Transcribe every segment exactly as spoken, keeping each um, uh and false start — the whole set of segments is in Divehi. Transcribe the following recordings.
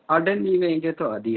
އަޑެއް ނީވެ އިނގޭތޯ އަދި.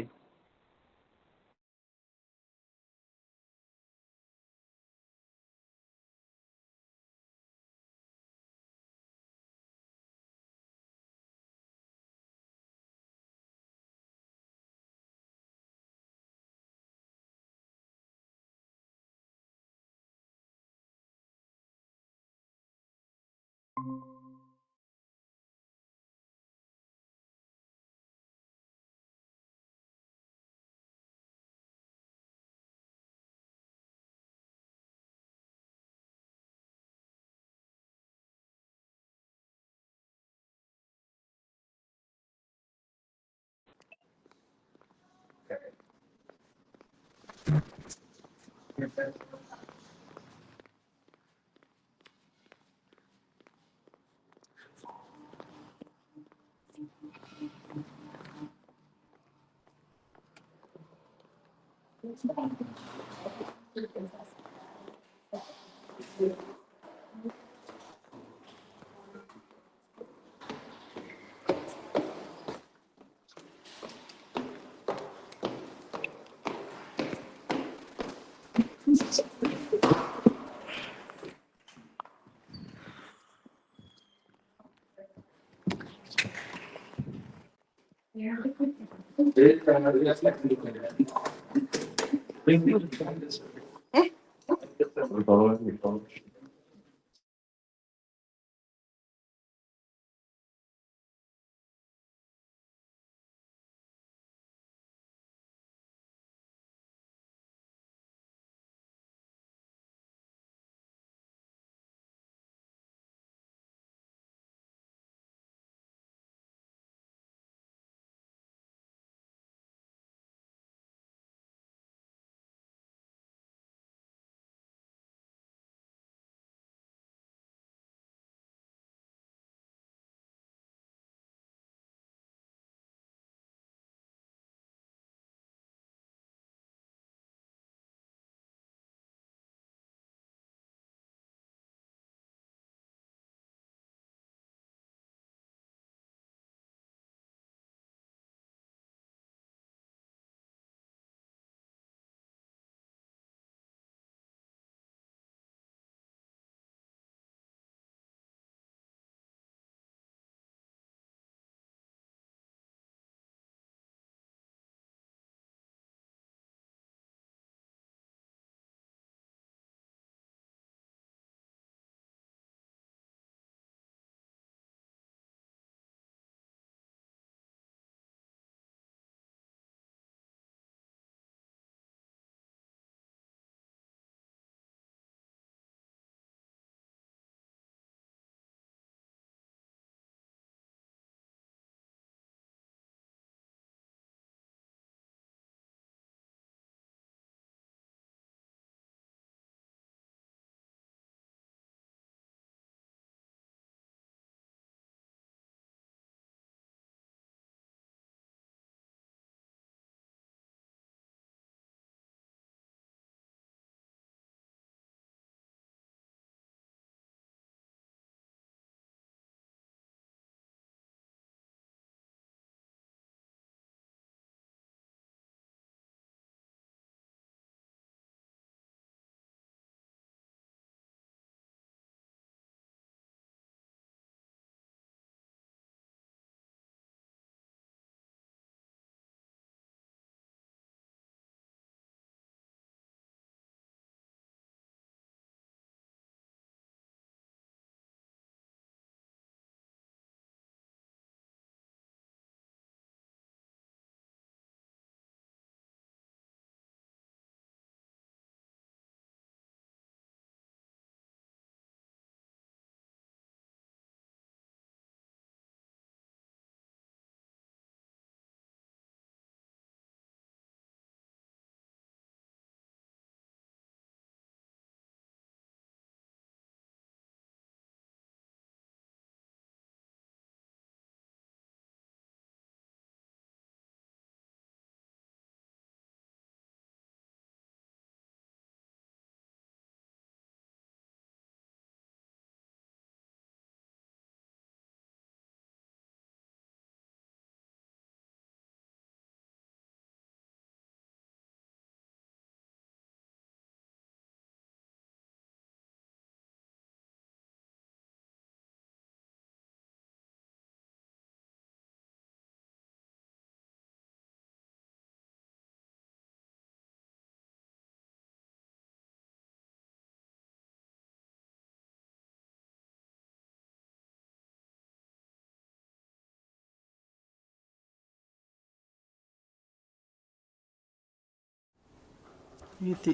އީތި.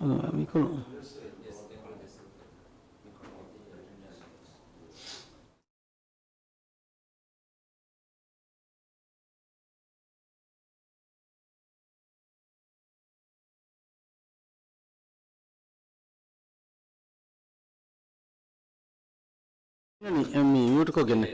އަން މިކޮޅު. މި މިއުޓްކޮށްގެން.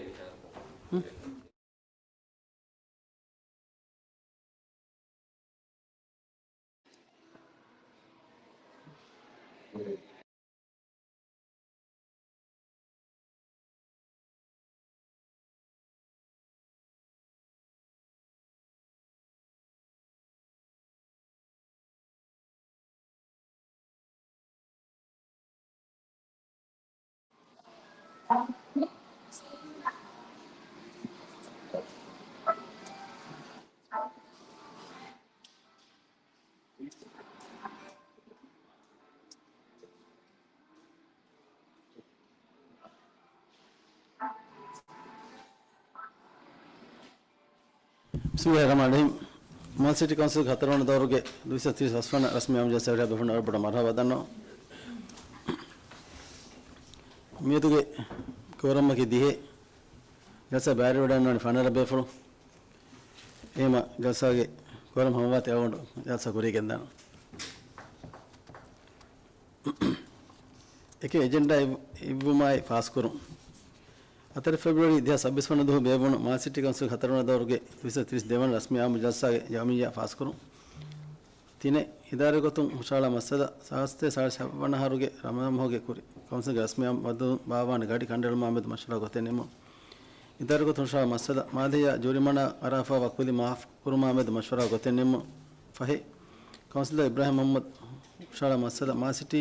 ބިސްމިއްލާހިއްރަޙްމާނިއްރަޙީމް. މާލެ ސިޓީ ކައުންސިލްގެ ހަތަރުވަނަ ދައުރުގެ ދުވިސަ ތިރީސް ފަސްވަނަ ރަސްމީ އާއްމު ޖަލްސާއަށް ވެރި ބޭފުޅުންނަށް ވަރަށް ބޮޑަށް މަރުޙަބާ ދަންނަވަން. މިއަދުގެ ކޯރަމަކީ ދިހަ. ޖަލްސާ ބައިވެރިވެވަޑައިގަންނަވާނީ ފަނަރަ ބޭފުޅުން. އެހެންވީމަ ޖަލްސާގެ ކޯރަމް ހަމަވާތީ އަޅުގަނޑު ޖަލްސާ ކުރިޔަށް ގެންދާނަން. އެކެއް އެޖެންޑާ އިއްވުމާއި ފާސްކުރުން. ހަތަރެއް ފެބްރުއަރީ ދެހާސް ސައްބީސް ވަނަ ދުވަހު ބޭއްވުނު މާލެ ސިޓީ ކައުންސިލް ހަތަރުވަނަ ދައުރުގެ ދުވިސަ ތިރީސް ދެވަނަ ރަސްމީ އާއްމު ޖަލްސާގެ ޔައުމިއްޔާ ފާސްކުރުން. ތިނެއް، އިދާރީ ގޮތުން ހުށަހަޅާ މައްސަލަ. ސާދަ ސާޅީސް ހަ ވަނަ އަހަރުގެ ރަމަޟާން މަހުގެ ކުރިން ކައުންސިލްގެ ރަސްމީ އާއްމު ބަދަލު ބާއްވާނެ ގަޑި ކަނޑައެޅުމާ މެދު މަޝްވަރާ ގޮތެއް ނިމުން. އިދާރީ ގޮތުން ހުށަހަޅާ މައްސަލަ. މާލެއަށް ޖޫރިމަނާ އަރާފައިވާ ކުލި މާފް ކުރުމާ މެދު މަޝްވަރާ ގޮތެއް ނިމުން. ފަހެއް، ކައުންސިލަރ އިބްރާހިމް މުޙައްމަދު ހުށަހަޅާ މައްސަލަ. މާލެ ސިޓީ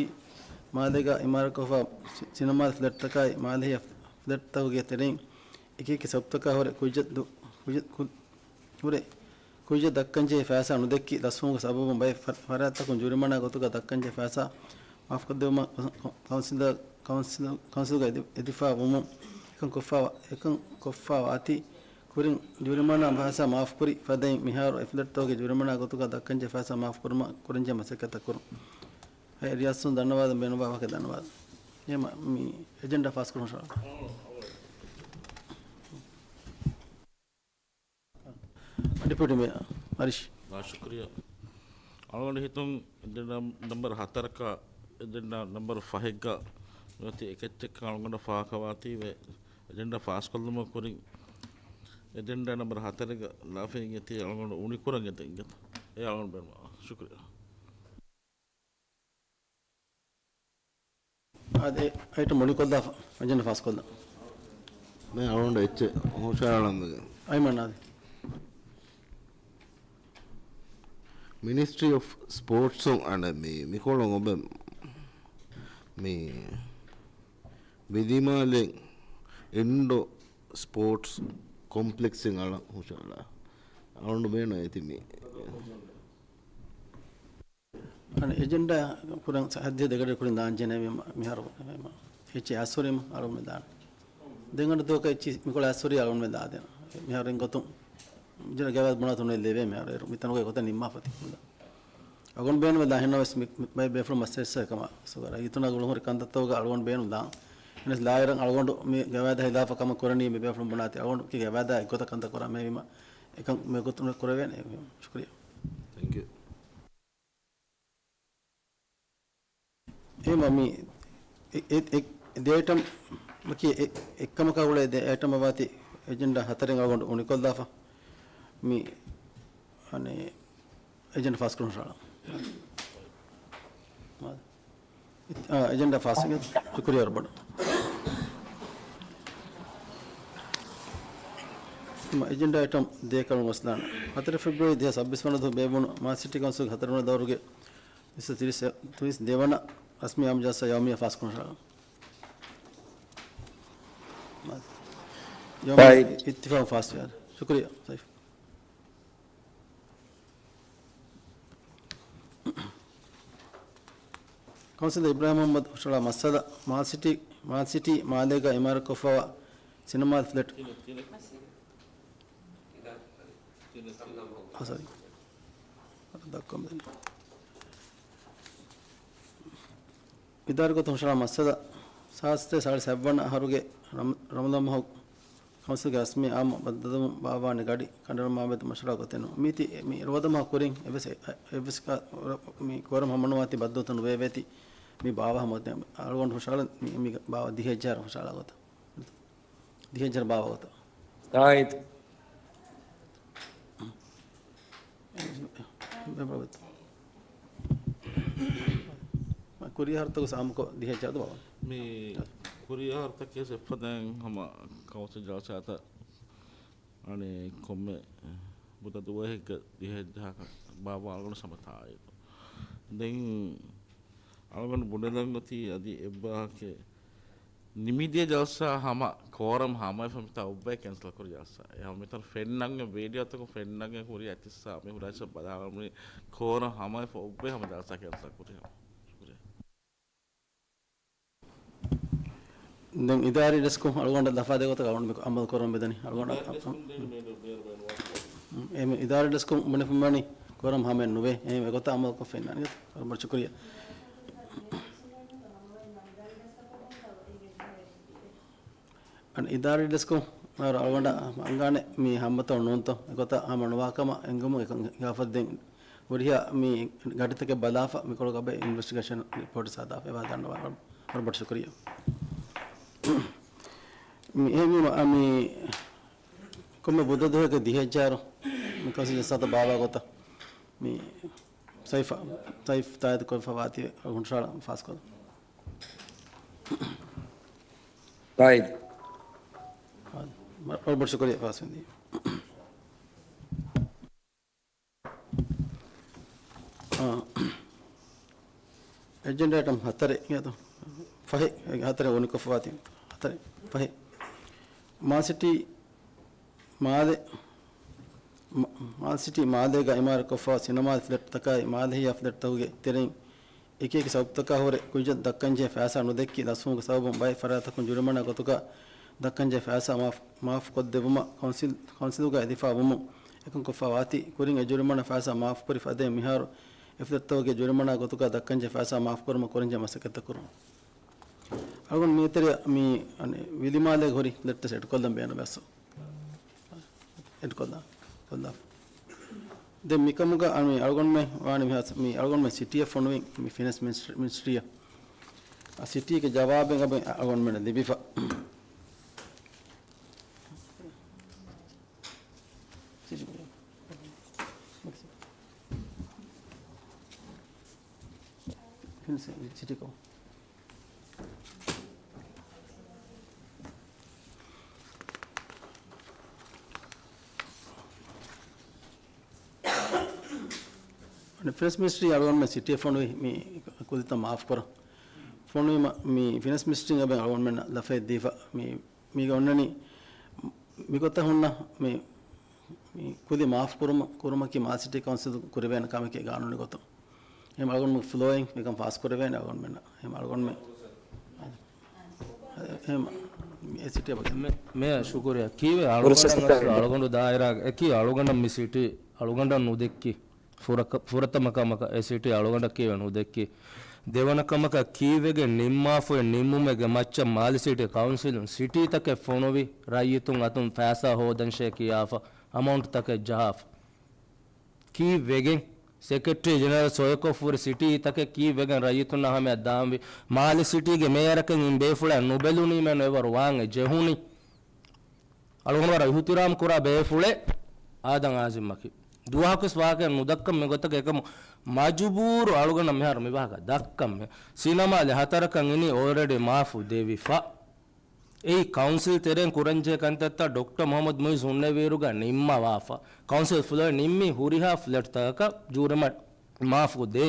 މާލޭގަ އިމާރާތްކޮށްފަ ސި-، ސިނަމާ ފްލެޓްތަކާއި މާލެ ފްލެޓްތަކުގެ ތެރެއިން އެކި އެކި ސަބަބުތަކާ ހުރެ ކުއްޖަ ދު-، ކުއްޖަ ކު-، ހުރެ ކުއްޖަ ދައްކަންޖެހޭ ފައިސާ ނުދެއްކި ލަސްވުމުގެ ސަބަބުން ބައެއް ފަ-، ފަރާތްތަކުން ޖޫރިމަނާ ގޮތުގަ ދައްކަންޖެހޭ ފައިސާ މާފްކޮށްދެއްވުމަށް ކަ-، ކައުންސިލަރ، ކައުންސިލް، ކައުންސިލްގަ އެދި-، އެދިފާ ވުމުން އެކަން ކޮށްފާ، އެކަން ކޮށްފާ ވާތީ، ކުރިން ޖޫރިމަނާ ފައިސާ މާފްކުރި ފަދައިން މިހާރު އެ ފްލެޓްތަކުގެ ޖޫރިމަނާ ގޮތުގަ ދައްކަންޖެހޭ ފައިސާ މާފް ކުރުމަށް ކުރަންޖެހޭ މަސައްކަތްތައް ކުރުން. އެ ރިޔާސަތުން ދަންނަވާލަން ބޭނުންވާ ވާހަކަ ދަންނަވާލަން. އެހެންވީމަ މި އެޖެންޑާ ފާސްކުރުން ޝާ. ޑެޕިއުޓީ މޭޔަރ އަރިޝް. އާ، ޝުކުރިއްޔާ. އަޅުގަނޑު ހިތުން އެޖެންޑާ ނަމްބަރު ހަތަރަކާ، އެޖެންޑާ ނަމްބަރު ފަހެއްގަ މިއޮތީ އެކެއްޗެއްކަން އަޅުގަނޑަށް ފާހަގަވާތީވެ، އެޖެންޑާ ފާސްކޮށްލުމަށް ކުރިން އެޖެންޑާ ނަމްބަރު ހަތަރެއްގަ ލާފައިގެން އެތި އަޅުގަނޑު އުނިކުރަން އެދެން އިނގޭތަ؟ އެ އަޅުގަނޑު ބޭނުންވާ. ޝުކުރިއްޔާ. އާދެ، އައިޓަމް އުނިކޮށްލާފަ، އެޖެންޑާ ފާސްކޮށްލަން. ދެން އަޅުގަނޑު އެއްޗެއް ހުށަހަޅަން ވެގެން. އައިމަން އާދެ. މިނިސްޓްރީ އޮފް ސްޕޯޓްސުން އަނެއް މި، މިކޮޅުން އޮބެ މި ވިލިމާލެ އިންޑޯ ސްޕޯޓްސް ކޮމްޕްލެކްސްއިން އަޅަން ހުށަހަޅާ. އަޅުގަނޑު ބޭނުން އެތި މި. އަނެއް އެޖެންޑާ ކުރަން ސަ-، ހައްދިހަ ދެގަޑި ކުރިން ދާން ޖެހޭ މި-، މިހާރު މި-، މި-، އެއްޗި އައްސުރީމަ އަޅުގަނޑު ދާނެ. ދެން އަނެއް ދުވަހަކަށް އެއްޗި މިކޮޅަށް އައްސުރީ އަޅުގަނޑު ދާދޭނަ. މިހާރު އިން ގޮތުން ޖެނަ ގަވާއިދު ބުނާ ތުނެ ލެވޭ މިހާރު އޭރު. މިތަނުގައި ގޮތަށް ނިންމާފަތި. އަޅުގަނޑު ބޭނުމެއް ދާ ހެންނަވެސް މި-، މި-، ބައެއް ބޭފުޅުން މަސް އެއްސަ ކަމާ ސުގަރ. އިތުނާ ގުޅުންހުރި ކަންތައްތަކުގަ އަޅުގަނޑު ބޭނުން ދާން. އެނަސް ލާއިރަށް އަޅުގަނޑު މި ގަވާއިދާ ހިލާފަށް ކަމަށް ކުރަނީ މި ބޭފުޅުން ބުނާތީ. އަޅުގަނޑު ކި ގަވާއިދާ އެއްގޮތަށް ކަންތައް ކުރާ މޭވީމަ އެކަން މި ގޮތުން ކުރެވޭނެ. ޝުކުރިއްޔާ. ތެންކް ޔޫ. އެހެންވީމަ މި އެ-، އެ-، އެ-، ދެ އައިޓަމް އަކީ އެ-، އެއްކަމަކާ ގުޅޭ ދެ އައިޓަމް އަވާތީ އެޖެންޑާ ހަތަރެއް އަޅުގަނޑު އުނިކޮށްލާފަ. މި އަނެއް އެޖެންޑާ ފާސްކުރުން ޝާޅަ. އާ، އެޖެންޑާ ފާސް ވެގެން ޝުކުރިއްޔާ ވަރަށް ބޮޑަށް. އެޖެންޑާ އައިޓަމް ދޭކަލުން ގޮސްދާނެ. ހަތަރެއް ފެބްރުއަރީ ދެހާސް ސައްބީސް ވަނަ ދުވަހު ބޭއްވުނު މާލެ ސިޓީ ކައުންސިލްގެ ހަތަރުވަނަ ދައުރުގެ ދުވިސައްތަ ތިރީސް، ތިރީސް ދެވަނަ ރަސްމީ އާއްމު ޖަލްސާ ޔައުމިއްޔާ ފާސްކުރުން ޝާޅަ. ޔައުމިއްޔާ އިއްތިފާގުން ފާސްވި. ޝުކުރިއްޔާ ސައިފް. ކައުންސިލަރ އިބްރާހިމް މުހައްމަދު ހުށަހަޅާ މައްސަލަ، މާލެ ސިޓީ، މާލެ ސިޓީ މާލޭގަ އިމާރާތްކޮށްފައިވާ ސިނަމާ ފްލެޓް. އާ، ސޮރީ. ދައްކަމުން ދެން. އިދާރީ ގޮތުން ހުށަހަޅާ މައްސަލަ، ސާދަ ސަތޭކަ ސާޅީސް ހަތްވަނަ އަހަރުގެ ރަމް-، ރަމަޟާން މަހު ކައުންސިލްގެ ރަސްމީ އާއްމު ބައްދަލުވުން ބާއްވާނެ ގަޑި ކަނޑައެޅުމާ މެދު މަޝްވަރާ ގޮތެއް ނޫން. މީތި މި ރޯދަމަހަ ކުރިން އެއްވެސް، އެއްވެސް ކަ-، މި ކޯރަމް ހަމަނުވާތީ ބައްދަލުތައް ނުވެވޭތީ މި ބާވަހަ މައްދަން އަޅުގަނޑު ހުށަހަޅަން މި، މި ބާވަ ދިހަ ހަޖާރަ ހުށަހަޅާ ގޮތަށް. ދިހަ ހަޖާރަ ބާވަ ގޮތަށް. ތާއީދު. ކުރިއަހަރުތަކު ސާމުކޮށް ދިހަ ހަޖާރަ ބާވަ. މި ކުރިއަހަރުތަކީ އެއްފަދައިން ހަމަ ކައުންސިލް ޖަލްސާތައް އަނެއް ކޮންމެ ބުދަ ދުވަހެއްގަ ދިހަ ހަޖާރަ ބާވަ އަޅުގަނޑު ސަމަ ތާއީދު. ދެން އަޅުގަނޑު ބުނެލަން އޮތީ އަދި އެއްބަޔަކެއް ނިމިދިޔަ ޖަލްސާ ހަމަ ކޯރަމް ހަމަވެފަ މިތާ އޮއްވައި ކެންސަލް ކުރި ޖަލްސާ. އެހެން މިތަން ފެންނަން ވީޑިއޯތަކުން ފެންނަން ހުރި އަތިއްސާ މި ހުރައިސަ ބަލާލަމުން ކޯރަމް ހަމަވެފަ އޮއްވައި ހަމަ ޖަލްސާ ކެންސަލް ކުރި ހަމަ. ޝުކުރިއްޔާ. ދެން އިދާރީ ޑެސްކު އަޅުގަނޑަށް ލަފާދޭ ގޮތަށް އަޅުގަނޑު މި އަމަލު ކުރަމުން މިދަނީ. އަޅުގަނޑަށް އެ މި އިދާރީ ޑެސްކު ބުނެފަ މިވަނީ ކޯރަމް ހަމައެއް ނުވޭ. އެހެން އެގޮތަށް އަމަލު ކޮށްފައި ނާން. ވަރަށް ބޮޑަށް ޝުކުރިއްޔާ. އަން އިދާރީ ޑެސްކު އަޅުގަނޑަށް އަންގާނެ މި ހަމަތައް ނޫންތޯ އެގޮތަށް ހަމަ ނުވާ ކަމަށް އެނގުމުން އެކަން ހިފަ ދެން ހުރިހާ މި ގަޑިތަކެއް ބަލާފަ، މިކޮޅު ގަބައި އިންވެސްޓިގޭޝަން ރިޕޯޓް ސާދާފަ. އެވާ ދަންނަވާ ވަރަށް ބޮޑަށް ޝުކުރިއްޔާ. މި، އެ މި، މި ކޮންމެ ބުދަ ދުވަހެއްގަ ދިހަ ހަޖާރު މި ކައުންސިލް ޖަލްސާތައް ބާވާ ގޮތަށް މި ސައިފަ، ސައިފް ތާއީދު ކޮށްފަ ވާތީ ހުށަހަޅަން ފާސްކޮށްލަން. ތާއީދު. ވަރަށް ބޮޑަށް ޝުކުރިއްޔާ ފާސްވެންދީ. އާ، އެޖެންޑާ އައިޓަމް ހަތަރެއް އިނގޭތޯ؟ ފަހެއް، ހަތަރެއް އޮނިކޮށްފަވާތީ. ހަތަރެއް، ފަހެއް. މާލެ ސިޓީ މާލެ، މ-، މާލެ ސިޓީ މާލޭގަ އިމާރާތްކޮށްފަ ސިނަމާލެ ފްލެޓްތަކާއި މާލެ ހިޔާ ފްލެޓްތަކުގެ ތެރެއިން އެކި އެކި ސަބަބުތަކާ ހުރެ ކުއްޖަށް ދައްކަންޖެހޭ ފައިސާ ނުދެއްކި ދަސްވުމުގެ ސަބަބުން ބައެއް ފަރާތްތަކުން ޖުރިމަނާ ގޮތުގަ ދައްކަންޖެހޭ ފައިސާ މާފް، މާފްކޮށްދެއްވުމަށް ކައުންސިލް، ކައުންސިލުގައި އެދިފާ ވުމުން އެކަން ކޮށްފަ ވާތީ، ކުރިން އެ ޖުރިމަނާ ފައިސާ މާފްކުރި ފަދައިން މިހާރު އެ ފްލެޓްތަކުގެ ޖުރިމަނާ ގޮތުގަ ދައްކަންޖެހޭ ފައިސާ މާފްކުރުމަށް ކުރަންޖެހޭ މަސައްކަތްތައް ކުރުން. އަޅުގަނޑު މި ތެރެއަށް މި، އަނެއް، ވިލިމާލޭގެ ހުރި ފްލެޓްތައް އެޑްކޮށްލަން ބޭނުންވެސް. އެޑްކޮށްލާ، ކޮށްލާ. ދެން މިކަމުގަ އަން މި އަޅުގަނޑުމެން ވާނެ މި ހާސް-، މި އަޅުގަނޑުމެން ސިޓީއަށް ފޮނުވިން މި ފިނޭންސް މިނިސްޓްރީ، މިނިސްޓްރީއަށް. އަ، ސިޓީގެ ޖަވާބެއް އަބެ އަޅުގަނޑުމެންނަށް ލިބިފަ. ފިނޭންސް ސިޓީކޮ. ފިނޭންސް މިނިސްޓްރީ އަޅުގަނޑުމެން ސިޓީއަށް ފޮނުވި މި ކުދިތައް މާފްކުރަން. ފޮނުވީމަ މި ފިނޭންސް މިނިސްޓްރީން އަބެ އަޅުގަނޑުމެންނަށް ލަފައެއް ދީފަ މި، މީގަ އޮންނަނީ މިގޮތަށް ހުންނަ މި، މި ކުދި މާފް ކުރުމަ-، ކުރުމަކީ މާލެ ސިޓީ ކައުންސިލް ކުރެވޭނެ ކަމެކޭ ގާނޫނީ ގޮތުން. އެހެން އަޅުގަނޑު ފްލޯއިން މިކަން ފާސް ކުރެވޭނެ އަޅުގަނޑުމެންނަށް. އެހެން އަޅުގަނޑުމެ-، އެހެން އެ ސިޓީ އަބަ މެ-، މެޔަރ ޝުކުރިއްޔާ. ކީއްވެ އަޅުގަނޑަށް އަސްލު އަޅުގަނޑު ދާއިރާގެ އެކީ އަޅުގަނޑަށް މި ސިޓީ އަޅުގަނޑަށް ނުދެއްކި. ފުރަކަ-، ފުރަތަމަ ކަމަކަށް އެ ސިޓީ އަޅުގަނޑަށް ކީއްވެ ނުދެއްކި؟ ދެވަނަ ކަމަކަށް ކީއްވެގެން ނިންމާފައި ނިންމުމެއްގެ މައްޗަށް މާލެ ސިޓީ ކައުންސިލުން ސިޓީތަކެއް ފޮނުވި ރައްޔިތުން އަތުން ފައިސާ ހޯދަންށޭ ކިޔާފަ އަމައުންޓްތަކެއް ޖަހާފަ؟ ކީއްވެގެން؟ ސެކްރެޓަރީ ޖެނެރަލް ސޮއިކޮށްފަ ހުރި ސިޓީތަކެއް ކީއްވެގެން ރައްޔިތުންނާ ހަމަޔަށް ދާންވީ؟ މާލެ ސިޓީގެ މޭޔަރަކަށް އިން ބޭފުޅާ ނުބެލުނީމެއްނު އެވަރު ވާން އެ ޖެހުނީ. އަޅުގަނޑު ވަރަށް އިހުތިރާމް ކުރާ ބޭފުޅެއް އާދަމް އާޒިމްއަކީ. ދުވަހަކުވެސް ވާހަކައެއް ނުދައްކަން މިގޮތަކަށް އެކަމު މަޖުބޫރު އަޅުގަނޑަށް މިހާރު މިވާހަކަ ދައްކަން މެ. ސިނަމާލެ ހަތަރަކަށް އިނީ އޯލްރެޑީ މާފު ދެވިފަ. އެއީ ކައުންސިލް ތެރެއިން ކުރަންޖެހޭ ކަންތައްތައް ޑޮކްޓަރ މުހައްމަދު މުއިއްޒު ހުންނެވިއިރުގަ ނިންމަވާފަ. ކައުންސިލް ފްލޯއިން ނިންމީ ހުރިހާ ފްލެޓްތަކަކަށް ޖޫރިމަ މާފު ދޭ.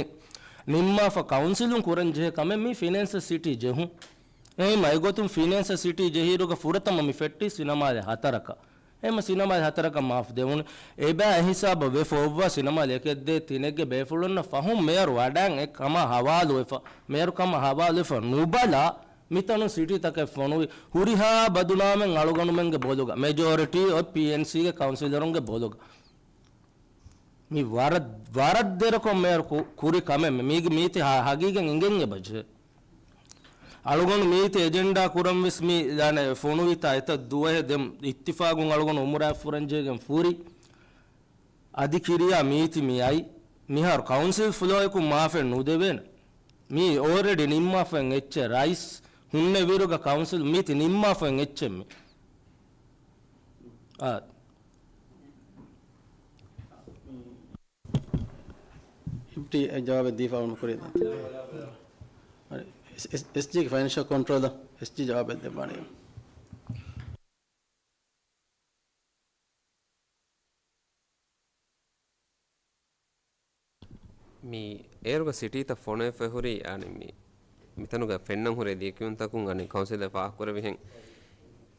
ނިންމާފަ ކައުންސިލުން ކުރަންޖެހޭ ކަމެއް މީ ފިނޭންސަށް ސިޓީ ޖެހުން. އެހެންމަ އެގޮތުން ފިނޭންސަށް ސިޓީ ޖެހިއިރުގަ ފުރަތަމަ މި ފެއްޓީ ސިނަމާލެ ހަތަރަކަށް. އެހެންމަ ސިނަމާލެ ހަތަރަކަށް މާފް ދެވުނު. އެބައި އެހިސާބަށް ވެފަ އޮއްވާ ސިނަމާލެ އެކެއް ދޭއް ތިނެއްގެ ބޭފުޅުންނަށް ފަހުން މޭޔަރު ވަޑައިން އެ ކަމާ ހަވާލުވެފަ. މޭޔަރު ކަމާ ހަވާލުވެފަ ނުބަލާ މިތަނުން ސިޓީތަކެއް ފޮނުވި ހުރިހާ ބަދުނާމެއް އަޅުގަނޑުމެންގެ ބޮލުގަ. މެޖޯރިޓީ އޮތް ޕީއެންސީގެ ކައުންސިލަރުންގެ ބޮލުގަ. މި ވަރަށް، ވަރަށް ދެރަކޮށް މޭޔަރު ކު-، ކުރި ކަމެއް. މީގެ މީތި ހަ-، ހަގީގަތް އިނގެން އެބަޖެހޭ. އަޅުގަނޑު މީތި އެޖެންޑާ ކުރަން ވެސް މި، ދާނެ، ފޮނުވިތާ އެތައް ދުވަހެއް ދެން އިއްތިފާގުން އަޅުގަނޑު އުމުރާ ފުރަންޖޭގެން ފުރި. އަދި ކިރިޔާ މީތި މި އައި. މިހާރު ކައުންސިލް ފްލޯއަކުން މާފެއް ނުދެވޭނެ. މީ އޯލްރެޑީ ނިންމާފައި އެއްޗެއް. ރައީސް ހުންނެވިއިރުގަ ކައުންސިލް މީތި ނިންމާފައި އެއްޗެއް މި. އާ. އެމްޓީ އެ ޖަވާބެއް ދީފަ އަޅުން ކުރި. އެސް-، އެސް-، އެސްޖީގެ ފައިނޭންޝަލް ކޮންޓްރޯލަރ އެސްޖީ ޖަވާބެއް ދެއްވާނެ. މި އޭރުގަ ސިޓީތައް ފޮނުވެފަ ހުރީ، އަނެއް މި، މިތަނުގަ ފެންނަން ހުރޭ ލިޔެކިޔުންތަކުން އަނެއް ކައުންސިލަށް ފާހަގަކުރެވިހެން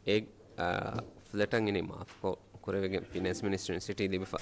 އެ، އާ، ފްލެޓަށް އިނީ މާފްކޮށް ކުރެވިގެން ފިނޭންސް މިނިސްޓްރީން ސިޓީ ލިބިފަ.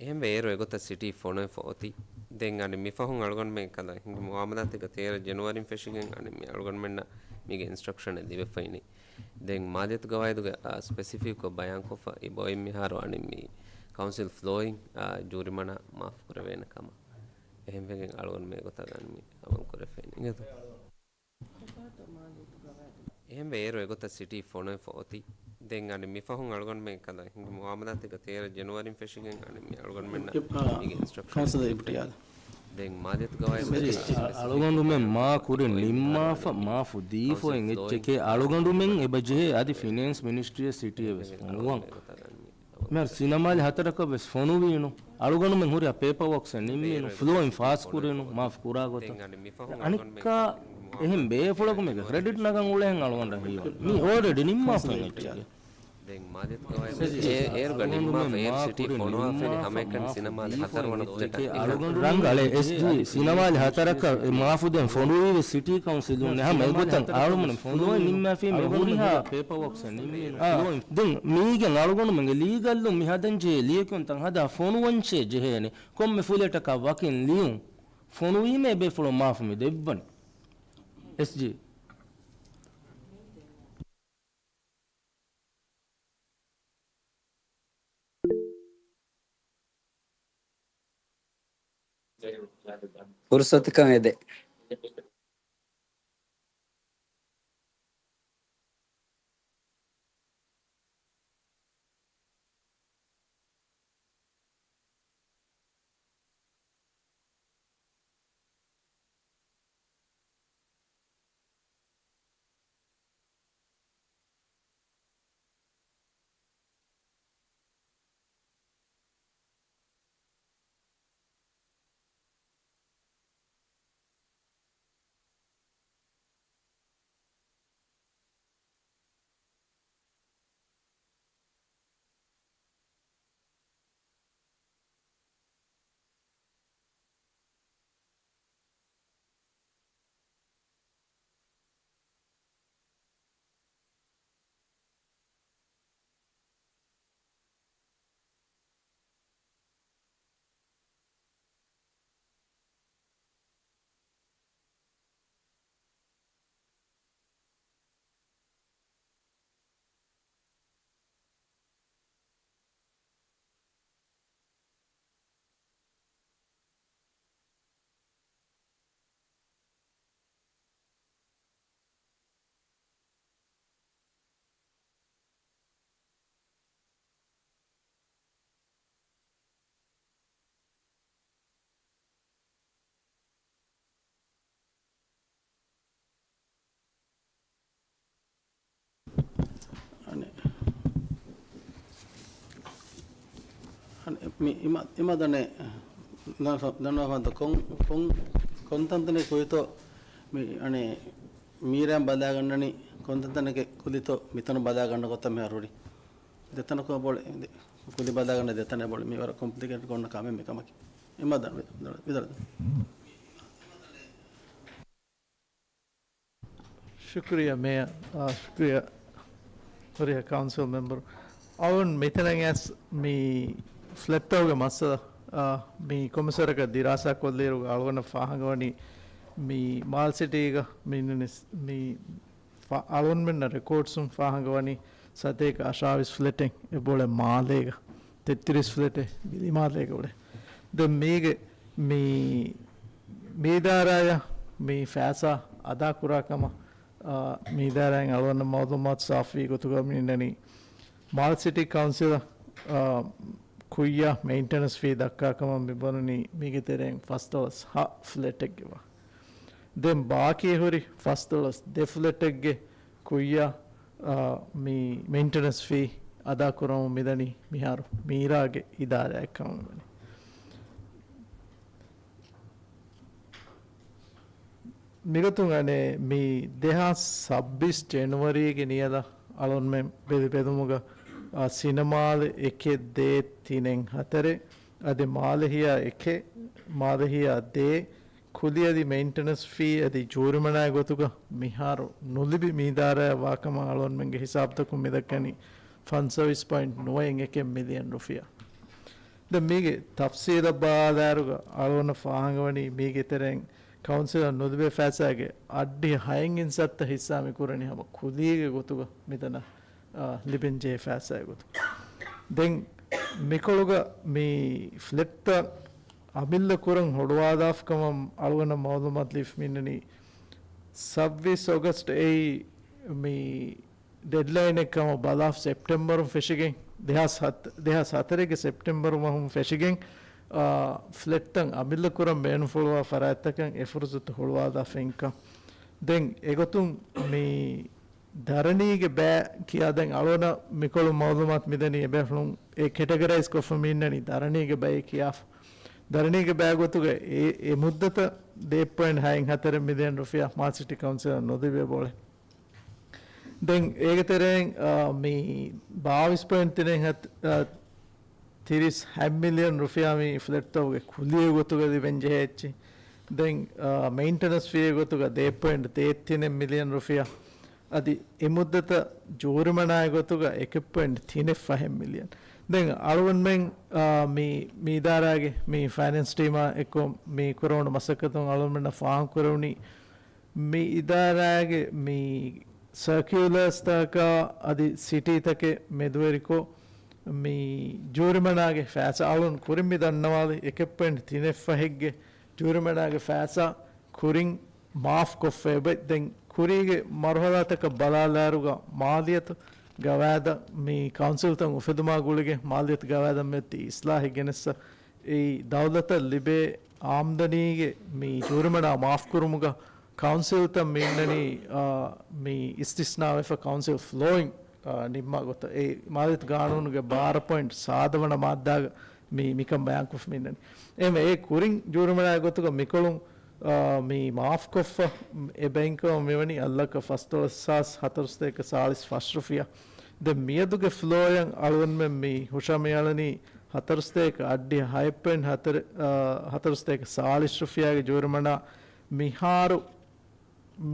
އެހެންވެ، އޭރު އެގޮތަށް ސިޓީ ފޮނުވެފަ އޮތީ. ދެން އަނެއް މިފަހުން އަޅުގަނޑުމެން ކަލާ ހިނގި މުއާމަލާތެއްގަ ތޭރަ ޖެނުއަރީން ފެށިގެން އަނެއް މި އަޅުގަނޑުމެންނަށް މީގެ އިންސްޓްރަކްޝަނެއް ލިބިފައިނީ. ދެން މާލިޔަތު ގަވާއިދުގަ، އާ، ސްޕެސިފިކްކޮށް ބަޔާންކޮށްފަ އިބޮއިން މިހާރު އަނެއް މި ކައުންސިލް ފްލޯއިން، އާ، ޖޫރިމަނާ މާފު ކުރެވޭނެ ކަމަށް. އެހެންވެގެން އަޅުގަނޑު މި ގޮތަށް އަނެއް މި އަމަލު ކުރެވިފައިނީ. އިނގޭތޯ؟ އެހެންވެ، އޭރު އެގޮތަށް ސިޓީ ފޮނުވެފަ އޮތީ. ދެން އަނެއް މިފަހުން އަޅުގަނޑުމެން ކަލާ ހިނގި މުއާމަލާތެއްގަ ތޭރަ ޖެނުއަރީން ފެށިގެން އަނެއް މި އަޅުގަނޑުމެންނަށް އިބް-، އާ، މީގެ އިންސްޓްރަކްޝަން ކައުންސިލް ލިބިފައި. އިބްޓިޔާދު. ދެން މާލިޔަތު ގަވާއިދުގެ ސްޕެސިފިކް އަޅުގަނޑުމެން މާ ކުރިން ނިންމާފަ މާފު ދީފައި އެއްޗެކޭ އަޅުގަނޑުމެން އެބަޖެހޭ އަދި ފިނޭންސް މިނިސްޓްރީއަށް ސިޓީއެއް ވެސް ފޮނުވަން. މިހާރު ސިނަމާލި ހަތަރަކަށް ވެސް ފޮނުވީނު. އަޅުގަނޑުމެން ހުރިހާ ޕޭޕަވޯކްސް ނިންމީނު. ފްލޯއިން ފާސް ކުރީނު. މާފް ކުރާ ގޮތަށް. އަނެއްކާ އެހެން ބޭފުޅަކު މީގެ ކްރެޑިޓް ނަގަން އުޅޭހެން އަޅުގަނޑަށް ހީވަނީ. މީ އޯލްރެޑީ ނިންމާފަ އެއްޗެކޭ. އޭރުގަ ނިންމާފަ އޭރު ސިޓީ ފޮނުވާފައިނީ ހަމައެކަނި ސިނަމާލި ހަތަރުވަނަ ފްލެޓަށް. ރަނގަޅޭ އެސްޖީ ސިނަމާލި ހަތަރަކަށް މާފު ދޭން ފޮނުވީވެސް ސިޓީ ކައުންސިލުން ހަމަ އެގޮތަށް އަޅުގަނޑު ފޮނުވައި ނިންމާފީމޭ ހުރިހާ ދެން މީގެން އަޅުގަނޑުމެންގެ ލީގަލުން މި ހަދަންޖެހޭ ލިޔެކިޔުންތައް ހަދާ ފޮނުވަންޗޭ ޖެހޭނެ. ކޮންމެ ފުލެޓަކާ ވަކިން ލިޔުން ފޮނުވީމޭ ބޭފުޅުން މާފު މި ދެއްވަން. އެސްޖީ. ފުރުސަތުކަން އެދޭ. މި އިމާ، އިމާ ދަނެ ދަންނަވާފަ ކޮން، ކޮން، ކޮން ތަންތަނެއް ކުރިތޯ މި އަނެ މީރާ ބަލާގަންނަނީ ކޮން ތަންތަނެއް ކުލިތޯ މިތަނު ބަލާގަންނަ ގޮތަށް މިހާރު ހުރި. ދެތަނަކު ބޮޅެ، ކުލި ބަލާގަންނަ ދެތަނެއް ބޮޅެ މިވަރަށް ކޮމްޕްލިކޭޓް ކޮންނަ ކާމެއް މިކަމަކީ. އިމާ ދަން ވިދަޅު. ޝުކުރިއްޔާ މޭޔަރ، އާ، ޝުކުރިއްޔާ ހުރިހާ ކައުންސިލް މެމްބަރު. އަޅުން މިތަނަށް އައިސް މި ފްލެޓްތަކުގެ މައްސަލަ، އާ، މި ކޮމިސަރަކަށް ދިރާސާ ކޮށްލިއިރު އަޅުގަނޑަށް ފާހަގަވަނީ މި މާލް ސިޓީގަ މި، މި ފަ-، އަޅުންމެންނަށް ރެކޯޑްސުން ފާހަގަވަނީ ސަތޭކަ އަށާވީސް ފްލެޓެއް އެބޮޅެ މާލޭގަ. ތެއްތިރީސް ފްލެޓެއް ވިލިމާލޭގަ އުޅެ. ދެން މީގެ މި، މި އިދާރާޔަށް މި ފައިސާ އަދާ ކުރާ ކަމަށް، އާ، މި އިދާރާއިން އަޅުގަނޑަށް މައުލޫމާތު ސާފުވީ ގޮތުގަ މި އިންނަނީ މާލް ސިޓީ ކައުންސިލަށް، އާ، ކުއްޔަށް މެއިންޓެނަންސް ފީ ދައްކާ ކަމަށް މި ބުނަނީ މީގެ ތެރެއިން ފަސްދޮޅަސް ހަ ފްލެޓެއްގެ ވާ. ދެން ބާކީ ހުރި ފަސްދޮޅަސް ދެ ފްލެޓެއްގެ ކުއްޔަށް، އާ، މި މެއިންޓެނަންސް ފީ އަދާ ކުރަމުން މިދަނީ މިހާރު މީރާގެ އިދާރާއެއް ކަމަށް ވަނީ. މިގޮތުން އަނެއް މި ދެހާސް ސައްބީސް ޖެނުއަރީގެ ނިޔަލަށް އަޅުންމެން ބެލި ބެލުމުގަ، އާ، ސިނަމާލެ އެކެއް ދޭއް ތިނެއް ހަތަރެއް އަދި މާލެ ހިޔާ އެކެއް، މާލެ ހިޔާ ދޭއް ކުލި އަދި މެއިންޓެނަންސް ފީ އަދި ޖޫރިމަނާއި ގޮތުގަ މިހާރު ނުލިބި މި އިދާރާއަށް ވާކަމަށް އަޅުގަނޑުމެންގެ ހިސާބުތަކުން މިދައްކަނީ ފަންސަވީސް ޕޮއިންޓް ނުވައެއް އެކެއް މިލިއަން ރުފިޔާ. ދެން މީގެ ތަފްސީލަށް ބަލާލާއިރުގަ އަޅުގަނޑަށް ފާހަގަވަނީ މީގެ ތެރެއިން ކައުންސިލަށް ނުލިބޭ ފައިސާގެ އަށްޑިހަ ހައެއް އިން ސައްތަ ހިއްސާ މި ކުރަނީ ހަމަ ކުލީގެ ގޮތުގަ މިތަނަށް، އާ، ލިބެން ޖެހޭ ފައިސާގެ ގޮތުގަ. ދެން މިކޮޅުގަ މި ފްލެޓްތައް އަމިއްލަ ކުރަން ހުޅުވާލާފަ ކަމަށް އަޅުގަނޑަށް މައުލޫމާތު ލިބިފަ މިންނަނީ ސައްބީސް އޮގަސްޓް އެއީ މި ޑެޑްލައިނެއް ކަމަށް ބަލާފަ ސެޕްޓެމްބަރުން ފެށިގެން، ދެހާސް ހަތް، ދެހާސް ހަތަރެއްގެ ސެޕްޓެމްބަރު މަހުން ފެށިގެން، އާ، ފްލެޓްތައް އަމިއްލަ ކުރަން ބޭނުންފުޅުވާ ފަރާތްތަކަށް އެ ފުރުސަތު ހުޅުވާލާފަ އިންކަން. ދެން އެގޮތުން މި ދަރަނީގެ ބައި ކިޔާ ދެން އަޅުގަނޑަށް މިކޮޅު މައުލޫމާތު މިދަނީ އެބޭފުޅުން އެ ކެޓަގަރައިޒް ކޮށްފަ މި އިންނަނީ ދަރަނީގެ ބައި ކިޔާފަ. ދަރަނީގެ ބައި ގޮތުގަ އެ، އެ މުއްދަތަށް ދޭއް ޕޮއިންޓް ހައެއް ހަތަރެއް މިލިއަން ރުފިޔާ މާލް ސިޓީ ކައުންސިލަށް ނުލިބޭ ބޮޅެ. ދެން އޭގެ ތެރެއިން، އާ، މި ބާވީސް ޕޮއިންޓް ތިނެއް ހަތް، އާ، ތިރީސް ހަތް މިލިއަން ރުފިޔާ މި ފްލެޓްތަކުގެ ކުލިއެއް ގޮތުގަ ލިބެން ޖެހޭ އެއްޗެއް. ދެން، އާ، މެއިންޓެނަންސް ފީއެއް ގޮތުގަ ދޭއް ޕޮއިންޓް ދޭއް ތިނެއް މިލިއަން ރުފިޔާ. އަދި އެ މުއްދަތަށް ޖޫރިމަނާއެއް ގޮތުގަ އެކެއް ޕޮއިންޓް ތިނެއް ފަހެއް މިލިއަން. ދެން އަޅުގަނޑުމެން، އާ، މި، މި އިދާރާގެ މި ފައިނޭންސް ޓީމާ އެއްކޮށް މި ކުރެވުނު މަސައްކަތުން އަޅުގަނޑުމެންނަށް ފާހަގަކުރެވުނީ، މި އިދާރާގެ މި ސަރކިއުލާސްތަކާ އަދި ސިޓީތަކެއް މެދުވެރިކޮށް، މި ޖޫރިމަނާގެ ފައިސާ އަޅުން ކުރިން މި ދަންނަވާލި އެކެއް ޕޮއިންޓް ތިނެއް ފަހެއްގެ ޖޫރިމަނާގެ ފައިސާ ކުރިން މާފް ކޮށްފައި އެބަ. ދެން ކުރީގެ މަރުހަލާތަކަށް ބަލާލާއިރުގަ މާލިޔަތު ގަވާއިދަށް މި ކައުންސިލްތައް އުފެދުމާ ގުޅިގެން މާލިޔަތު ގަވާއިދަށް މިއޮތީ އިސްލާހެއް ގެނެއްސަ އެއީ ދައުލަތަށް ލިބޭ އާމްދަނީގެ މި ޖޫރިމަނާ މާފްކުރުމުގަ ކައުންސިލްތައް މި އިންނަނީ، އާ، މި އިސްތިސްނާވެފަ ކައުންސިލް ފްލޯއިން، އާ، ނިންމާ ގޮތަށް. އެ މާލިޔަތު ގާނޫނުގެ ބާރަ ޕޮއިންޓް ސާދަ ވަނަ މާއްދާގަ މި، މިކަން ބަޔާންކޮށްފަ މި އިންނަނީ. އެހެންވެ، އެ ކުރިން ޖޫރިމަނާގެ ގޮތުގަ މިކޮޅުން، އާ، މި މާފްކޮށްފަ އެބައިންކަމަށް މިވަނީ އަށް ލައްކަ ފަސްދޮޅަސް ހާސް ހަތަރުސަތޭކަ ސާޅީސް ފަސް ރުފިޔާ. ދެން މިއަދުގެ ފްލޯއަށް އަޅުގަނޑުމެން މި ހުށަމިއަޅަނީ ހަތަރުސަތޭކަ އަށްޑިހަ ހައެއް ޕޮއިންޓް ހަތަރެއް، އާ، ހަތަރުސަތޭކަ ސާޅީސް ރުފިޔާގެ ޖޫރިމަނާ. މިހާރު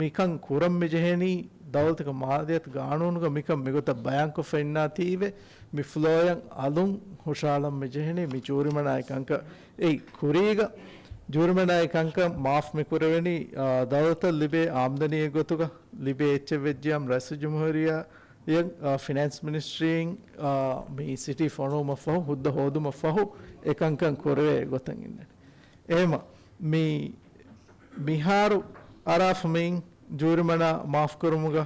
މިކަން ކުރަން މި ޖެހެނީ ދައުލަތުގެ މާލިޔަތު ގާނޫނުގަ މިކަން މިގޮތަށް ބަޔާންކޮށްފަ އިންނާތީވެ، މި ފްލޯއަށް އަލުން ހުށަހަޅަން މި ޖެހެނީ މި ޖޫރިމަނާއި ކަންކަން. އެއީ ކުރީގަ ޖޫރިމަނާއި ކަންކަން މާފް މި ކުރެވެނީ، އާ، ދައުލަތަށް ލިބޭ އާމްދަނީއެއް ގޮތުގަ ލިބޭ އެއްޗެއް ވެއްޖިއްޔާ ރައީސުލްޖުމްހޫރިއްޔާ އަށް، އާ، ފިނޭންސް މިނިސްޓްރީން، އާ، މި ސިޓީ ފޮނުވުމަށްފަހު، ހުއްދަ ހޯދުމަށްފަހު އެކަންކަން ކުރެވޭ ގޮތަށް އިންނަނީ. އެހެމަ މި މިހާރު އަރާފަ މިއިން ޖޫރިމަނާ މާފްކުރުމުގަ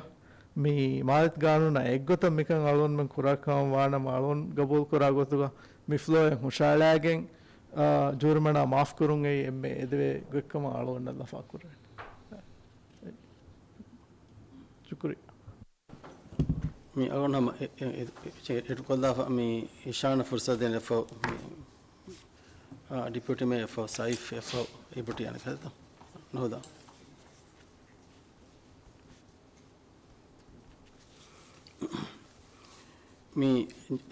މި މާލިޔަތު ގާނޫނާ އެއްގޮތަށް މިކަން އަޅުގަނޑުމެން ކުރާ ކަމަށް ވާނަމަ، އަޅުގަނޑު ގަބޫލުކުރާ ގޮތުގަ މި ފްލޯއެއް ހުށަހަޅާގެން، އާ، ޖޫރިމަނާ މާފްކުރުން އެއީ އެންމެ އެދެވޭ ގޮތްކަމަށް އަޅުގަނޑަށް ލަފާ ކުރެވެނީ. ޝުކުރިއްޔާ. މި އަޅުގަނޑު ހަމަ އެ، އެ، އެ، އެ، އެޑްކޮށްލާފަ މި އިޝާން ފުރުސަތު ދޭނެ ފަހު މި އާ، ޑިޕިއުޓީ މޭޔަރ އެފްއޯ ސައިފް، އެފްއޯ އިބުޓީ އަނެކަ ނުހުދާ. މި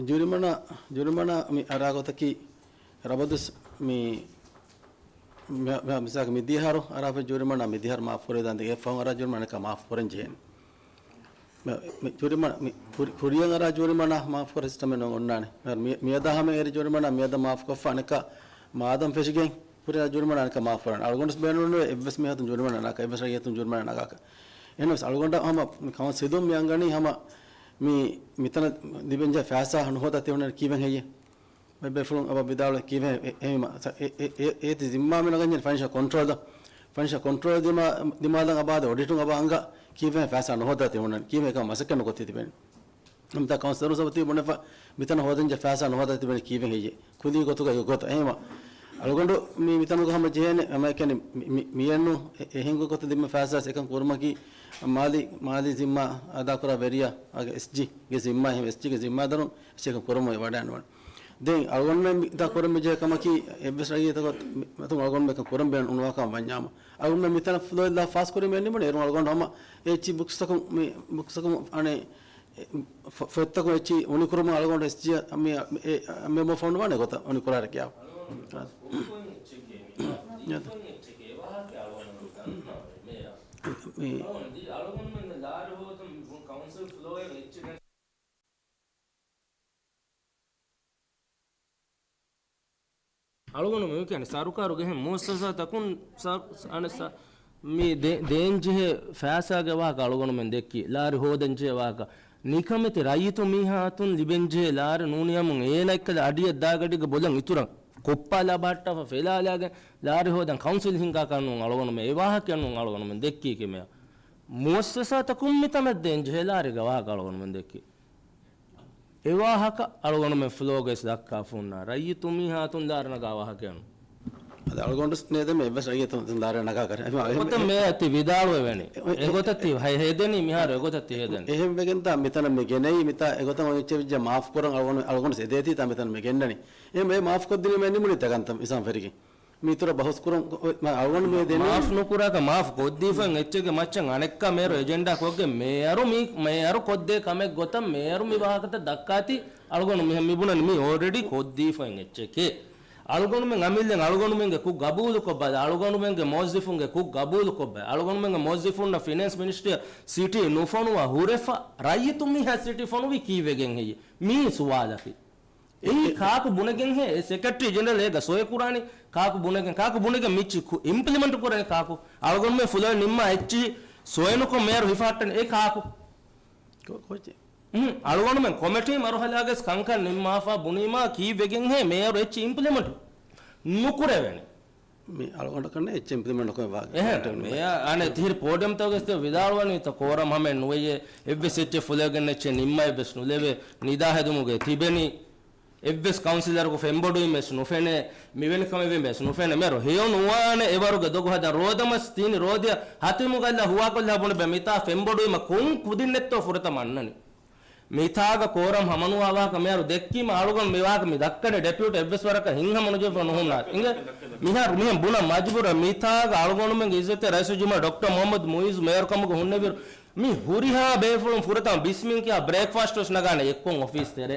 ޖުރިމަނާ، ޖުރިމަނާ މި އަރާ ގޮތަކީ ރަބަދުސް މި، މި، މި، މިސާލަކަށް މިދިޔަހަރު އަރާފަ ޖުރިމަނާ މިދިޔަހަރު މާފު ކުރެވިދާނެ ދެން އެއްފަހުން އަރާ ޖުރިމަނާ އަނެކާ މާފު ކުރަން ޖެހޭނެ. މި، މި ޖުރިމަނާ، މި ކުރި-، ކުރިއަށް އަރާ ޖުރިމަނާ މާފު ކުރާ ސިސްޓަމެއް ނޫން އޮންނާނެ. މި، މިއަދާ ހަމަ އެރި ޖުރިމަނާ މިއަދާ މާފު ކޮށްފަ އަނެކާ މާދަން ފެށިގެން ކުރިއަށް ޖުރިމަނާ އަނެކާ މާފު ކުރާނެ. އަޅުގަނޑު ބޭނުންވެ އެއްވެސް މީހަކު ޖުރިމަނާ ނަގާކަށް، އެއްވެސް ރައްޔިތުން ޖުރިމަނާ ނަގާކަށް. އެހެނަސް އަޅުގަނޑަށް ހަމަ މި ކައުންސިލުން މި އަންގަނީ ހަމަ މި، މިތަނަށް ލިބެންޖެހޭ ފައިސާ ނުހޯދާ ތިހުނެއް ކީއްވެ ހެއްޔޭ؟ ބޭފުޅުން އަބަ ވިދާޅުވެ ކީއްވެ އެ-، އެ-، އެ-، އެ-، އޭތި ޒިންމާ މި ނަގަންޖެހޭ ފައިނޭންޝަލް ކޮންޓްރޯލް ދަ-، ފައިނޭންޝަލް ކޮންޓްރޯލް ދިމާ-، ދިމާލަށް އަބާ އަދި އޮޑިޓުން އަބަ އަންގަ ކީއްވެ ފައިސާ ނުހޯދާ ތިހުނެއް ކީއްވެ ކަމަށް މަސައްކަތް ނުކޮށް ތިބެނީ. މިތާ ކައުންސިލަރު ސަބަތީ ބުނެފަ މިތަނަށް ހޯދަންޖެހޭ ފައިސާ ނުހޯދާ ތިބެނީ ކީއްވެ ހެއްޔޭ؟ ކުލީ ގޮތުގަ އެ ގޮތަށް. އެހެންވީމަ އަޅުގަނޑު މި މިތަނުގަ ހަމަ ޖެހޭނެ ހަމައެކަނި މި، މި، މިއެއްނު އެ-، އެހެން ގޮތަށް ދިންމަ ފައިސާ އެކަން ކުރުމަކީ މާލީ، މާލީ ޒިންމާ އަދާކުރާ ވެރިޔާ އާގެ އެސްޖީގެ ޒިންމާ، އެހެން އެސްޖީގެ ޒިންމާދަރުން އެކަން ކުރަމުން ވަޑައިނުވާނެ. ދެން އަޅުގަނޑުމެން މިތާ ކުރަން މިޖެހޭ ކަމަކީ އެއްވެސް ރައްޔިތަކަށް މި-، މަތުން އަޅުގަނޑުމެން އެކަން ކުރަން ބޭނުން އުނުވާކަމަށް ވަންޏާމަ. އަޅުގަނޑުމެން މިތަނަށް ފުލޯ އެއްލާ ފާސް ކުރީމަ އެންނިމުން އޭރުން އަޅުގަނޑު ހަމަ އެއްޗި ބުކްސްތަކުން މި ބުކްސްތަކުން އަނެއް ފޮ-، ފޮތްތަކުން އެއްޗި އުނިކުރުމަށް އަޅުގަނޑު އެސްޖީ މި، މި، އެ، މެމޯ ފޮނުވާނެ ގޮތަށް އުނިކުރާރެކެއާ. މި އަޅުގަނޑު މި ކިޔަނީ ސަރުކާރުގެ އެހެން މުއައްސަސާތަކުން ސަ-، ސަ-، އަނެއް ސަ-، މި ދޭ-، ދޭންޖެހޭ ފައިސާގެ ވާހަކަ އަޅުގަނޑުމެން ދެއްކި، ލާރި ހޯދަންޖެހޭ ވާހަކަ. ނިކަމެތި ރައްޔިތު މީހާ އަތުން ލިބެންޖެހޭ ލާރި ނޫނިއްޔާމުން އޭނައެއްކަލަ އަޑިއަށް ދާގަޑިގަ ބޮލަށް އިތުރަށް ކޮއްޕާ ލަބާއްޓާފަ ފެލާލާގެން ލާރި ހޯދަން ކައުންސިލް ހިންގާކަށް ނޫން އަޅުގަނޑުމެން އެ ވާހަކައެއް ނޫން އަޅުގަނޑުމެން ދެއްކީ ކިމެއާ. މުއައްސަސާތަކުން މިތަނަށް ދޭންޖެހޭ ލާރިގެ ވާހަކަ އަޅުގަނޑުމެން ދެއްކީ. އެ ވާހަކަ އަޅުގަނޑުމެން ފްލޯގައި ދައްކާފަ ހުންނަ ރައްޔިތު މީހާ އަތުން ލާރި ނަގާ ވާހަކައެއް ނޫން. އަދި އަޅުގަނޑު ނޭދެމެ އެއްވެސް ރައްޔިތު ލާރި ނަގާކަށް. އެގޮތަށް މޭ އަތި ވިދާޅުވެވެނީ. އެ-، އެ-، އެގޮތަށް ތި ހެ-، ހެދެނީ މިހާރު އެގޮތަށް ތި ހެދެނީ. އެހެން ވެގެންތާ މިތަނަށް މި ގެނައީ މިތާ އެގޮތަށް އޮތް އެއްޗެއް ވެއްޖެ މާފް ކުރަން އަޅުގަނޑު، އަޅުގަނޑު އެދޭތީ ތާ މިތަނަށް މި ގެންނަނީ. އެ މޭ މާފް ކޮށްދިނީމަ ނިމުނީ ތަކަންތަ މިސާން ފެރިގެން. މިތުރަށް ބަހުސް ކުރަން މާފް ނުކުރާކަށް މާފް ކޮށްދީފައި އެއްޗެއްގެ މައްޗަށް އަނެއްކާ މޭރު އެޖެންޑާ ކޮށްގެން މޭޔަރު މި، މޭޔަރު ކޮށްދޭ ކަމެއް ގޮތަށް މޭޔަރު މި ވާހަކަތައް ދައްކާތީ އަޅުގަނޑު މިހެން މިބުނަނީ މީ އޯލްރެޑީ ކޮށްދީފައި އެއްޗެކޭ. އަޅުގަނޑުމެން އަމިއްލަ އަޅުގަނޑުމެންގެ ކުށް ގަބޫލުކޮށްބަލަ، އަޅުގަނޑުމެންގެ މުވައްޒިފުންގެ ކުށް ގަބޫލުކޮށްބަލަ، އަޅުގަނޑުމެންގެ މުވައްޒިފުންނަށް ފިނޭންސް މިނިސްޓްރީއަށް ސިޓީ ނުފޮނުވާ ހުރެފަ ރައްޔިތު މީހާ ސިޓީ ފޮނުވީ ކީއްވެގެން ހެއްޔޭ؟ މީ ސުވާލަކީ. އެއީ ކާކު ބުނެގެންހޭ؟ އެ ސެކްރެޓަރީ ޖެނެރަލް އޭގަ ސޮއެ ކުރާނީ ކާކު ބުނެގެން؟ ކާކު ބުނެގެން މިއްޗި ކު-، އިމްޕްލިމެންޓް ކުރަނީ ކާކު؟ އަޅުގަނޑުމެން ފުލޯއިން ނިންމާ އެއްޗިހި ސޮއެ ނުކޮށް މޭރު ހިފަހައްޓަނީ އެ ކާކު؟ ކޯ-، ކޯޗެއް؟ ހުން، އަޅުގަނޑުމެން ކޮމިޓީ މަރުހަލާގަސް ކަންކަން ނިންމާފާ ބުނީމާ ކީއްވެގެންހޭ މޭރު އެއްޗި އިމްޕްލިމެންޓް ނުކުރެވެނީ؟ މި އަޅުގަނޑަކަށް އެއްޗެއް އިމްޕްލިމެންޓް ނުކުރެވޭ ވާ-، އެހެން، ވާ-، މިއާ އަނެއް ތިހިރި ޕޯޑިއަމްތަކުގަސް ވިދާޅުވަނީތަ ކޯރަމް ހަމައެއް ނުވެޔޭ، އެއްވެސް އެއްޗެއް ފުލެގެން އެއްޗެއް ނިންމައެއްވެސް ނުލެވޭ، ނިދާ ހެދުމުގެ ތިބެނީ، އެއްވެސް ކައުންސިލަރަކު ފެންބޮޑުވީމެސް ނުފެނޭ، މިވެނި ކަމެއް ވީމެސް ނުފެނޭ. މޭރު ހެޔޮ ނުވާނެ އެވަރުގެ ދޮގު ހަދަން. ރޯދަމަސް ތީނި ރޯދިޔަ ހަތިމުގައްލަ ހުވާކޮށްލާ ބުނެބެ މިތާ ފެންބޮޑުވީމަ ކޮން ކުދިންނެއްތޯ ފުރަތަމަ އަންނަނީ. މިތާގަ ކޯރަމް ހަމަނުވާ ވާހަކަ މިހާރު ދެއްކީމަ އަޅުގަނޑު މި ވާހަކަ މި ދައްކަނީ ޑެޕިއުޓީ އެއްވެސް ވަރަކަށް ހިތްހަމަ ނުޖެހިފަ ނުހުންނާ. އިނގޭ މިހާރު މިހެން ބުނަން މަޖުބޫރަ މިތާގަ އަޅުގަނޑުމެންގެ އިއްޒަތްތެރި ރައީސުލްޖުމްހޫރިއްޔާ ޑޮކްޓަރ މުޙައްމަދު މުޢިއްޒު މޭޔަރު ކަމުގަ ހުންނެވިއިރު މި ހުރިހާ ބޭފުޅުން ފުރަތަމަ ބިސްމިން ކިޔާ ބްރޭކްފާސްޓް ވެސް ނަގާނެ އެއްކޮށް އޮފީސް ތެރޭ.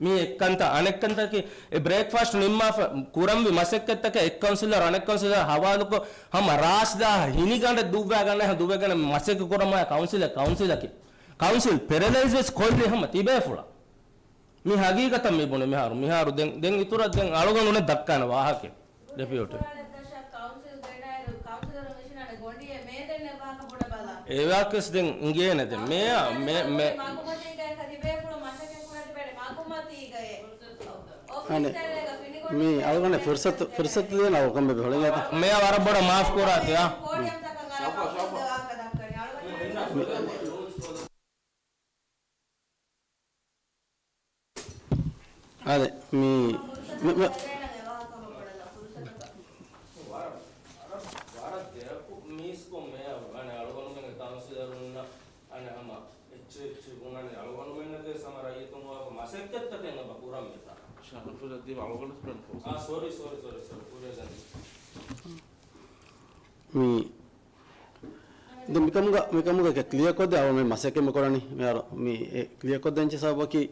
މީ އެއްކަންތައް. އަނެއްކަންތަކީ އެ ބްރޭކްފާސްޓް ނިންމާފަ ކުރަންވި މަސައްކަތްތަކެއް އެއް ކައުންސިލަރ އަނެއް ކައުންސިލަރ ހަވާލުކޮށް ހަމަ ރާސްދާ ހިނިގަނޑެއް ދުއްވާގަންނަ ދުވެގަނެ މަސައްކަތް ކުރަމާ ކައުންސިލެއް ކައުންސިލަކީ. ކައުންސިލް ޕެރަލައިޒް ވެސް ކޮށްލި ހަމަ ތިބޭފުޅާ. މި ހަގީގަތަށް މި ބުނެ މިހާރު، މިހާރު ދެން، ދެން އިތުރަށް ދެން އަޅުގަނޑު ނެ ދައްކާނެ ވާހަކަ ޑެޕިއުޓީ. އެވާކެސް ދެން އިނގޭނެ ދެން. މޭ، މޭ، މޭ. އަނެ، މީ އަޅުގަނޑު ފުރުސަތު، ފުރުސަތު ދޭނަ އަޅުގަނޑު ބެ ހޮޅިގަތަ. މޭ ވަރަށް ބޮޑަށް މާފް ކުރާތި. މޭ. އާދެ، މި، މި، މި، ވަރަށް، ވަރަށް، ވަރަށް ދެރަކު މީސްކޮށް މޭ އަނެ އަޅުގަނޑުމެންގެ ކައުންސިލަރުންނަށް އަނެ ހަމަ އެއްޗެއް އެއްޗެއް ބުނަނީ އަޅުގަނޑުމެންނަކީ ހަމަ ރައްޔިތުން ވާކޮ މަސައްކަތްތަކެއް އެބަ ކުރަން މިތާ. މި، ދެން މިކަމުގަ، މިކަމުގަ ކްލިއަރ ކޮށްދޭ އަޅުގަނޑު މަސައްކަތް މި ކުރަނީ. މިހާރު މި އެ ކްލިއަރ ކޮށްދޭން ހިސާބަކީ،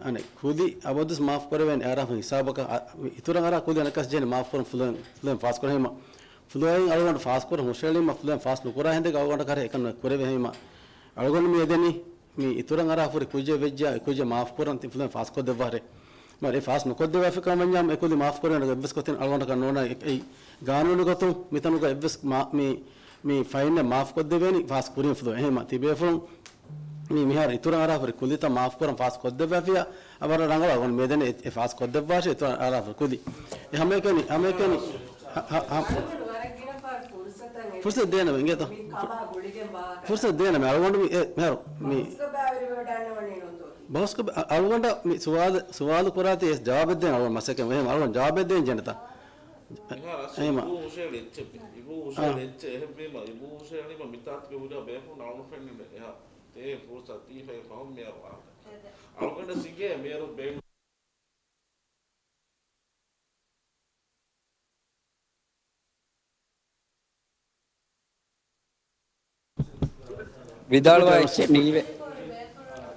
އަނެއް ކުލި އަބަދުސް މާފް ކުރެވޭނެ އަރާފަ ހިސާބަކަށް، އަ، މި އިތުރަށް އަރާ ކުލި އަނެއްކާސް ޖެހޭނެ މާފް ކުރަން ފުލުވެން، ފުލުވެން ފާސް ކުރަން. ހަމަ ފުލުވައިން އަޅުގަނޑު ފާސް ކުރަން ހުށައެޅީމަ ފުލުވެން ފާސް ނުކުރާ ހިނދެއް އަޅުގަނޑަކަށް އެކަން ކުރެވޭ. ހަމަ އަޅުގަނޑު މި އެދެނީ މި އިތުރަށް އަރާ ހުރި ކުއްޖެއް ވެއްޖެ، އެ ކުއްޖެއް މާފް ކުރަން ތި ފުލުވެން ފާސް ކޮށްދެއްވާށޭ. މަރި އެ ފާސް ނުކޮށްދެއްވާފި ކަމަށް ވަންޏާ އެ ކުލި މާފް ކުރެވޭނެ އެއްވެސް ގޮތެއް އަޅުގަނޑަކަށް ނޯންނާ. އެ، އެއީ ގާނޫނީ ގޮތުން މިތަނުގަ އެއްވެސް މާ-، މި، މި ފައިންއެއް މާފް ކޮށްދެވޭނީ ފާސް ކުރިން ފުލުވެ. އެހެންމަ ތިބޭފުޅުން މި މިހާރު އިތުރަށް އަރާ ހުރި ކުލިތައް މާފް ކުރަން ފާސް ކޮށްދެއްވާފިޔާ، އަވަރަށް ރަނގަޅަށް އަޅުގަނޑު މި އެދެނީ އެ، އެ ފާސް ކޮށްދެއްވާށޭ އިތުރަށް އަރާ ހުރި ކުލި. އެ ހަމައެކަނި، ހަމައެކަނި، ހަ، ހަ، ހަ، ފުރުސަތު ދޭނަމޭ އިނގޭތޯ؟ ފުރުސަތު ދޭނަމޭ އަޅުގަނޑު މި، އެ، މިހާރު މި ބަހުސްގަ ބަ-، އަ-، އަޅުގަނޑަށް މި ސުވާލު، ސުވާލު ކުރާތީ އެ ޖަވާބެއް ދޭން އަޅުގަނޑު މަސައްކަތް. އެހެން އަޅުގަނޑު ޖަވާބެއް ދޭން ޖެހޭނެތާ؟ މިހާރު އަސްލު އެހެން. އިބޫ ހުށައެޅި އެއްޗެއް، އިބޫ ހުށައެޅި އެއްޗެއް. އެހެންވީމަ، އިބޫ ހުށައެޅީމަ މިތާތުގެ ހުރިހާ ބޭފުޅުން އަޅުގަނޑު ފެންނަނީ އެހާ ތޭ ފުރުސަތު ދީފައި ފަހުން މިހާރު ވާހަކަ. އަޅުގަނޑަށް އެނގޭ މިހާރު ބޭނު ވިދާޅުވާ އެއްޗެއް ނީވެ.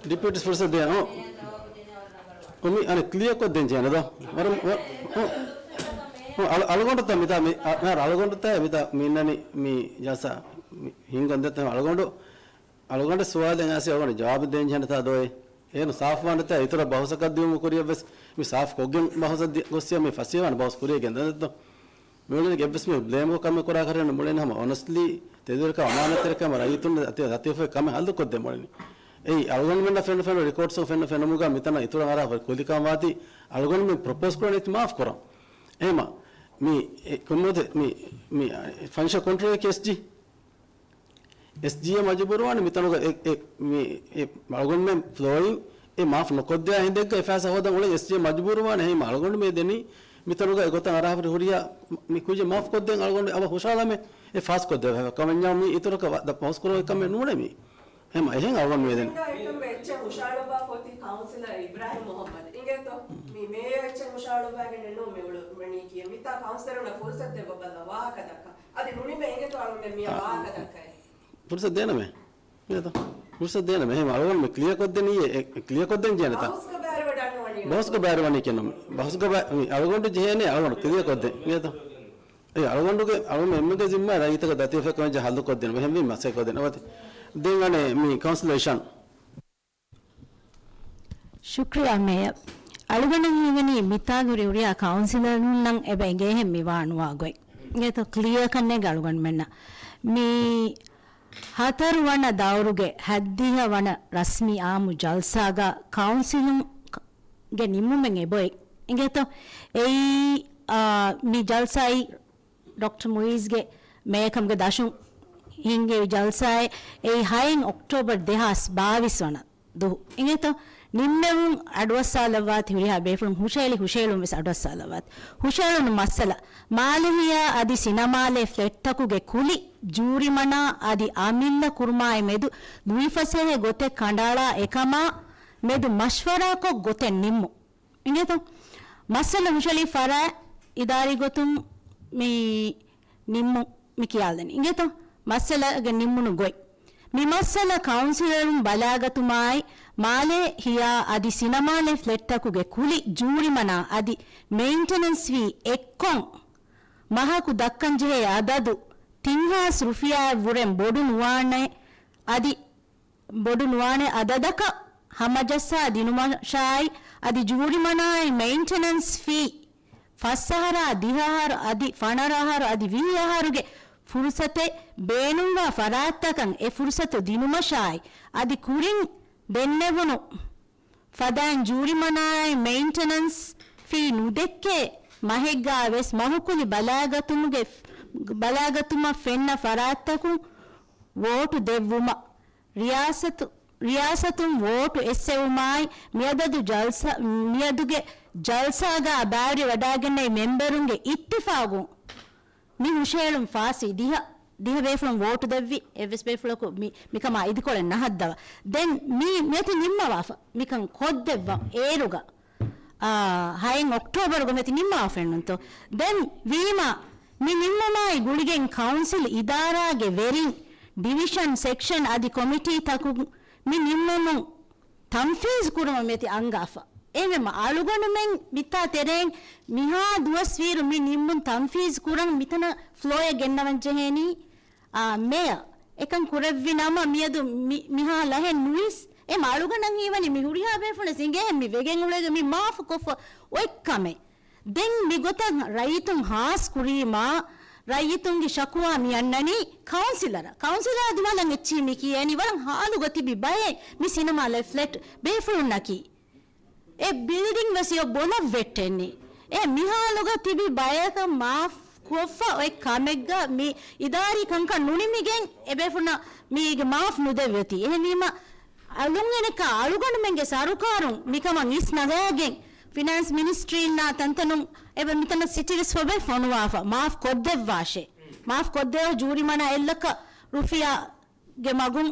ޑިޕިއުޓީ ފުރުސަތު ދޭން. އޮ. އޮ، މި އަނެއް ކްލިއަރ ކޮށްދޭން ޖެހޭނެ ދޯ. ވަރަށް، އޮ، އޮ. އޮ، އަޅު-، އަޅުގަނޑުތައް މިތާ މި، އަ، މިހާރު އަޅުގަނޑުތައް މިތާ މި އިންނަނީ މި ޖަލްސާ މި ހިންގަން ދެއްތަ އަޅުގަނޑު، އަޅުގަނޑު ސުވާލެއް އައިސް އަޅުގަނޑު ޖަވާބު ދޭން ޖެހޭނެތާ ދޯއޭ؟ އޭރު ސާފުވާނެތާ އިތުރަށް ބަހުސަކަށް ދިއުމު ކުރިޔަށްވެސް މި ސާފު ކޮށްގެން ބަހުސަށް ދި-، ގޮއްސިޔަ މި ފަސޭހަވާނެ ބަހުސް ކުރިޔަށް ގެންދަން ދޯ؟ މިއުޅެނީ އެއްވެސް މީހަކު ބްލޭމްކޮށް ކަމެއް ކުރާކަށެއް ނުމުޅެނީ ހަމަ އޮނަސްޓްލީ ތެދުވެރިކަމާ އަމާނާތްތެރިކަމާ ރައްޔިތުން އަތި ލަތީފުގެ ކަމެއް ހައްލުކޮށްދޭ މުޅެނީ. އެއީ އަޅުގަނޑުމެންނަށް ފެންނަ ފެންނަ ރިކޯޑްސް ފެންނަ ފެނުމުގަ މިތަނަށް އިތުރަށް އަރާ ހުރި ކުލިކަން ވާތީ އަޅުގަނޑުމެން ޕްރޮޕޯސް ކުރަނީ މާފް ކުރަން. އެހެމަ މި އެ ކޮންމެ މި، މި ފަންކްޝަން ކޮންޓްރޯލް ކޭސް ޖީ އެސްޖީއޭ މަޖުބޫރުވާނެ މިތަނުގަ އެ، އެ، މި، އެ އަޅުގަނޑުމެން ފްލޯއިން އެ މާފް ނުކޮށްދެއްވާ ހިނދެއްގަ އެ ފައިސާ ހޯދަން އުޅެން އެސްޖީއޭ މަޖުބޫރުވާނެ. އެހެން އަޅުގަނޑު މި ދެނީ މިތަނުގަ އެގޮތަށް އަރާފަ ހުރިހާ މި ކުއްޖެއް މާފް ކޮށްދޭން އަޅުގަނޑު އަވަ ހުށަހަޅަމޭ އެ ފާސް ކޮށްދެއްވާ ކަމެއް ނޫން މި އިތުރަކަށް ވަ-، ދަ-، ފޯސް ކުރުމުގެ ކަމެއް ނޫނޭ މީ. އެހެން އަޅުގަނޑު މި ދެނީ. އެއްޗެއް ހުށަހަޅުއްވާ ފޮތި ކައުންސިލަރ އިބްރާހިމް މުހައްމަދު އިނގޭތޯ؟ މި މޭޔަރ އެއްޗެއް ހުށަހަޅުއްވާގެން ނޫން މި އުޅު-، އުޅެނީކީ. މިތާ ކައުންސިލަރުންނަށް ފުރުސަތު ދެއްވަބަލަ ވާހަކަ ދައްކަން. އަދި ނުނިމޭ އިނގޭތޯ އަޅުގަނޑު މި ވާހަކަ ދައްކައި. ފުރުސަތު ދޭނަމޭ. މިއަދު ފުރުސަތު ދޭނަމޭ. އެހެން އަޅުގަނޑު މި ކްލިއަރ ކޮށްދެނީ އެ، އެ ކްލިއަރ ކޮށްދޭން ޖެހޭނެތާ؟ ބަހުސްގަ ބައިވެރިވަޑަން ނުވަނީ. ބަހުސްގަ ބައިވެރިވަނީ ކިޔަން ނޫން. މި އަޅުގަނޑު ޖެހޭނެ އަޅުގަނޑު ކްލިއަރ ކޮށްދޭން. މިއަދު އެ އަޅުގަނޑުގެ، އަޅުގަނޑު އެންމެގެ ޒިންމާ ރައްޔިތަކަށް ލަތީފަށް ކަމެއް ޖެހި ހައްލު ކޮށްދޭން. އެހެންވީމަ މަސައްކަތް ކޮށްދޭން. އޮތީ ދެން އަނެއް މި ކައުންސިލަރ އިޝާން. ޝުކްރިޔާ މޭޔަރ. އަޅުގަނޑަށް ހީވަނީ މިތާގު ހުރި ހުރިހާ ކައުންސިލަރުންނަށް އެބަ އެނގޭހެން މި ވާ ނުވާ ގޮތް. އިނގޭތޯ ކްލިއަރ ކަންނޭނގެ އަޅުގަނޑުމެންނަށް. މި ހަތަރު ވަނަ ދައުރުގެ ހަތްދިހަ ވަނަ ރަސްމީ އާއްމު ޖަލްސާގަ ކައުންސިލުންގެ ނިންމުމެއް އެބައޮތް. އިނގޭތޯ އެއީ، އާ، މި ޖަލްސާއީ ޑޮކްޓަރ މުއިޒްގެ މޭކަމުގެ ދަށުން ހިންގެވި ޖަލްސާއެއް. އެއީ ހައެއް އޮކްޓޯބަރު ދެހާސް ބާވީސް ވަނަ ދުހު. އިނގޭތޯ؟ ނިންމެވުން އަޑުއައްސާލައްވާތި ހުރިހާ ބޭފުޅުން ހުށައެޅި ހުށައެޅުން ވެސް އަޑުއައްސާލައްވާތި. ހުށައެޅުނު މައްސަލަ، މާލެ ހިޔާ އަދި ސިނަމާލެ ފްލެޓްތަކުގެ ކުލި ޖޫރިމަނާ އަދި އަމިއްލަ ކުރުމާއި މެދު ލުއިފަސޭހަ ގޮތެއް ކަނޑައަޅާ އެކަމާ މެދު މަޝްވަރާކޮށް ގޮތެއް ނިންމުން. އިނގޭތޯ؟ މައްސަލަ ހުށައެޅި ފަރާތް އިދާރީ ގޮތުން މި ނިންމުން މި ކިޔާލަނީ. އިނގޭތޯ؟ މައްސަލަގެ ނިންމުނު ގޮތް. މި މައްސަލަ ކައުންސިލަރުން ބަލާގަތުމާއި، މާލޭ ހިޔާ އަދި ސިނަމާލެ ފްލެޓްތަކުގެ ކުލި ޖޫރިމަނާ އަދި މެއިންޓެނަންސް ފީ އެއްކޮށް، މަހަކު ދައްކަންޖެހޭ އަދަދު ތިން ހާސް ރުފިޔާއަށްވުރެން ބޮޑު ނުވާނެ އަދި ބޮޑު ނުވާނެ އަދަދަކަށް ހަމަޖައްސާ ދިނުމަށާއި، އަދި ޖޫރިމަނާއި މެއިންޓެނަންސް ފީ ފަސް އަހަރާ ދިހަ އަހަރު އަދި ފަނަރަ އަހަރު އަދި ވިހި އަހަރުގެ ފުރުސަތެއް ބޭނުންވާ ފަރާތްތަކަށް އެ ފުރުސަތު ދިނުމަށާއި، އަދި ކުރިން ދެންނެވުނު ފަދައިން ޖޫރިމަނާއި މެއިންޓެނަންސް ފީ ނުދެއްކޭ މަހެއްގާ ވެސް މަހުކުލި ބަލާގަތުމުގެ، ބަލާގަތުމަށް ފެންނަ ފަރާތްތަކުން ވޯޓު ދެއްވުމަށް. ރިޔާސަތު، ރިޔާސަތުން ވޯޓު އެއްސެވުމާއި، މިއަދަދު ޖަލްސާ، މިއަދުގެ ޖަލްސާގަ ބައިވެރިވަޑައިގެންނެވި މެމްބަރުންގެ އިއްތިފާގުން މި ހުށައެޅުން ފާސްވީ. ދިހަ، ދިހަ ބޭފުޅުން ވޯޓު ދެއްވި، އެއްވެސް ބޭފުޅަކު މި، މިކަމާ އިދިކޮޅެއް ނަހައްދަވާ. ދެން މީ މިއަދު ނިންމަވާފަ، މިކަން ކޮށްދެއްވަން އޭރުގަ އާ، ހައެއް އޮކްޓޯބަރުގަ މިއޮތީ ނިންމާފައެއްނުންތޯ؟ ދެން ވީމަ، މި ނިންމުމާއި ގުޅިގެން ކައުންސިލް އިދާރާގެ ވެރިން، ޑިވިޝަން، ސެކްޝަން އަދި ކޮމިޓީތަކުން މި ނިންމުމުން ތަންފީޒު ކުރުމަށް މިއޮތީ އަންގާފަ. އެހެންވީމަ އަޅުގަނޑުމެން މިތާ ތެރެއިން މިހާ ދުވަސްވީއިރު މި ނިންމުން ތަންފީޒު ކުރަން މިތަނަށް ފްލޯއަށް ގެންނަވަން ޖެހޭނީ، އާ، މޭޔަރ. އެކަން ކުރެއްވި ނަމަ މިއަދު މި-، މިހާ ލަހެއް ނުވިސް، އެ އަޅުގަނޑަށް ހީވަނީ މި ހުރިހާ ބޭފުޅުން ވެސް އިނގޭހެން މި ވެގެން އުޅޭގެ މި މާފު ކޮށްފަ އޮތް ކަމެއް. ދެން މިގޮތަށް ރައްޔިތުން ހާސް ކުރީމާ، ރައްޔިތުންގެ ޝަކުވާ މި އަންނަނީ ކައުންސިލަރަށް. ކައުންސިލަރ ދިމާލަށް އެއްޗިހި މި ކިޔޭނީ ވަރަށް ހާލުގަ ތިބި ބައެއް މި ސިނަމާ ލައިފް ފްލެޓް ބޭފުޅުންނަކީ. އެ ބިލްޑިން ވެސް އެ ބޮލަށް ވެއްޓެނީ. އެ މިހާލުގަ ތިބި ބަޔަކަށް މާފް ކޮށްފަ އޮތް ކަމެއްގަ މި އިދާރީ ކަންކަން ނުނިމިގެން އެ ބޭފުޅުންނަށް މީގެ މާފް ނުދެއްވޭތީ. އެހެންވީމަ އަޅުގަނޑުމެންގެ ސަރުކާރުން މިކަމަށް އިސް ނަގާގެން ފިނޭންސް މިނިސްޓްރީންނާ ތަންތަނުން އެބަ މިތަނަށް ސިޓީ ވެސް ފޮބެ ފޮނުވާފަ މާފް ކޮށްދެއްވާށޭ. މާފް ކޮށްދެއްވާ ޖޫރިމަނާ އެއްލައްކަ ރުފިޔާ ގެ މަގުން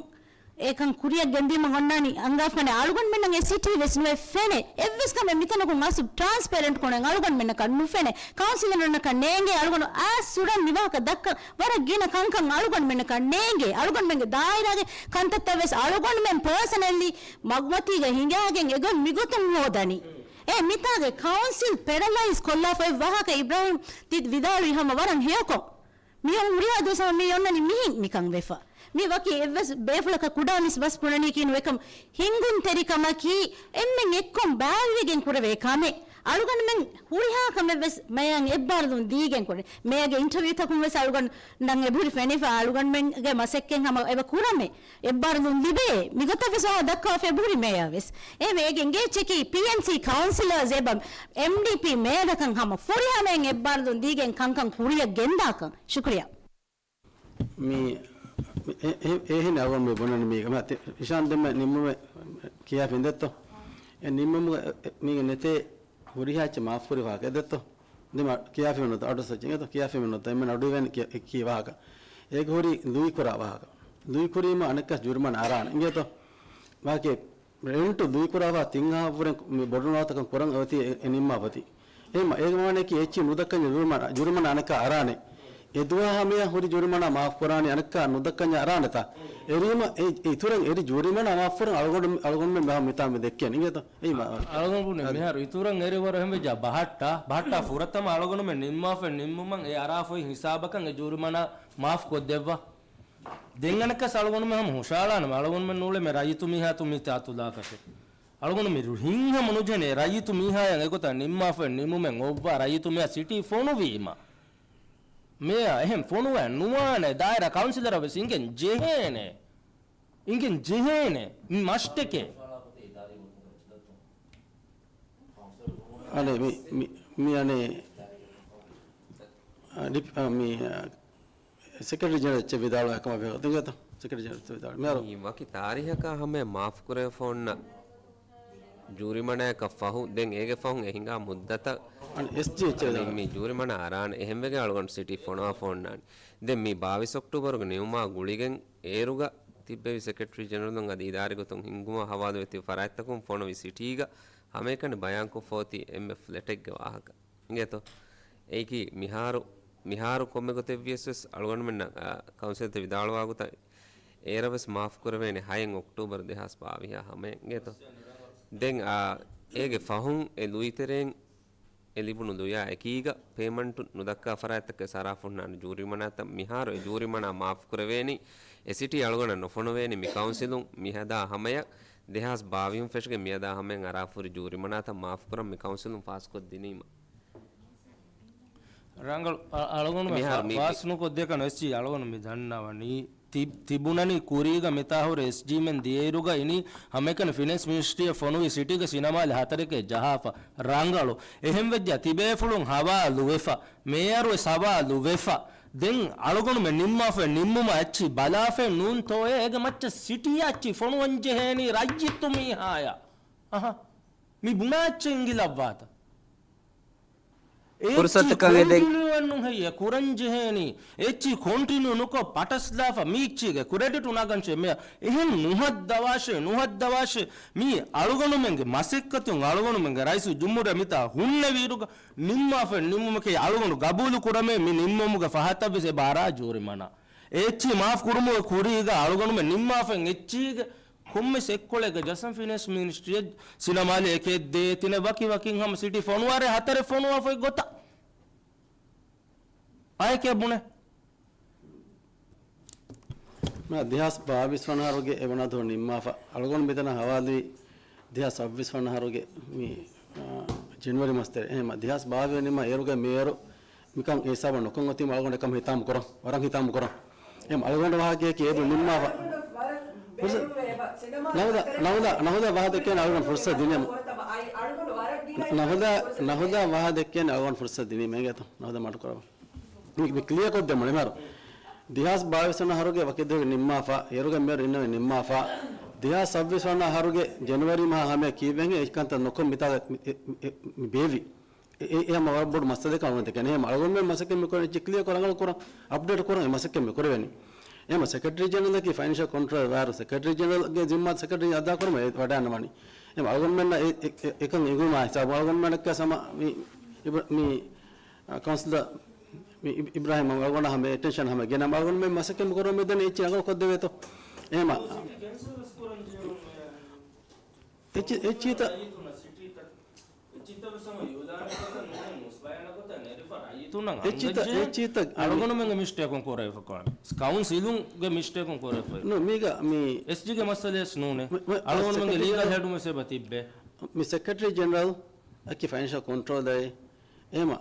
އެކަން ކުރިއަށް ގެންދީމަ އޮންނާނީ އަންގާފަނެ އަޅުގަނޑުމެންނަށް އެ ސިޓީ ވެސް ނުވެ ފެނެ. އެއްވެސް ކަމެއް މިތަނަކުން އަސް ޓްރާންސްޕެރެންޓް ކޮނެ އަޅުގަނޑުމެންނަކަށް ނުފެނެ. ކައުންސިލަރުންނަކަށް ނޭނގޭ އަޅުގަނޑު އާ ސުރަން މިވާހަކަ ދައްކަން ވަރަށް ގިނަ ކަންކަން އަޅުގަނޑުމެންނަކަށް ނޭނގޭ. އަޅުގަނޑުމެންގެ ދާއިރާގެ ކަންތައްތައް ވެސް އަޅުގަނޑުމެން ޕާސަނަލީ މަގުމަތީގަ ހިނގާގެން އެގޮތް މިގޮތުން ހޯދަނީ. އެ މިތާގެ ކައުންސިލް ޕެރަލައިޒް ކޮށްލާފައި ވާހަކަ އިބްރާހިމް ތި ވިދާޅުވި ހަމަ ވަރަށް ހެޔޮކޮށް. މިހެން ހުރިހާ ދުވަސް ހަމަ މި އޮންނަނީ މިހެން މިކަން ވެފަ. މި ވަކި އެއްވެސް ބޭފުޅަކަށް ކުޑަ މިސް ބަސް ބުނަނީކީ ނުވެކަމް. ހިނގުންތެރިކަމަކީ އެންމެން އެއްކޮށް ބާއްވިގެން ކުރެވޭ ކަމެއް. އަޅުގަނޑުމެން ހުރިހާ ކަމެއް ވެސް މޭޔަރަށް އެއްބާރުލުން ދީގެން ކުރޭ. މޭޔަރގެ އިންޓަވިއުތަކުން ވެސް އަޅުގަނޑު ނަން އެބުރި ފެނިފަ އަޅުގަނޑުމެންގެ މަސައްކަތް ހަމަ އެބަ ކުރަމޭ. އެއްބާރުލުން ލިބޭ. މިގޮތަށް ވެސް ވާހަކަ ދައްކާފަ އެބުރި މޭޔަރ ވެސް. އެހެންވެ އޭގެ އިނގޭ ޗެކީ ޕީއެންސީ ކައުންސިލަރސް އެބަ އެމްޑީޕީ މޭޔަރަކަށް ހަމަ ފުރިހަމައިން އެއްބާރުލުން ދީގެން ކަންކަން ކުރިއަށް ގެންދާކަން. ޝުކުރިއްޔާ. މި، އެ، އެ، އެހެން އަޅުގަނޑު މި ބުނަނީ މީގަ މަ ތި އިޝާން ދެންމެ ނިންމުމެއް ކިޔާފަ އިނދެއްތޯ؟ އެ ނިންމުމުގަ އެ، އެ، މީގެ ނެތޭ ހުރިހާ އެއްޗެއް މާފުކުރި ވާހަކަ އެދެއްތޯ؟ ދެމަ ކިޔާފަ ނުތަ އަޑުސައްޗެއް އެދޯ؟ ކިޔާފަ ނުތަ އެންމެން އަޑުއިވެން ކި، ކި ވާހަކަ. އޭގެ ހުރީ ލުއިކުރާ ވާހަކަ. ލުއިކުރީމަ އަނެއްކާ ޖުރިމަނާ އަރާނެ. އިނގޭތޯ؟ ވާކެ ރެންޓު ލުއިކުރާފަ ތިން އަހަށްވުރެ މި ބޮޑު ނުވަތަކަށް ކުރަން އޮތީ އެ، އެ ނިންމާފަތި. އެހެން އޭގެ މާނައަކީ އެއްޗެއް ނުދައްކަންޏާ ޖުރިމަނާ، ޖުރިމަނާ އަނެއްކާ އަރާނެ. އެ ދުވަހަށް ހަމަޔަށް ހުރި ޖުރިމަނާ މާފު ކުރާނީ އަނެއްކާ ނުދައްކަންޏާ އަރާނެތާ؟ އެރީމަ އެ، އެ އިތުރަށް އެރި ޖުރިމަނާ މާފު ކުރަން އަޅުގަނޑު، އަޅުގަނޑުމެން މިހާ މިތާ މި ދެއްކޭނެ. އިނގޭތޯ؟ އެއީ މަ، އަޅުގަނޑު ބުނީ އަދި މިހާރު އިތުރަށް އެރިވަރު އެހެން ވެއްޖާ ބަހައްޓާ، ބަހައްޓާ ފުރަތަމަ އަޅުގަނޑުމެން ނިންމާފައި ނިންމުމަށް އެ އަރާފައި ހިސާބަކަށް އެ ޖުރިމަނާ މާފު ކޮށްދެއްވާ. ދެން އަނެއްކާސް އަޅުގަނޑުމެން ހަމަ ހުށައަޅާނަމޭ، އަޅުގަނޑުމެން ނޫޅެމޭ ރައްޔިތު މީހާ ތު މި ތާތުލާކަށެއް. އަޅުގަނޑު މި ރު، ހިތްހަމަ ނުޖެހޭނެ ރައްޔިތު މީހާޔަށް އެގޮތަށް ނިންމާފައި ނިންމުމެއް އޮއްވާ ރައްޔިތު މީހާ ސިޓީ ފޮނުވީމަ. މޭޔަ އެހެން ފޮނުވައެއް ނުވާނެ، ދާއިރާ ކައުންސިލަރަށް ވެސް އިނގެން ޖެހޭނެ. އިނގެން ޖެހޭނެ. މި މަސްޓެކޭ. އަނެ މި، މި، މި އަނެ، އަ، ޑިޕް، އަ، މި، އަ، ސެކްރެޓަރީ ޖެނެރަލް އެއްޗެއް ވިދާޅުވާ ކަމަށް ވެ އޮތީ ގޮތަށް. ސެކްރެޓަރީ ޖެނެރަލް އެއްޗެއް ވިދާޅުވާ. މިހާރު މި ވަކި ތާރީހަކާ ހަމަޔަށް މާފުކުރެވިފަ އޮންނަ ޖޫރިމަނާއަކަށް ފަހު، ދެން އޭގެ ފަހުން އެ ހިނގާ މުއްދަތަށް އަން އެސްޖީ އެއްޗެއް ދެން ވިދާޅުވާ. މި ޖޫރިމަނާ އަރާނެ. އެހެންވެގެން އަޅުގަނޑު ސިޓީ ފޮނުވާފަ އޮންނާނީ. ދެން މި ބާވީސް އޮކްޓޫބަރުގެ ނިމުމާ ގުޅިގެން އޭރުގަ ތިއްބެވި ސެކްރެޓަރީ ޖެނެރަލުން އަދި އިދާރީ ގޮތުން ހިންގުމަށް ހަވާލުވެތި ފަރާތްތަކުން ފޮނުވި ސިޓީގަ ހަމައެކަނި ބަޔާންކޮށްފަ އޮތީ އެންމެ ފްލެޓެއްގެ ވާހަކަ. އިނގޭތޯ؟ އެއީކީ މިހާރު، މިހާރު ކޮންމެ ގޮތެއްވިޔަސް ވެސް އަޅުގަނޑުމެންނަށް، އާ، ކައުންސިލްތައް ވިދާޅުވާ ގޮތަށް އޭރަށް ވެސް މާފު ކުރެވޭނެ ހައެއް އޮކްޓޫބަރު ދެހާސް ބާވީހާ ހަމަޔަށް. އިނގޭތޯ؟ ދެން، އާ، އޭގެ ފަހުން އެ ލުއިތެރެއިން އެ ލިބުނު ލުޔާ އެކީގަ ޕޭމަންޓު ނުދައްކާ ފަރާތްތަކެއް ސަރާފުންނާނެ ޖޫރިމަނާތައް މިހާރު އެ ޖޫރިމަނާ މާފު ކުރެވޭނީ އެ ސިޓީ އަޅުގަނޑަށް ނުފޮނުވޭނީ މި ކައުންސިލުން މިހަދާ ހަމަޔަށް ދެހާސް ބާވީހުން ފެށިގެން މިއަދާ ހަމަޔަށް އަރާފަހުރި ޖޫރިމަނާތައް މާފުކުރަން މި ކައުންސިލުން ފާސްކޮށްދިނީމަ. ރަނގަޅު، އަ، އަޅުގަނޑުމެން މިހާރު ފާ، މީ ފާސް ނުކޮށްދޭކަށް އެސްޖީ އަޅުގަނޑު މި ދަންނަވަނީ. ތި، ތިބުނަނީ ކުރީގަ މިތާހުރި އެސްޖީމެން ދިޔައިރުގަ އިނީ ހަމައެކަނި ފިނޭންސް މިނިސްޓްރީއަށް ފޮނުވި ސިޓީގަ ސިނަމާލެ ހަތަރެކޭ ޖަހާފަ. ރަނގަޅު. އެހެންވެއްޖާ ތިބޭފުޅުން ހަވާލުވެފަ. މޭޔަރުވެސް ހަވާލުވެފަ. ދެން އަޅުގަނޑުމެން ނިންމާފައި ނިންމުމަށް އެއްޗިހި ބަލާފައެއް ނޫންތޯއޭ އޭގެ މައްޗަށް ސިޓީއާ އެއްޗިހި ފޮނުވަން ޖެހޭނީ ރައްޔިތު މީހާޔަށް. އަހަ. މި ބުނާ އެއްޗެއް އިނގިލައްވާތަ؟ ފުރުސަތަކަށް އެދެން. ކޮންޓިނިއު ނުހެއްޔެ ކުރަން ޖެހޭނީ. އެއްޗި ކޮންޓިނިއު ނުކޮށް ޕަޓަސްލާފަ މީ އެއްޗީގެ ކްރެޑިޓު ނަގަން މެޔަރ. އެހެން ނުހައްދަވާށޭ، ނުހައްދަވާށޭ. މީ އަޅުގަނޑުމެންގެ މަސައްކަތުން އަޅުގަނޑުމެންގެ ރައީސުލްޖުމްހޫރިއްޔާ މިތާ ހުންނެވިއިރުގަ ނިންމާފަ ނިންމުމަކީ އަޅުގަނޑު ގަބޫލު ކުރަމޭ މި ނިންމުމުގެ ފަހަތަށްވެސް އެބަ އަރާ ޖޫރިމަނާ. އެ އެއްޗި މާފް ކުރުމުގެ ކުރީގަ އަޅުގަނޑުމެން ނިންމާފައި އެއްޗީގެ ކޮންމެސް އެއްކޮޅެއްގަ ޖަސްޓިސް ފިނޭންސް މިނިސްޓްރީއަށް ސިނަމާލެ އެކެއް ދޭ، ތިނެއް ވަކި ވަކިން ހަމަ ސިޓީ ފޮނުވާރޭ ހަތަރެއް ފޮނުވާފައި ގޮތަށް. އާއެކޭ ބުނެ. މާ ދެހާސް ބާވީސް ވަނަ އަހަރުގެ އެ ވަނަ ދުވަހު ނިންމާފަ. އަޅުގަނޑު މިތަނަށް ހަވާލުވީ ދެހާސް ސައްބީސް ވަނަ އަހަރުގެ މި، އާ، ޖެނުއަރީ މަސްތެރޭ. އެހެން ދެހާސް ބާވީސް ނިންމާ އޭރުގެ މޭޔަރު މިކަން އެ ހިސާބަށް ނުކޮށް އޮތީމަ އަޅުގަނޑު އެކަމަށް ހިތާމަ ކުރަން، ވަރަށް ހިތާމަ ކުރަން. އެހެން އަޅުގަނޑު ވާހަކައެކޭ އެބަ ނިންމާފަ. ފުރުސަ-، ނަހުދާ، ނަހުދާ، ނަހުދާ ވާހަ ދެއްކޭނެ އަޅުގަނޑު ފުރުސަތު ދިނީމަ. ނަހުދާ، ނަހުދާ ވާހަ ދެއްކޭނެ އަޅުގަނޑު ފުރުސަތު ދިނީމަ. އިނގޭތޯ؟ ނަހުދާ މަޑުކުރަވާ. މި، މި ކްލިއާ ކޮށްދެމުން އެމަރު. ދެހާސް ބާވީސް ވަނަ އަހަރުގެ ވަކި ދުވަހުގެ ނިންމާފަ، އޭރުގެ މޭޔަރު އިންނަވެ ނިންމާފަ. ދެހާސް ސައްބީސް ވަނަ އަހަރުގެ ޖެނުއަރީ މަހާ ހަމަޔަށް ކީއްވެގެން އެ ކަންތައް ނުކޮށް މިތާ މި، މި، މި ބޭއްވި. އެ، އެ، އެ ހަމަ ވަރަށް ބޮޑު މައްސަލައެއް ކަމަށް ދެކެން. އެހެން އަޅުގަނޑުމެން މަސައްކަތް މިކުރަނީ އެއްޗެއް ކްލިއާ ކުރަން، އަޅު ކުރަން، އަޕްޑޭޓް ކުރަން އެ މަސައްކަތް މިކުރެވެނީ. އެހެން ސެކްރެޓަރީ ޖެނެރަލަކީ ފައިނޭންޝަލް ކޮންޓްރޯލް ވާއިރު ސެކްރެޓަރީ ޖެނެރަލްގެ ޒިންމާ ސެކްރެޓަރީ އަދާ ކުރުމަށް އެ ވަޑައިގަންނަވަނީ. އެހެން އަޅުގަނޑުމެންނަށް އެ، އެ، އެ، އެކަން އެނގުމާ ހިސާބު އަޅުގަނޑުމެންނަށް ސަމާ މި، އިބްރ-، މި، އަ، ކައުންސިލަރ މި އިބް-، އިބްރާހިމް އަޅުގަނޑަށް ހަމަ އެޓެންޝަން ހަމަ ގެނަމަ އަޅުގަނޑުމެން މަސައްކަތް މިކުރަމުން މިދަނީ އެއްޗެއް ރަނގަޅު ކޮށްދެވޭތޯ. އެހެން އެއްޗި-، އެއްޗިތަ-، އެއްޗިތަ-، އެއްޗިތަ-، އަޅުގަނޑުމެންގެ މިސްޓޭކުން ކުރެވިފަ ކޮން. ކައުންސިލުންގެ މިސްޓޭކުން ކުރެވިފަ. ނޫ، މީގަ މި އެސްޖީގެ މައްސަލަޔަސް ނޫނޭ. މި، މި، އަޅުގަނޑުމެންގެ ސެކްރެޓަރީ ލީގަލް ހެޑުމެސް އެބަ ތިއްބޭ. މި ސެކްރެޓަރީ ޖެނެރަލް އަކީ ފައިނޭންޝަލް ކޮންޓްރޯލަރ. އެހެމަ،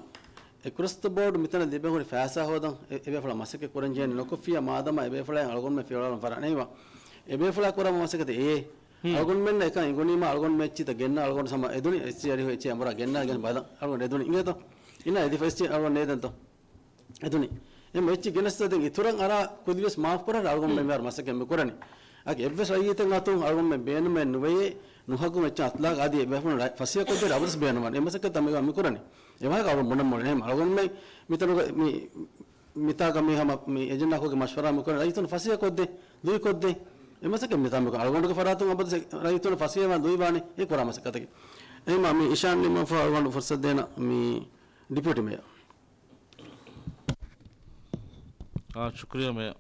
އެކްރޮސް ދަ ބޯޑް މިތަނަށް ލިބެން ހުރި ފައިސާ ހޯދަން އެ، އެބޭފުޅާ މަސައްކަތް ކުރަން ޖެހޭނެ ނުކޮށްފިއްޔާ މާދަމާ އެބޭފުޅާއިން އަޅުގަނޑުމެން ފިޔަވަޅު ފަރާނެ އެހެމަ، އެބޭފުޅާ ކުރާ މަސައްކަތެއް އެ. ހުން. އަޅުގަނޑުމެންނަށް އެކަން އެނގުނީމާ އަޅުގަނޑުމެން އެއްޗިތަ ގެންނަ އަޅުގަނޑު ސަމާ އެދުނި އެއްޗި އަޑި އެއްޗި އަނބުރާ ގެންނަ ގެން ބަލަން އަޅުގަނޑު އެދުނި. އިނގޭތޯ؟ އިނާ އެދި ފައިސް އަޅުގަނޑު ނޭދެންތޯ؟ އެދުނި. އެމް އެޗް ގެނެސް ދެން އިތުރަށް އަރާ ކުދިވެސް މާފް ކުރާ އަޅުގަނޑުމެން މިހާރު މަސައްކަތް މި ކުރަނީ. އަދި އެއްވެސް ރައްޔިތެއް އަތުން އަޅުގަނޑުމެން ބޭނުމެއް ނުވެޔޭ، ނުހަގު އެއްޗެއް އަތުލާ އަދި އެ ބޭފުޅުން ރައް-، ފަސޭހަ ކޮށްދޭ އަބަދުސް ބޭނުމަށް އެ މަސައްކަތް މި ކުރަނީ. އެ ވާހަކަ އަޅުގަނޑު ބުނަން އެހެން އަޅުގަނޑުމެން މިތަނުގަ މި، މިތާގަ މި ހަމަ މި އެޖެންޑާ ކޮށްގެ މަޝްވަރާ މި ކުރަނީ ރައްޔިތުން ފަސޭހަ ކޮށްދޭ، ލުއި ކޮށްދޭ. އެ މަސައްކަތް މިތާ މި ކުރަނީ. އަޅުގަނޑުގެ ފަރާތުން އަބަދު ސެ-، ރައްޔިތުން ފަސޭހަވާން ލުއިވާނެ އެ ކުރާ މަސައްކަތަކީ. އެހެމަ މި އިޝާން ނިމަފަ އަޅުގަނޑު ފުރުސަތު ދޭނަ މި ޑިޕިއުޓީ މޭޔަރ. އާ، ޝުކުރިއްޔާ މޭޔަރ.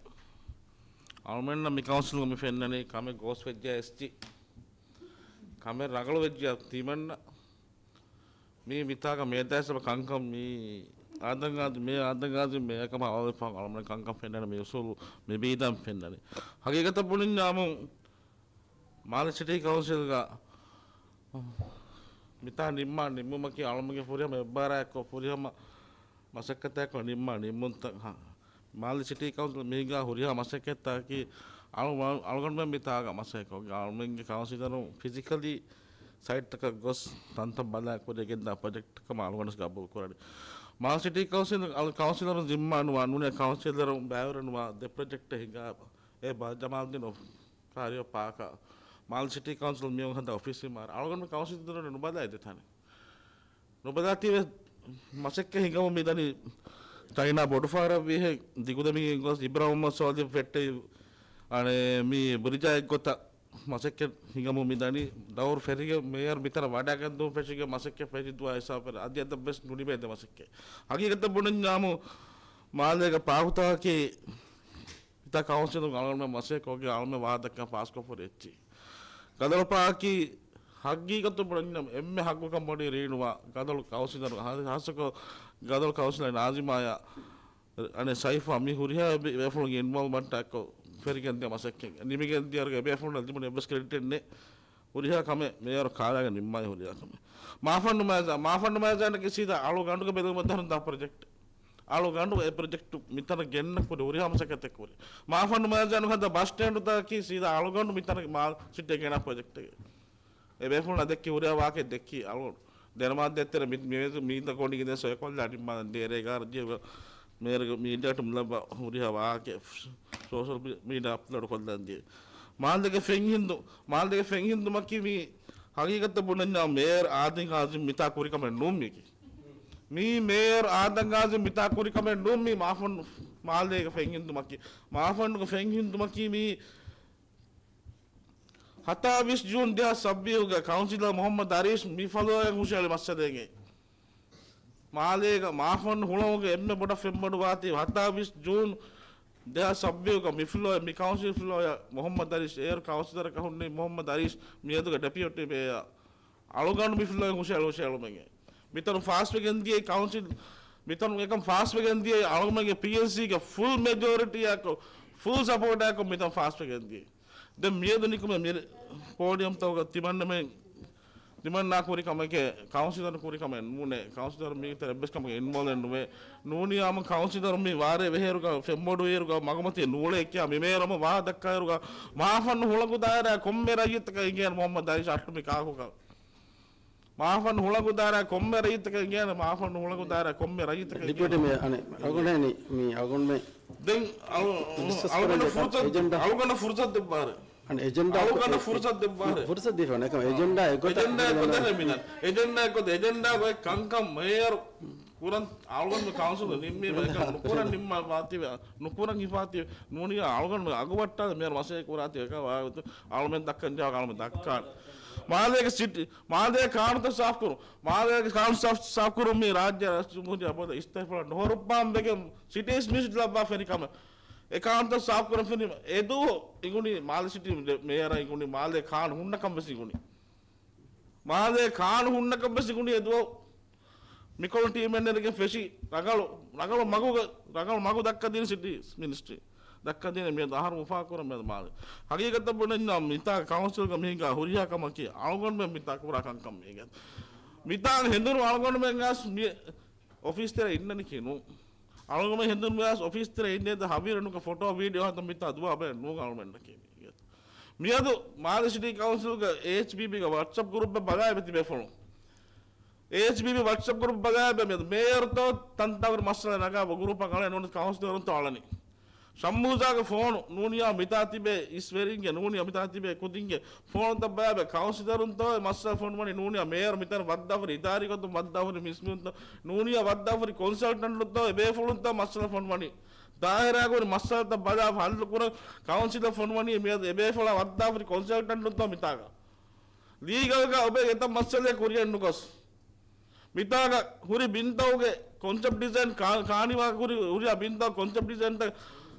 އަޅުމެންނަށް މި ކައުންސިލުން މި ފެންނަނީ ކަމެއް ގޯސް ވެއްޖެ އެސްޖީ. ކަމެއް ރަނގަޅު ވެއްޖެ ތީމަންނަށް. މީ މިތާގަ މޭދާސް އެބަ ކަންކަން މީ އާދަން އާދި، މޭ އާދަން އާދި މޭ ކަމަށް އަވަވެފަ އަޅުމެން ކަންކަން ފެންނަނީ މި އުސޫލު މި ބީދަން ފެންނަނީ. ހަގީގަތަށް ބުނިންޏާމު މާލެ ސިޓީ ކައުންސިލްގަ މިތާ ނިންމާ ނިންމުމަކީ އަޅުމެންގެ ފުރިހަމަ އެއްބާރާއެއްކޮށް، ފުރިހަމަ މަސައްކަތާއެއްކޮށް ނިންމާ ނިންމުންތައް. މާލެ ސިޓީ ކައުންސިލް މީގާ ހުރިހާ މަސައްކަތްތަކަކީ އަޅު-، އަޅުގަނޑުމެން މިތާގަ މަސައްކަތްކޮށްގެން އަޅުމެންގެ ކައުންސިލަރުން ފިޒިކަލީ ސައިޓްތަކަށް ގޮސް ތަންތަން ބަލާ ކުރިޔަށް ގެންދާ ޕްރޮޖެކްޓް ކަމަށް އަޅުގަނޑު ގަބޫލު ކުރަނީ. މާލެ ސިޓީ ކައުންސިލް އަޅު-، ކައުންސިލަރުން ޒިންމާ ނުވާ ނޫނޭ ކައުންސިލަރުން ބައިވެރި ނުވާ ދެ ޕްރޮޖެކްޓެއް ހިނގާ އެ ބާ ޖަމާލްދީން ކާރިއަށް ޕާކަށް މާލެ ސިޓީ ކައުންސިލް މިއޮން ހަދާ އޮފީސް އިމާރާތް. އަޅުގަނޑު ކައުންސިލް ދުރުން ނުބަލާ އެ ދެތާނެ. ނުބަލާތީވެ މަސައްކަތް ހިނގަމުން މިދަނީ ޗައިނާ ބޮޑުފަހަރަށް ވީހެން ދިގުދެމިގެން ގޮސް އިބްރާހިމް މުހައްމަދު ސޯލިހު ފެއްޓެވި އަނެއް މި ބުރިޖާ އެއްގޮތަށް މަސައްކަތް ހިނގަމުން މިދަނީ. ދައުރު ފެށިގެން މޭޔަރު މިތަނަށް ވަޑައިގެންދުން ފެށިގެން މަސައްކަތް ފެށި ދުވާ ހިސާބު އަދި އަދަށްވެސް ނުނިމޭދެ މަސައްކަތް. ހަގީގަތަށް ބުނަންޏާމު މާލޭގެ ޕާކުތަކަކީ މިތާ ކައުންސިލުން އަޅުގަނޑުމެން މަސައްކަތް ކޮށްގެން އަޅުގަނޑުމެން ވާހަކަ ދައްކަން ފާސްކޮށްފަ ހުރި އެއްޗިހި. ކަދަޅު ޕާކީ ހަގީގަތު ބުނަންޏާމު އެންމެ ހައްގުކަން ބޮޑީ ރީނުވާ ކަދަޅު ކައުންސިލަރު، ހާ-، ހާއްސަކޮށް ކަދަޅު ކައުންސިލަރ ނާޒިމާޔާ އަނެއް ސައިފާ މި ހުރިހާ ބޭ-، ބޭފުޅުންގެ އިންވޮލްވްމަންޓާ އެއްކޮށް ފެށިގެން ދިޔަ މަސައްކަތް ނިމިގެން ދިޔައިރު އެބޭފުޅުންނަށް ލިބުނު އެއްވެސް ކްރެޑިޓެއް ނެތް. ހުރިހާ ކަމެއް މޭޔަރު ކާލާގެން ނިންމާލި ހުރިހާ ކަމެއް. މާފަންނު މައިޒާ، މާފަންނު މައިޒާނަކީ ސީދާ އަޅު ގަނޑުގެ ބެލުމަށް ދާ ޕްރޮޖެކްޓް. އަޅުގަނޑު އެ ޕްރޮޖެކްޓު މިތަނަށް ގެންނަ ކުރި ހުރިހާ މަސައްކަތެއް ކުރި. މާފަންނު މައިޒާނު ހަދާ ބަސް ސްޓޭންޑުތަކަކީ ސީދާ އަޅުގަނޑު މިތަނަށް މާލެ ސިޓީ ގެނަ ޕްރޮޖެކްޓެއް. އެ ބޭފުޅުން ދެއްކި ހުރިހާ ވާހަކަ ދެއްކި އަޅުގަނޑު. ދެނަމާ ދޭތެރެ މި، މި، މީދަ ގޮނޑިގެ ދެ ސޮއެކޮށްލާ ނިންމާ ދޭރޭގާ ރައްޖެ މޭރުގެ މީޑިއާޓު މިލައްވާ ހުރިހާ ވާހަކަ ސޯޝަލް މީ-، މީޑިއާ އަޕްލޯޑް ކޮށްލަން ދިޔަ. މާލޭގެ ފެންހިންދު، މާލޭގެ ފެންހިންދުމަކީ މީ ހަގީގަތަށް ބުނަންޏާ މޭޔަރު އާދި ހާޒިމް މިތާ ކުރި ކަމެއް ނޫން މީކީ. މީ މޭޔަރ އާދަމް ގާޒީ މިތާ ކުރި ކަމެއް ނޫން، މީ މާފަން މާލޭގެ ފެންހިންދުމަކީ. މާފަންގެ ފެންހިންދުމަކީ މީ ހަތާވީސް ޖޫން ދެހާސް ސައްބީސްގަ ކައުންސިލަރ މުހައްމަދު އަރީޝް މި ފަލޯއަށް ހުށައެޅި މައްސަލައެއް. މާލޭގަ މާފަން ހުޅަމުގެ އެންމެ ބޮޑަށް ފެންމަޑުވާތީ ހަތާވީސް ޖޫން ދެހާސް ސައްބީސްގަ މި ފްލޯއަށް، މި ކައުންސިލް ފްލޯއަށް މުހައްމަދު އަރީޝް، އޭރު ކައުންސިލަރަކަށް ހުންނެވި މުހައްމަދު އަރީޝް، މިއަދުގެ ޑެޕިއުޓީ މޭޔަރ. އަޅުގަނޑު މި ފްލޯއަށް ހުށައެޅު، ހުށައެޅުމެއް. މިތަނުން ފާސްވެގެން ދިޔައީ ކައުންސިލް، މިތަނުން އެކަން ފާސްވެގެން ދިޔައީ އަޅުގަނޑުގެ ޕީއެންސީގެ ފުލް މެޖޯރިޓީއަކު، ފުލް ސަޕޯޓާއެކު މިތަން ފާސްވެގެން ދިޔައީ. ދެން މިއަދު ނިކުމެ މި ޕޯޑިއަމްތަކުގަ ތިމަންނަމެން، ތިމަންނާ ކުރި ކަމެކޭ، ކައުންސިލަރު ކުރި ކަމެއް ނޫނޭ. ކައުންސިލަރު މީތައް އެއްވެސް ކަމަކަށް އިންވޯލްވެ ނުވޭ. ނޫނީ ހަމަ ކައުންސިލަރު މި ވާރޭ ވެހޭއިރުގަ، ފެންމޮޑުވިއިރުގަ، މަގުމަތީ ނޫޅޭ ކިޔާ މި މޭޔަރު ހަމަ ވާހަކަ ދައްކާއިރުގަ، މާފަން ހުޅަނގު ދާއިރާ ކޮންމެ ރައްޔިތަކަށް އިނގޭނެ މުހައްމަދު އަރީޝް އައްޓު މި ކާކުކަން. މާފަން ހުޅަނގު ދާއިރާ ކޮންމެ ރައްޔިތަކަށް އިނގޭނެ، މާފަން ހުޅަނގު ދާއިރާ ކޮންމެ ރައްޔިތަކަށް ޑިޕިއުޓީ އިނގޭނެ. މޭޔަރ، އަނެއް، އަޅުގަނޑު މި، މި އަޅުގަނޑުމެ ޑިސްކަސް ފުރުސަތު، ކުރަން އެޖެންޑާ. އަޅުގަނޑަށް ފުރުސަތު ދެއްވާރެ. އަނެއް އެޖެންޑާ އަޅުގަނޑަށް ފުރުސަތު ދެއްވާރެ. ފުރުސަތު ދީފަ ނަކަމ އެޖެންޑާ އެއްގޮތަށް އެޖެންޑާ އެއްގޮތަށް މިދަން. އެޖެންޑާ އެއްގޮތަށް، އެޖެންޑާ ގޮތް ކަންކަން މޭޔަރު ކުރަން އަޅުގަނޑު ކައުންސިލް ނިންމީމަ އެކަން ނުކުރަން ނިންމާ ފާތިވެ، ނުކުރަން ހިފާތިވެ. ނޫނީ އަޅުގަނޑު އަގުބައްޓާލަ މޭޔަރު މަސައްކަތް ކުރާތި އެކަ ވާގޮތު އަޅުމެން ދައްކަން ޖާގަ އަޅުމެން ދައްކާނެ. މާލޭގެ ސިޓީ، މާލޭ ކާނުތައް ސާފްކުރު، މާލޭގެ ކާނު ސާފް، ސާފްކުރު މީ ރާއްޖެ ރައީސް ޖުމްހޫރިއްޔާ ބޮޑަށް އިސްތިފާ ނުހުރުއްބާން ވެގެން ސިޓީސް މިނިސްޓްރީ ލައްވާ ފެނި ކަމެއް. އެ ކާނުތައް ސާފްކުރަން ފެނި އެދުވަހު އިނގުނީ މާލެ ސިޓީ މޭޔަރ އިނގުނީ މާލޭ ކާނު ހުންނަކަން ވެސް އިނގުނީ. މާލޭ ކާނު ހުންނަކަން ވެސް އިނގުނީ އެދުވަހު. މިކޮޅު ޓީމެއް ނެރެގެން ފެށި ރަނގަޅު، ރަނގަޅު މަގުގަ، ރަނގަޅު މަގު ދައްކަދީން ސިޓީސް މިނިސްޓްރީ. ދައްކަދީން މިއަދު އަހަރު އުފާކުރަން މިއަދު މާލެ. ހަގީގަތަށް ބުނަންޏާ މިތާ ކައުންސިލްގަ މީގަ ހުރިހާ ކަމަކީ އަޅުގަނޑުމެން މިތާ ކުރާ ކަންކަން މީގެ. މިތާ ހެނދުނު އަޅުގަނޑުމެން އަސް މި އޮފީސް ތެރެ އިންނަނިކީ ނޫން. އަޅުގަނޑުމެން ހެނދުނު މިއަސް އޮފީސް ތެރެ އިންނޭ ދަ ހަވީރަނުގެ ފޮޓޯ ވީޑިއޯ ހަތަ މިތާ ދުވާ ބޭ ނޫން އަޅުމެންނަކީ. މިއަދު މާލެ ސިޓީ ކައުންސިލްގެ އޭއެޗްބީބީގެ ވަޓްސަޕް ގްރޫޕް ބަލާ އެބެ ތިބޭފުޅުން. އޭއެޗްބީބީ ވަޓްސަޕް ގްރޫޕް ބަލާ އެބެ މިއަދު މޭޔަރުތޯ ތަންތާވަރު މައްސަލަ ނަގާ ގްރޫޕަށް އަޅަން ނޫން ކައުންސިލަރުންތޯ އަޅަނީ. ޝަމްހޫޒާގެ ފޯނު ނޫނިޔާ މިތާ ތިބޭ އިސްވެރިންގެ ނޫނިޔާ މިތާ ތިބޭ ކުދިންގެ ފޯނުތައް ބަލާ އެބެ ކައުންސިލަރުންތޯ މައްސަލަ ފޮނުވަނީ ނޫނިޔާ މޭޔަރު މިތަނަށް ވައްދާފަރި އިދާރީ ގޮތުން ވައްދާފަރި މިސްމިންތޯ ނޫނިޔާ ވައްދާފަރި ކޮންސަލްޓަންޓުންތޯ އެބޭފުޅުންތޯ މައްސަލަ ފޮނުވަނީ. ދާއިރާގަ ހުރި މައްސަލަތައް ބަލާ ހައްލު ކުރަން ކައުންސިލަށް ފޮނުވަނީ މިއަދު އެބޭފުޅާ ވައްދާފަރި ކޮންސަލްޓަންޓުންތޯ މިތާގަ. ލީގަލްގަ އޮބެ އެތައް މައްސަލައެއް ކުރިއަށް ނުގޮސް. މިތާގަ ހުރި ބިންތަކުގެ ކޮންސެޕްޓް ޑިޒައިން ކާ-، ކާނިވާ ކުރި ހުރިހާ ބިންތަކު ކޮންސެޕްޓް ޑިޒައިންތައް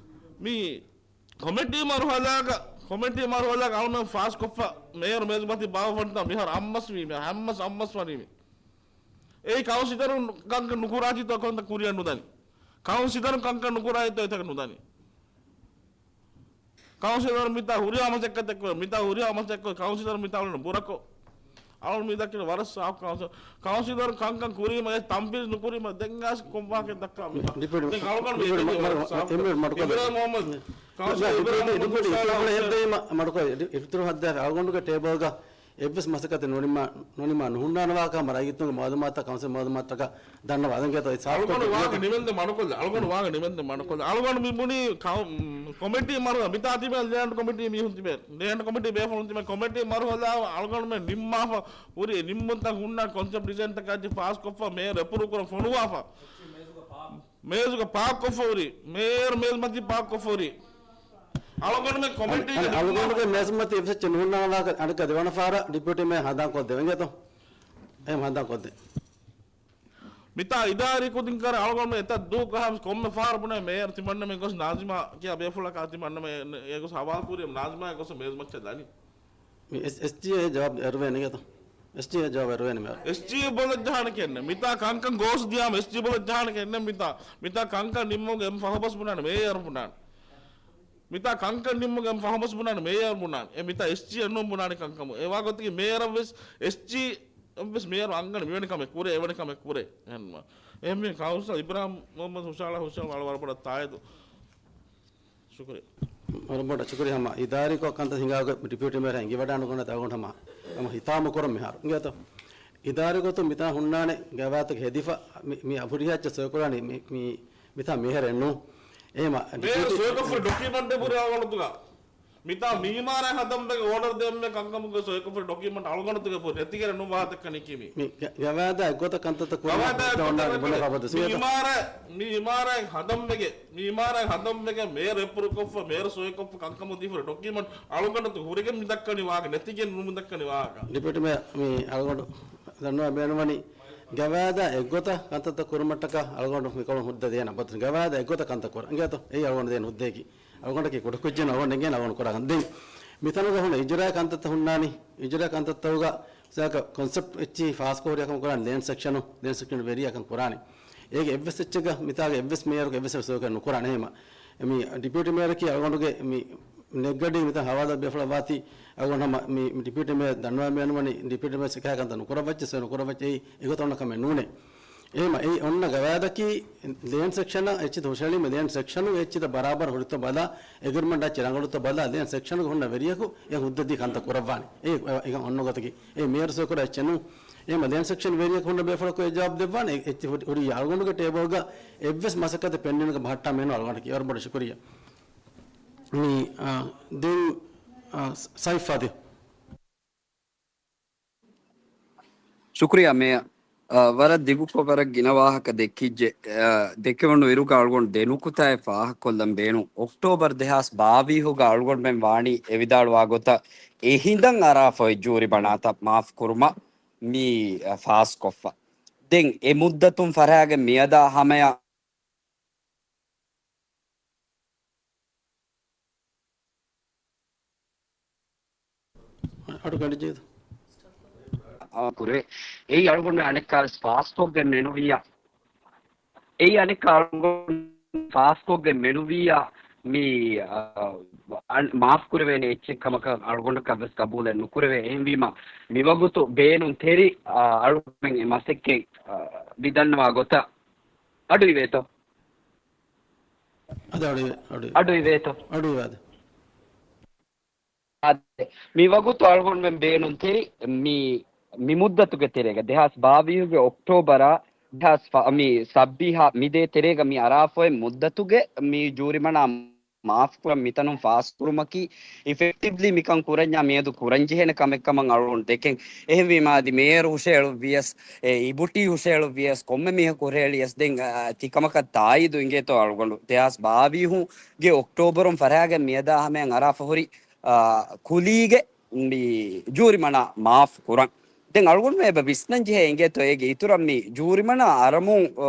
މި ކޮމިޓީ މަރުހަލާގަ، ކޮމިޓީ މަރުހަލާގަ އަޅުމެން ފާސްކޮށްފަ މޭޔަރު މޭޒުމަތި ބާވަފަންތާ މިހާރު އައްމަސްވީމެ، އައްމަސް، އައްމަސް ވަނީމެ. އެއީ ކައުންސިލަރުން ކަންކަން ނުކުރާތީތޯ ކޮންތަ ކުރިއަށް ނުދަނީ. ކައުންސިލަރުން ކަންކަން ނުކުރާތީތޯ އެތަކަށް ނުދަނީ. ކައުންސިލަރު މިތާ ހުރިހާ މަސައްކަތެއް ކުރޭ، މިތާ ހުރިހާ މަސައްކަތް ކުރޭ، ކައުންސިލަރު މިތާ އުޅުނު ބުރަކޮ. އަޅުން މި ދައްކިން ވަރަށް ސާފް ކައުންސިލަރު. ކައުންސިލަރު ކަންކަން ކުރީމަ އެ ތަންފީޒް ނުކުރީމަ ދެން އަސް ކޮން ވާހަކައެއް ދައްކާ މިތާ. ޑިޕެންޑް ދެން އަޅުގަނޑު މި ޑިޕެންޑް މަ-، މަ-، މަ-، އެމްއެ މަޑުކޮށްލަ. އިބްރާހިމް މުހައްމަދު. ކައުންސިލަރު ޑިޕެންޑް، އިބްރާހިމް ޑިޕެންޑް މުހައްމަދު އިތުރު ހުށަހަޅާ ފަހެއް ދޭމަ މަޑުކޮށް، އިތުރު ހައްދާފަ އަޅުގަނޑުގެ ޓޭބަލްގަ އެއްވެސް މަސައްކަތެއް ނުނިމާ، ނުނިމާ ނުހުންނާނެ ވާހަކަ ހަމަ ރައްޔިތުންގެ މައުލޫމާތުތައް ކައުންސިލް މައުލޫމާތުތަކަށް ދަންނަވާ. އަދި އިނގޭތޯ އެ ސާފް ކޮށް އަޅުގަނޑު ވާހަކަ ނިމެންދެ މަޑުކޮށްލަ. އަޅުގަނޑު ވާހަކަ ނިމެންދެ މަޑުކޮށްލަ. އަޅުގަނޑު މި ބުނީ ކައު-، ކޮމިޓީ މަރު-، މިތާ ތިބޭ ލޭންޑް ކޮމިޓީ މީހުން ތިބޭ. ލޭންޑް ކޮމިޓީ ބޭފުޅުން ތިބޭ. ކޮމިޓީ މަރުހަލާ އަޅުގަނޑުމެން ނިންމާފަ ހުރި ނިންމުންތައް ހުންނަ ކޮންސެޕްޓް ޑިޒައިންތަކާ އަދި ފާސްކޮށްފަ މޭޔަރު އެޕްރޫވް ކުރަން ފޮނުވާފަ. މޭޒުގަ ޕާކްކޮށްފަ ހުރި، މޭޔަރު މޭޒުމަތީ ޕާކްކޮށްފަ ހުރި. އަޅުގަނޑުމެން ކޮމިޓީގެ އަ-، އަ-، އަޅުގަނޑުގެ މޭޒުމަތީ އެއްވެސް އެއްޗެއް ނުހުންނާނެ ވާހަކަ އަނެއްކާ ދެވަނަ ފަހަރަށް ޑިޕިއުޓީ މޭޔަރު ހަނދާންކޮށްދެވޭ އިނގޭތޯ؟ އެހެން ހަނދާންކޮށްދޭ. މިތާ އިދާރީ ކުދިން ކަރަ އަޅުގަނޑުމެން އެތައް ދުވަހަކު ކޮންމެ ފަހަރަށް ބުނޭ މޭޔަރު ތިމަންނަމެން ގޮސް ނާޒިމާ ކިޔާ ބޭފުޅަކާ ތިމަންނަމެން އެ ގޮސް ހަވާލު ކުރީ ނާޒިމާ ގޮސް މޭޒުމައްޗަށް ދަނީ. މި އެސް-، އެސްޖީއޭ ޖަވާބު އެރުވޭނެ އިނގޭތޯ؟ އެސްޖީއޭ ޖަވާބު އެރުވޭނެ މޭޔަރު. އެސްޖީއޭ ބޮލަށް ޖަހާނެ ކެންނެ. މިތާ ކަންކަން ގޯސް ދިޔާމަ އެސްޖީއޭ ބޮލަށް ޖަހާނެ ކެންނެ މިތާ. މިތާ ކަންކަން ނިންމުގެ އެން ފަހުބަސް ބުނާނެ މޭޔަރު ބުނާނެ. މިތާ ކަންކަން ނިންމުގެ އެން ފަހުބަސް ބުނާނެ މޭޔަރު ބުނާނެ. އެ މިތާ އެސްޖީއޭ ނޫން ބުނާނެ ކަންކަމު. އެ ވާގޮތަކީ މޭޔަރަށް ވެސް އެސްޖީއޭ ވެސް މޭޔަރު އަންގަން މިވެނި ކަމެއް ކުރޭ، އެވެނި ކަމެއް ކުރޭ. އެހެންމަ. އެހެންމެ ކައުންސިލަރ އިބްރާހިމް މުހައްމަދު ހުށަހަޅާ ހުށަހަޅު ވަރަށް ބޮޑަށް ތާއީދު. ޝުކުރިއްޔާ. ވަރަށް ބޮޑަށް ޝުކުރިއްޔާ ހަމަ އިދާރީކޮށް ކަންތައް ހިނގާ ގޮތް ޑިޕިއުޓީ މޭޔަރ ހިނގިވަޑާނު ގޮނޑަ ތަގުން ހަމަ، ހަމަ ހިތާމަ ކުރަން މިހާރު. އިނގޭތޯ؟ އިދާރީ ގޮތުން މިތާ ހުންނާނެ ގަވާތަކަށް ހެދިފަ މި، މި އަބުރިހާއްޗަށް ސޮއިކުރާނީ މި، މި، މިތާ މޭހަރެއް ނޫން. އެހެމަ މޭޔަރ ޑިޕިއުޓީ ސޮއިކޮށްފަ ޑޮކިއުމަންޓެއް ބުރި އަވަޅުތުގަ. މިތާ މީމާރާ ހަދަންވެގެ އޯޑަރު ދޭންމެ ކަންކަމުގެ ސޮއިކޮށްފަ ޑޮކިއުމަންޓް އަޅުގަނޑުތަކުގެ ޕޯ ނެތިގެން ނުވާ ދައްކަނީ ކިމީ. މި ގަ-، ގަވާއިދާ އެއްގޮތަށް ކަންތައްތައް ކުރުމަށް ގަވާއިދާ އެއްގޮތަށް ބުނެފަ ބަދަ ސީދާ. މީމާރާ، މީމާރާ ހަދަންވެގެ، މީމާރާ ހަދަންވެގެ މޭރު އެޕްރޫވްކޮށްފަ، މޭރު ސޮއިކޮށްފަ ކަންކަމު ދީފަ ޑޮކިއުމަންޓް އަޅުގަނޑުތަކު ހުރެގެން މި ދައްކަނީ ވާހަކަ ނެތިގެން ނުމި ދައްކަނީ ވާހަކަ. ޑެޕިއުޓީ މޭޔަރ މި އަޅުގަނޑު ދަންނަވާ ބޭނުންވަނީ ގަވާއިދާ އެއްގޮތަށް ކަންތައްތައް ކުރުމަށްޓަކާ އަޅުގަނޑު މިކޮޅުން ހުއްދަ ދޭނަ ބަދަ ގަވާއިދާ އެއްގޮތަށް ކަންތައް ކުރަން. އިނގޭތޯ؟ އެއީ އަޅުގަނޑު ދޭން ހުއްދައަކީ. އަޅުގަނޑަކީ ކުޑަކުއްޖެއް ނޫން، އަޅުގަނޑު އެނގޭނެ އަޅުގަނޑު ކުރާކަން. ދެން މިތަނުގަ ހުންނަ އިޖުރާ ކަންތައްތައް ހުންނާނީ، އިޖުރާ ކަންތައްތަކުގަ ސާކަ ކޮންސެޕްޓް އެއްޗިހި ފާސްކޮށް ހުރި ކަމަށް ކުރާނީ ލޭންޑް ސެކްޝަނު، ލޭންޑް ސެކްޝަން ވެރިޔާ ކަން ކުރާނީ. އޭގެ އެއްވެސް އެއްޗެއްގަ މިތާގެ އެއްވެސް މޭޔަރަކު އެއްވެސް ސޮއިކޮށް ނުކުރާނެ އެހެމަ. މި ޑެޕިއުޓީ މޭޔަރަކީ އަޅުގަނޑުގެ މި ނެގަޑީ މިތާ ހަވާލު ބޭފުޅަށް ވާތީ އަޅުގަނޑު ހަމަ މި، މި ޑެޕިއުޓީ މޭޔަރ ދަންނަވާ ބޭނުންވަނީ ޑެޕިއުޓީ މޭޔަރ ސިކާ ކަންތައް ނުކުރައްވައްޗެ ސޮއި ނުކުރައްވައްޗެ އެއީ އެގޮތަށް އޮންނަ ކަމެއް ނޫނޭ. އެހެމަ އެއީ އޮންނަ ގަވާއިދަކީ ލޭންޑް ސެކްޝަނަށް އެއްޗިތައް ހުށަހެޅީމަ ލޭންޑް ސެކްޝަނު އެއްޗިތައް ބަރާބަރަށް ހުރިތޯ ބަލާ، އެގްރިމަންޓް އެއްޗެއް ރަނގަޅުތޯ ބަލާ، ލޭންޑް ސެކްޝަނުގެ ހުންނަ ވެރިޔަކު އެ ހުއްދަ ދީ ކަންތައް ކުރައްވާނެ. އެ، އެ، އެކަން އޮންނަ ގޮތަކީ. އެ މޭޔަރު ސޮއިކުރާ އެއްޗެއް ނޫން. އެހެމަ ލޭންޑް ސެކްޝަން ވެރިޔަކު ހުންނަ ބޭފުޅަކު އެ ޖަވާބު ދެއްވާނެ. އެ، އެއްޗި ހުރި، ހުރި އަޅުގަނޑުގެ ޓޭބަލްގަ އެއްވެސް މަސައްކަތެއް ޕެންޑިންގ ބަހައްޓާ މެނު އަޅުގަނޑަކީ. އެވަރު ބޮޑަށް ޝުކުރިއްޔާ. މި، އާ، ދެން، އާ، ސަ-، ސައިފާދި. ޝުކުރިއްޔާ މޭޔަރ. އާ، ވަރަށް ދިގުކޮށް ވަރަށް ގިނަ ވާހަކަ ދެއްކިއްޖެ. އާ، ދެއްކެވުނު އިރުގަ އަޅުގަނޑު ދެ ނުކުތާއެއް ފާހަގަކޮށްލަން ބޭނުން. އޮކްޓޯބަރު ދެހާސް ބާވީހުގަ އަޅުގަނޑުމެން ވާނީ އެ ވިދާޅުވާ ގޮތަށް އެ ހިނދަށް އަރާފަ އޮތް ޖޫރިމަނާތައް މާފު ކުރުމަށް މި، އާ، ފާސްކޮށްފަ. ދެން އެ މުއްދަތުން ފަރާގެ މިއަދާ ހަމަޔަށް އަޑު ގަޑިޖޭދު. އާ، ކުރޭ. އެއީ އަޅުގަނޑު އަނެއްކާވެސް ފާސްކޮށްގެން މެނުވިއްޔާ. އެއީ އަނެއްކާ އަޅުގަނޑު ފާސްކޮށްގެން މެނުވިއްޔާ މި، އާ، އަން-، މާފް ކުރެވޭނެ އެއްޗެއް ކަމަކަށް އަޅުގަނޑަކަށްވެސް ގަބޫލެއް ނުކުރެވޭ. އެހެންވީމަ، މިވަގުތު ބޭނުންތެރި، އާ، އަޅުގަނޑުމެން އެ މަސައްކަތް، އާ، މިދަންނަވާ ގޮތަށް އަޑު އިވޭތޯ؟ އަދި އަޑު އިވޭ، އަޑު އިވޭ. އަޑު އިވޭތޯ؟ އަޑު އިވޭ އަދި. އާދެ، މި ވަގުތު އަޅުގަނޑުމެން ބޭނުންތެރި މި، މި މުއްދަތުގެ ތެރޭގަ، ދެހާސް ބާވީހުގެ އޮކްޓޯބަރާ ދެހާސް ފަ-، މި ސައްބީހާ މި ދޭ ތެރޭގަ މި އަރާފައި މުއްދަތުގެ މި ޖޫރިމަނާ މާފްކުރަން މިތަނުން ފާސްކުރުމަކީ އިފެކްޓިވްލީ މިކަން ކުރަންޏާ މިއަދު ކުރަންޖެހޭނެ ކަމެއްކަމަށް އަޅުގަނޑު ދެކެން. އެހެންވީމާ އަދި މޭޔަރު ހުށައެޅުއްވިޔަސް، އެ، އިބުޓީ ހުށައެޅުއްވިޔަސް، ކޮންމެ މީހަކު ހުށައެޅިޔަސް ދެން، އަ، ތިކަމަކަށް ތާއީދު އިނގޭތޯ އަޅުގަނޑު ދެހާސް ބާވީހު ގެ އޮކްޓޯބަރުން ފަރާގެ މިއަދާ ހަމަޔަށް އަރާފަ ހުރި، އާ، ކުލީގެ މި ޖޫރިމަނާ މާފް ކުރަން. ދެން އަޅުގަނޑުމެން އެބަ ވިސްނަން ޖެހޭ އިނގޭތޯ އޭގެ އިތުރަށް މި ޖޫރިމަނާ އަރަމުން، އޯ،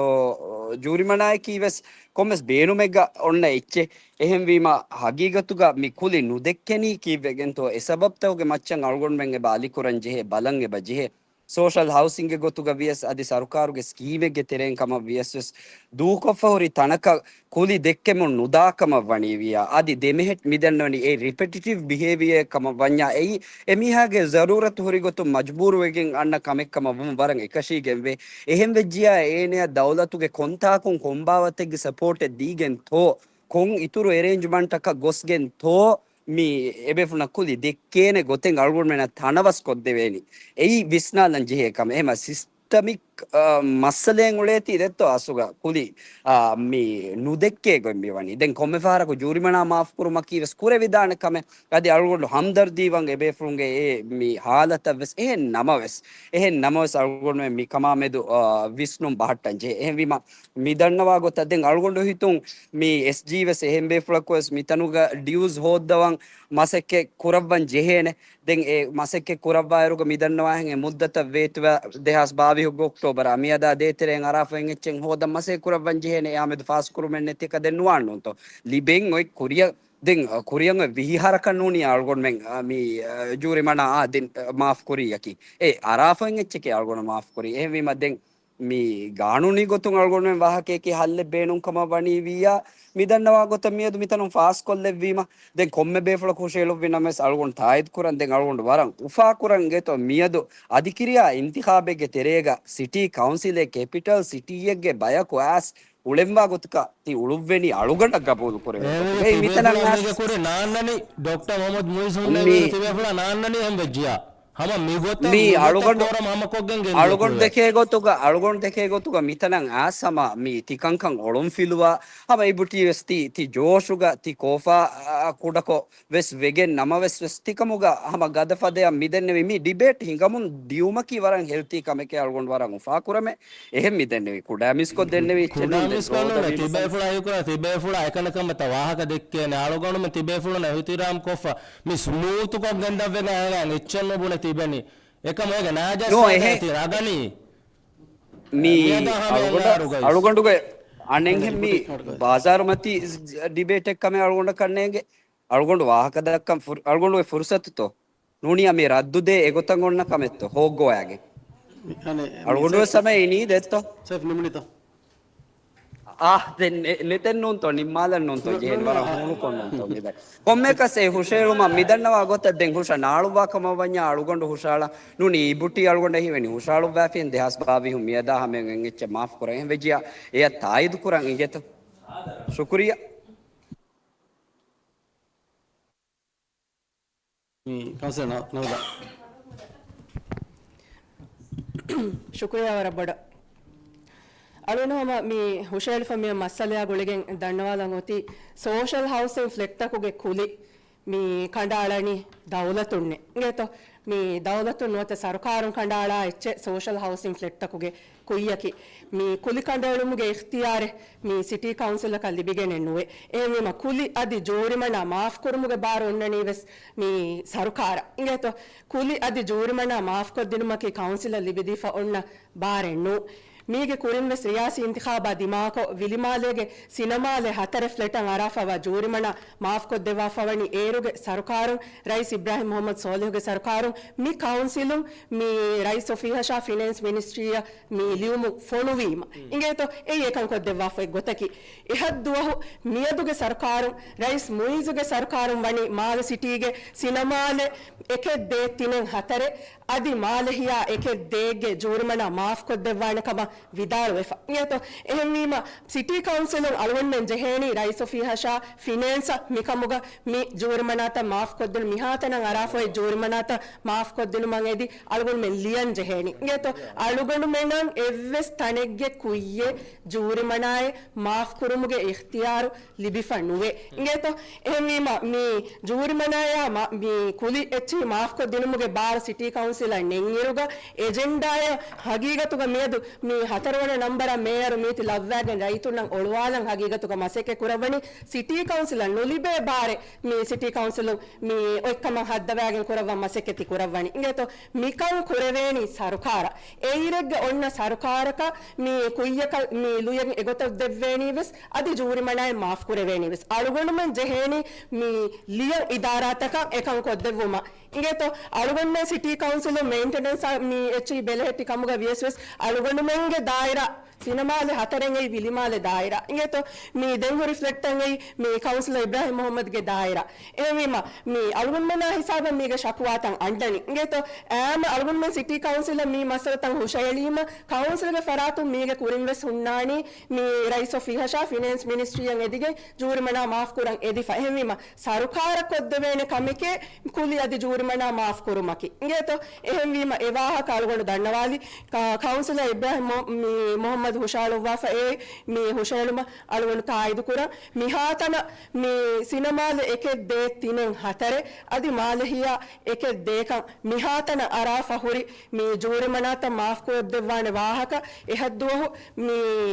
ޖޫރިމަނާއަކީ ވެސް ކޮންމެސް ބޭނުމެއްގަ އޮންނަ އެއްޗެއް. އެހެންވީމަ ހަގީގަތުގަ މި ކުލި ނުދެއްކެނީ ކީއްވެގެންތޯ؟ އެ ސަބަބްތަކުގެ މައްޗަށް އަޅުގަނޑުމެން އެބަ އަލިކުރަން ޖެހޭ، ބަލަން އެބަ ޖެހޭ. ސޯޝަލް ހައުސިންގެ ގޮތުގަ ވިޔަސް އަދި ސަރުކާރުގެ ސްކީމެއްގެ ތެރެއިން ކަމަށް ވިޔަސް ވެސް ދޫކޮށްފަ ހުރި ތަނަކަށް ކުލި ދެއްކެމުން ނުދާ ކަމަށް ވަނީ ވިޔާ. އަދި ދެމެހެއް މިދަންނަވަނީ އެ ރިޕެޓިޓިވް ބިހޭވިއާ ކަމަށް ވަންޏާ އެއީ އެމީހާގެ ޒަރޫރަތު ހުރި ގޮތުން މަޖުބޫރުވެގެން އަންނަ ކަމެއް ކަމަށް ވުން ވަރަށް އެކަށީގެންވޭ. އެހެން ވެއްޖިޔާ އޭނަޔަށް ދައުލަތުގެ ކޮންތާކުން ކޮންބާވަތެއްގެ ސަޕޯޓެއް ދީގެންތޯ؟ ކޮން އިތުރު އެރޭންޖްމަންޓަކަށް ގޮސްގެންތޯ؟ މި އެބޭފުޅުންނަށް ކުލި ދެއްކޭނެ ގޮތެއް އަޅުގަނޑުމެންނަށް ތަނަވަސް ކޮށްދެވޭނީ. އެއީ ވިސްނާލަން ޖެހޭ ކަމެއް. އެހެމަ ސިސްޓަމިކް، އާ، މައްސަލައެއް އުޅޭތީ ދެއްތޯ އަސުގަ ކުލި، އާ، މި ނުދެއްކޭ ގޮތް މި ވަނީ. ދެން ކޮންމެ ފަހަރަކު ޖޫރިމަނާ މާފް ކުރުމަކީ ވެސް ކުރެވިދާނެ ކަމެއް. އަދި އަޅުގަނޑު ހަމްދަރްދީވަން އެބޭފުޅުންގެ އެ މި ހާލަތަށް ވެސް. އެހެން ނަމަވެސް، އެހެން ނަމަވެސް އަޅުގަނޑުމެން މި ކަމާ މެދު، އާ، ވިސްނުން ބަހައްޓަން ޖެހޭ. އެހެންވީމަ މި ދަންނަވާ ގޮތަށް ދެން އަޅުގަނޑު ހިތުން މި އެސްޖީ ވެސް އެހެން ބޭފުޅަކު ވެސް މިތަނުގަ ޑިއުސް ހޯއްދަވަން މަސައްކަތް ކުރައްވަން ޖެހޭނެ. ދެން އެ މަސައްކަތް ކުރައްވާއިރުގަ މި ދަންނަވާހެން އެ މުއްދަތަށް ވޭތުވާ ދެހާސް ބާވީހުގެ އޮކްޓޯބަރ މިއަދާ ދޭތެރޭން އަރާފައިން އެއްޗެއް ހޯދަން މަސައްކަތް ކުރައްވަން ޖެހޭނެ. އެއާމެދު ފާސް ކުރުމެއް ނެތިކަ ދެން ނުވާންނޫންތޯ؟ ލިބެން އޮތް ކުރިޔަށް ދެން، އަ، ކުރިޔަށް އޮތް ވިހި ހަރަކަށް ނޫނީ އަޅުގަނޑުމެން، އަ، މި، އަ، ޖޫރިމަނާ، އާ، ދެން، އަ، މާފް ކުރިއްޔަކީ. އެ އަރާފައިން އެއްޗެކޭ އަޅުގަނޑު މާފް ކުރީ. އެހެންވީމަ ދެން މި ގާނޫނީ ގޮތުން އަޅުގަނޑުމެން ވާހަކައަކީ ހައްލެއް ބޭނުން ކަމަށް ވަނީ ވިއްޔާ، މި ދަންނަވާ ގޮތަށް މިއަދު މިތަނުން ފާސް ކޮށްލެއްވީމަ، ދެން ކޮންމެ ބޭފުޅަކު ހުށައެޅުއްވި ނަމަވެސް އަޅުގަނޑު ތާއީދު ކުރަން. ދެން އަޅުގަނޑު ވަރަށް އުފާކުރަން އިނގޭތޯ މިއަދު އަދިކިރިޔާ އިންތިޚާބެއްގެ ތެރޭގަ ސިޓީ ކައުންސިލެއް ކެޕިޓަލް ސިޓީއެއްގެ ބަޔަކު އައިސް އުޅެންވާ ގޮތަކަށް ތި އުޅުއްވެނީ އަޅުގަނޑަށް ގަބޫލު ކުރެވޭ ގޮތުގައި. މިތަނަށް އައިސް ކުރެ ނާންނަނީ ޑޮކްޓަރ މުހައްމަދު މުއިޒު ހުންނަ ތިބޭފުޅާ ނާންނަނީ އެހެން ވެއްޖިޔާ. ހަމަ މިގޮތަށް މި މިގޮތަށް އަޅުގަނޑު، ފޯރަމް ހަމަކޮށްގެން ގެންދިޔަ އަޅުގަނޑު ކުރިއަށް. ދެކޭ ގޮތުގަ، އަޅުގަނޑު ދެކޭ ގޮތުގަ މިތަނަށް އައިސް ހަމަ މި ތިކަންކަން އޮޅުންފިލުވާ، ހަމަ އިބުޓީވެސް ތި، ތި ޖޯޝުގަ ތި ކޯފާ، އާ، ކުޑަކޮށް ވެސް ވެގެން ނަމަވެސް ވެސް ތިކަމުގަ ހަމަ ގަދަ ފަދަޔަށް މިދެންނެވި މި ޑިބޭޓް ހިނގަމުން ދިޔުމަކީ ވަރަށް ހެލްތީ ކަމެކޭ އަޅުގަނޑު ވަރަށް އުފާކުރަމޭ. އެހެން މިދެންނެވި ކުޑަ މިސްކޮށް ދެންނެވި އެއްޗެއް ނޫން. ކުޑަ މިސްކޮށް ނޫނޭ. ތިބޭފުޅާ ހީކުރާ ތިބޭފުޅާ އެކަނިކަމަށް ވާހަކަ ދެއްކޭނެ. އަޅުގަނޑުމެން ތިބޭފުޅުން އިޙްތިރާމް ކޮށްފަ މި ސްމޫތުކޮށް ގެންދަށްވެގެން އައިގެން އެއްޗެއް ނުބުނެ ތިބެނީ. އެކަމަށް އޭގެ ނާޖާއިޒް ނޫން، ފައިދާ އެހެން ތި ރަގަނީ. މީ މިއަދާ ހަމަ އަޅުގަނޑަށް، އަނގާރުގައި. އަޅުގަނޑުގެ އަނެއްހެން މީ ބާޒާރުމަތީ ޑިބޭޓެއް ކަމެއް އަޅުގަނޑަކަށް ނޭނގެ. އަޅުގަނޑު ވާހަކަ ދައްކަން ފުރ-، އަޅުގަނޑުގެ ފުރުސަތުތޯ؟ ނޫނީ މި ރައްދު ދޭ އެގޮތަށް އޮންނަ ކަމެއްތޯ؟ ހޯއްގޮވާގެން. އަޅުގަނޑު ވެސް ހަމަ އިނީ ދެއްތޯ؟ ސައިފް ނިމުނީތޯ؟ އާ، ދެން ނެ-، ނެތެއް ނޫންތޯ، ނިންމާލަން ނޫންތޯ، ނު-، ޖެހެން ނު-، ވަރަށް ނު-، ހޫނުކޮށް ނޫންތޯ މިދަނީ. ކޮންމެއަކަސް އެ ހުށައެޅުމަށް މިދަންނަވާ ގޮތަށް ދެން ހުށަ ނާޅުއްވާ ކަމަށް ވަންޏާ އަޅުގަނޑު ހުށައަޅާ. ނޫނީ އިބުޓީ އަޅުގަނޑަށް ހީވަނީ ހުށައަޅުއްވާފިން ދެހާސް ބާވީހުން މިއަދާ ހަމައިން އެއްޗެއް މާފު ކުރަން އެހެން ވެއްޖިޔާ އެޔަށް ތާއީދު ކުރަން އިނގޭތޯ. ޝުކުރިއްޔާ. މި ކައުންސިލަރ ނަ-، ނަވްދާ. ޝުކުރިއްޔާ ވަރަށް ބޮޑަށް. އަޅުގަނޑު ހަމަ މި ހުށައެޅިފަ މި މައްސަލަޔާ ގުޅިގެން ދަންނަވާލަން އޮތީ ސޯޝަލް ހައުސިން ފްލެޓްތަކުގެ ކުލި މި ކަނޑައަޅަނީ ދައުލަތުންނޭ. އިނގޭތޯ؟ މި ދައުލަތުން ނުވަތަ ސަރުކާރުން ކަނޑައަޅާ އެއްޗެއް ސޯޝަލް ހައުސިން ފްލެޓްތަކުގެ ކުއްޔަކީ. މި ކުލި ކަނޑައެޅުމުގެ އިޚްތިޔާރެއް މި ސިޓީ ކައުންސިލަކަށް ލިބިގެނެއް ނުވޭ. އެހެންވީމަ ކުލި އަދި ޖޫރިމަނާ މާފްކުރުމުގެ ބާރު އޮންނަނީ ވެސް މި ސަރުކާރަށް. އިނގޭތޯ؟ ކުލި އަދި ޖޫރިމަނާ މާފްކޮށްދިނުމަކީ ކައުންސިލަށް ލިބިދީފަ އޮންނަ ބާރެއް ނޫން. މީގެ ކުރިން ވެސް ރިޔާސީ އިންތިޚާބާ ދިމާކޮށް، ވިލިމާލޭގެ ސިނަމާލެ ހަތަރެއް ފްލެޓަށް އަރާފަވާ ޖޫރިމަނާ މާފްކޮށްދެއްވާފަވަނީ އޭރުގެ ސަރުކާރުން، ރައީސް އިބްރާހިމް މުޙައްމަދު ސޯލިހުގެ ސަރުކާރުން މި ކައުންސިލުން މި ރައީސް އޮފީހަށާ ފިނޭންސް މިނިސްޓްރީއަށް މި ލިޔުމުން ފޮނުވީމަ. އިނގޭތޯ؟ އެއީ އެކަން ކޮށްދެއްވާފަ އޮތް ގޮތަކީ. އެހައްދުވަހު މިއަދުގެ ސަރުކާރުން، ރައީސް މުއިއްޒުގެ ސަރުކާރުން ވަނީ މާލެ ސިޓީގެ ސިނަމާލެ އެކެއް ދޭއް ތިނެއް ހަތަރެއް އަދި މާލެ ހިޔާ އެކެއް ދޭއްގެ ޖޫރިމަނާ މާފްކޮށްދެއްވާނެ ކަމަށް ވިދާޅުވެފަ. އިނގޭތޯ؟ އެހެންވީމަ، ސިޓީ ކައުންސިލުން އަޅުގަނޑުމެން ޖެހޭނީ ރައީސް އޮފީހަށާ ފިނޭންސަށް މިކަމުގަ މި ޖޫރިމަނާތައް މާފްކޮށްދިނުން، މިހާތަނަށް އަރާފައި ޖޫރިމަނާތައް މާފްކޮށްދިނުމަށް އެދި އަޅުގަނޑުމެން ލިޔަން ޖެހޭނީ. އިނގޭތޯ؟ އަޅުގަނޑުމެނަށް އެއްވެސް ތަނެއްގެ ކުއްޔެއް ޖޫރިމަނާއެއް މާފްކުރުމުގެ އިޚްތިޔާރު ލިބިފަ ނުވޭ. އިނގޭތޯ؟ އެހެންވީމަ، މި ޖޫރިމަނާޔާ މަ-، މި ކުލި އެއްޗިހި މާފްކޮށް ދިނުމުގެ ބާރު ސިޓީ ކައުންސިލަށް ނެންއިރުގަ، އެޖެންޑާއަށް ހަގީގަތުގަ މިއަދު މި ހަތަރުވަނަ ނަންބަރަށް މޭޔަރު މީތި ލައްވާގެން ރައްޔިތުންނަށް އޮޅުވާލަން ހަގީގަތުގަ މަސައްކަތް ކުރައްވަނީ. ސިޓީ ކައުންސިލަށް ނުލިބޭ ބާރެއް މި ސިޓީ ކައުންސިލުން މި އޮތްކަމަށް ހައްދަވާގެން ކުރައްވަން މަސައްކަތް ކުރައްވަނީ. އިނގޭތޯ؟ މިކަން ކުރެވޭނީ ސަރުކާރަށް. އެއިރެއްގަ އޮންނަ ސަރުކާރަކަށް މި ކުއްޔަކަށް މި ލުޔެއް އެގޮތަށް ދެއްވޭނީ ވެސް، އަދި ޖޫރިމަނާއެއް މާފް ކުރެވޭނީ ވެސް. އަޅުގަނޑުމެން ޖެހޭނީ މި ލިޔަން އިދާރާތަކަށް އެކަން ކޮށްދެއްވުމަށް. އިނގޭތޯ؟ އަޅުގަނޑުމެން ސިޓީ ކައުންސިލުން މެއިންޓެނަންސް މި އެއްޗިހި ބެލެހެއްޓި ކަމުގަ ވިޔަސް ވެސް އަޅުގަނޑުމެންގެ ދާއިރާ، ސިނަމާލެ ހަތަރެއް އެއީ ވިލިމާލެ ދާއިރާ. އިނގޭތޯ؟ މި ދެން ހުރި ފްލެޓްތައް އެއީ މި ކައުންސިލަރ އިބްރާހިމް މުޙައްމަދުގެ ދާއިރާ. އެހެންވީމަ، މި އަޅުގަނޑުމެންނާ ހިސާބަށް މީގެ ޝަކުވާތައް އަންނަނީ. އިނގޭތޯ؟ އާއްމު އަޅުގަނޑުމެން ސިޓީ ކައުންސިލަށް މި މައްސަލަތައް ހުށައެޅީމަ، ކައުންސިލުގެ ފަރާތުން މީގެ ކުރިން ވެސް ހުންނާނީ މި ރައީސް އޮފީހަށާ ފިނޭންސް މިނިސްޓްރީއަށް އެދިގެން ޖޫރިމަނާ މާފް ކުރަން އެދިފަ. އެހެންވީމަ، ސަރުކާރަށް ކޮށްދެވޭނެ ކަމެކޭ ކުލި އަދި ޖޫރިމަނާ މާފް ކުރުމަކީ. އިނގޭތޯ؟ އެހެންވީމަ، އެ ވާހަކަ އަޅުގަނޑު ދަންނަވާލި. ކަ-، ކައުންސިލަރ އިބްރާހިމް މު-، މި މުޙައްމަދު ހުށައަޅުއްވާފަ އެ މި ހުށައެޅުމަށް އަޅުގަނޑު ތާއީދު ކުރަން. މިހާތަނަށް މި ސިނަމާލެ އެކެއް ދޭއް ތިނެއް ހަތަރެއް އަދި މާލެ ހިޔާ އެކެއް ދޭކަން މިހާތަނަށް އަރާފަ ހުރި މި ޖޫރިމަނާތައް މާފް ކޮށްދެއްވާނެ ވާހަކަ އެހައްދުވަހު މި،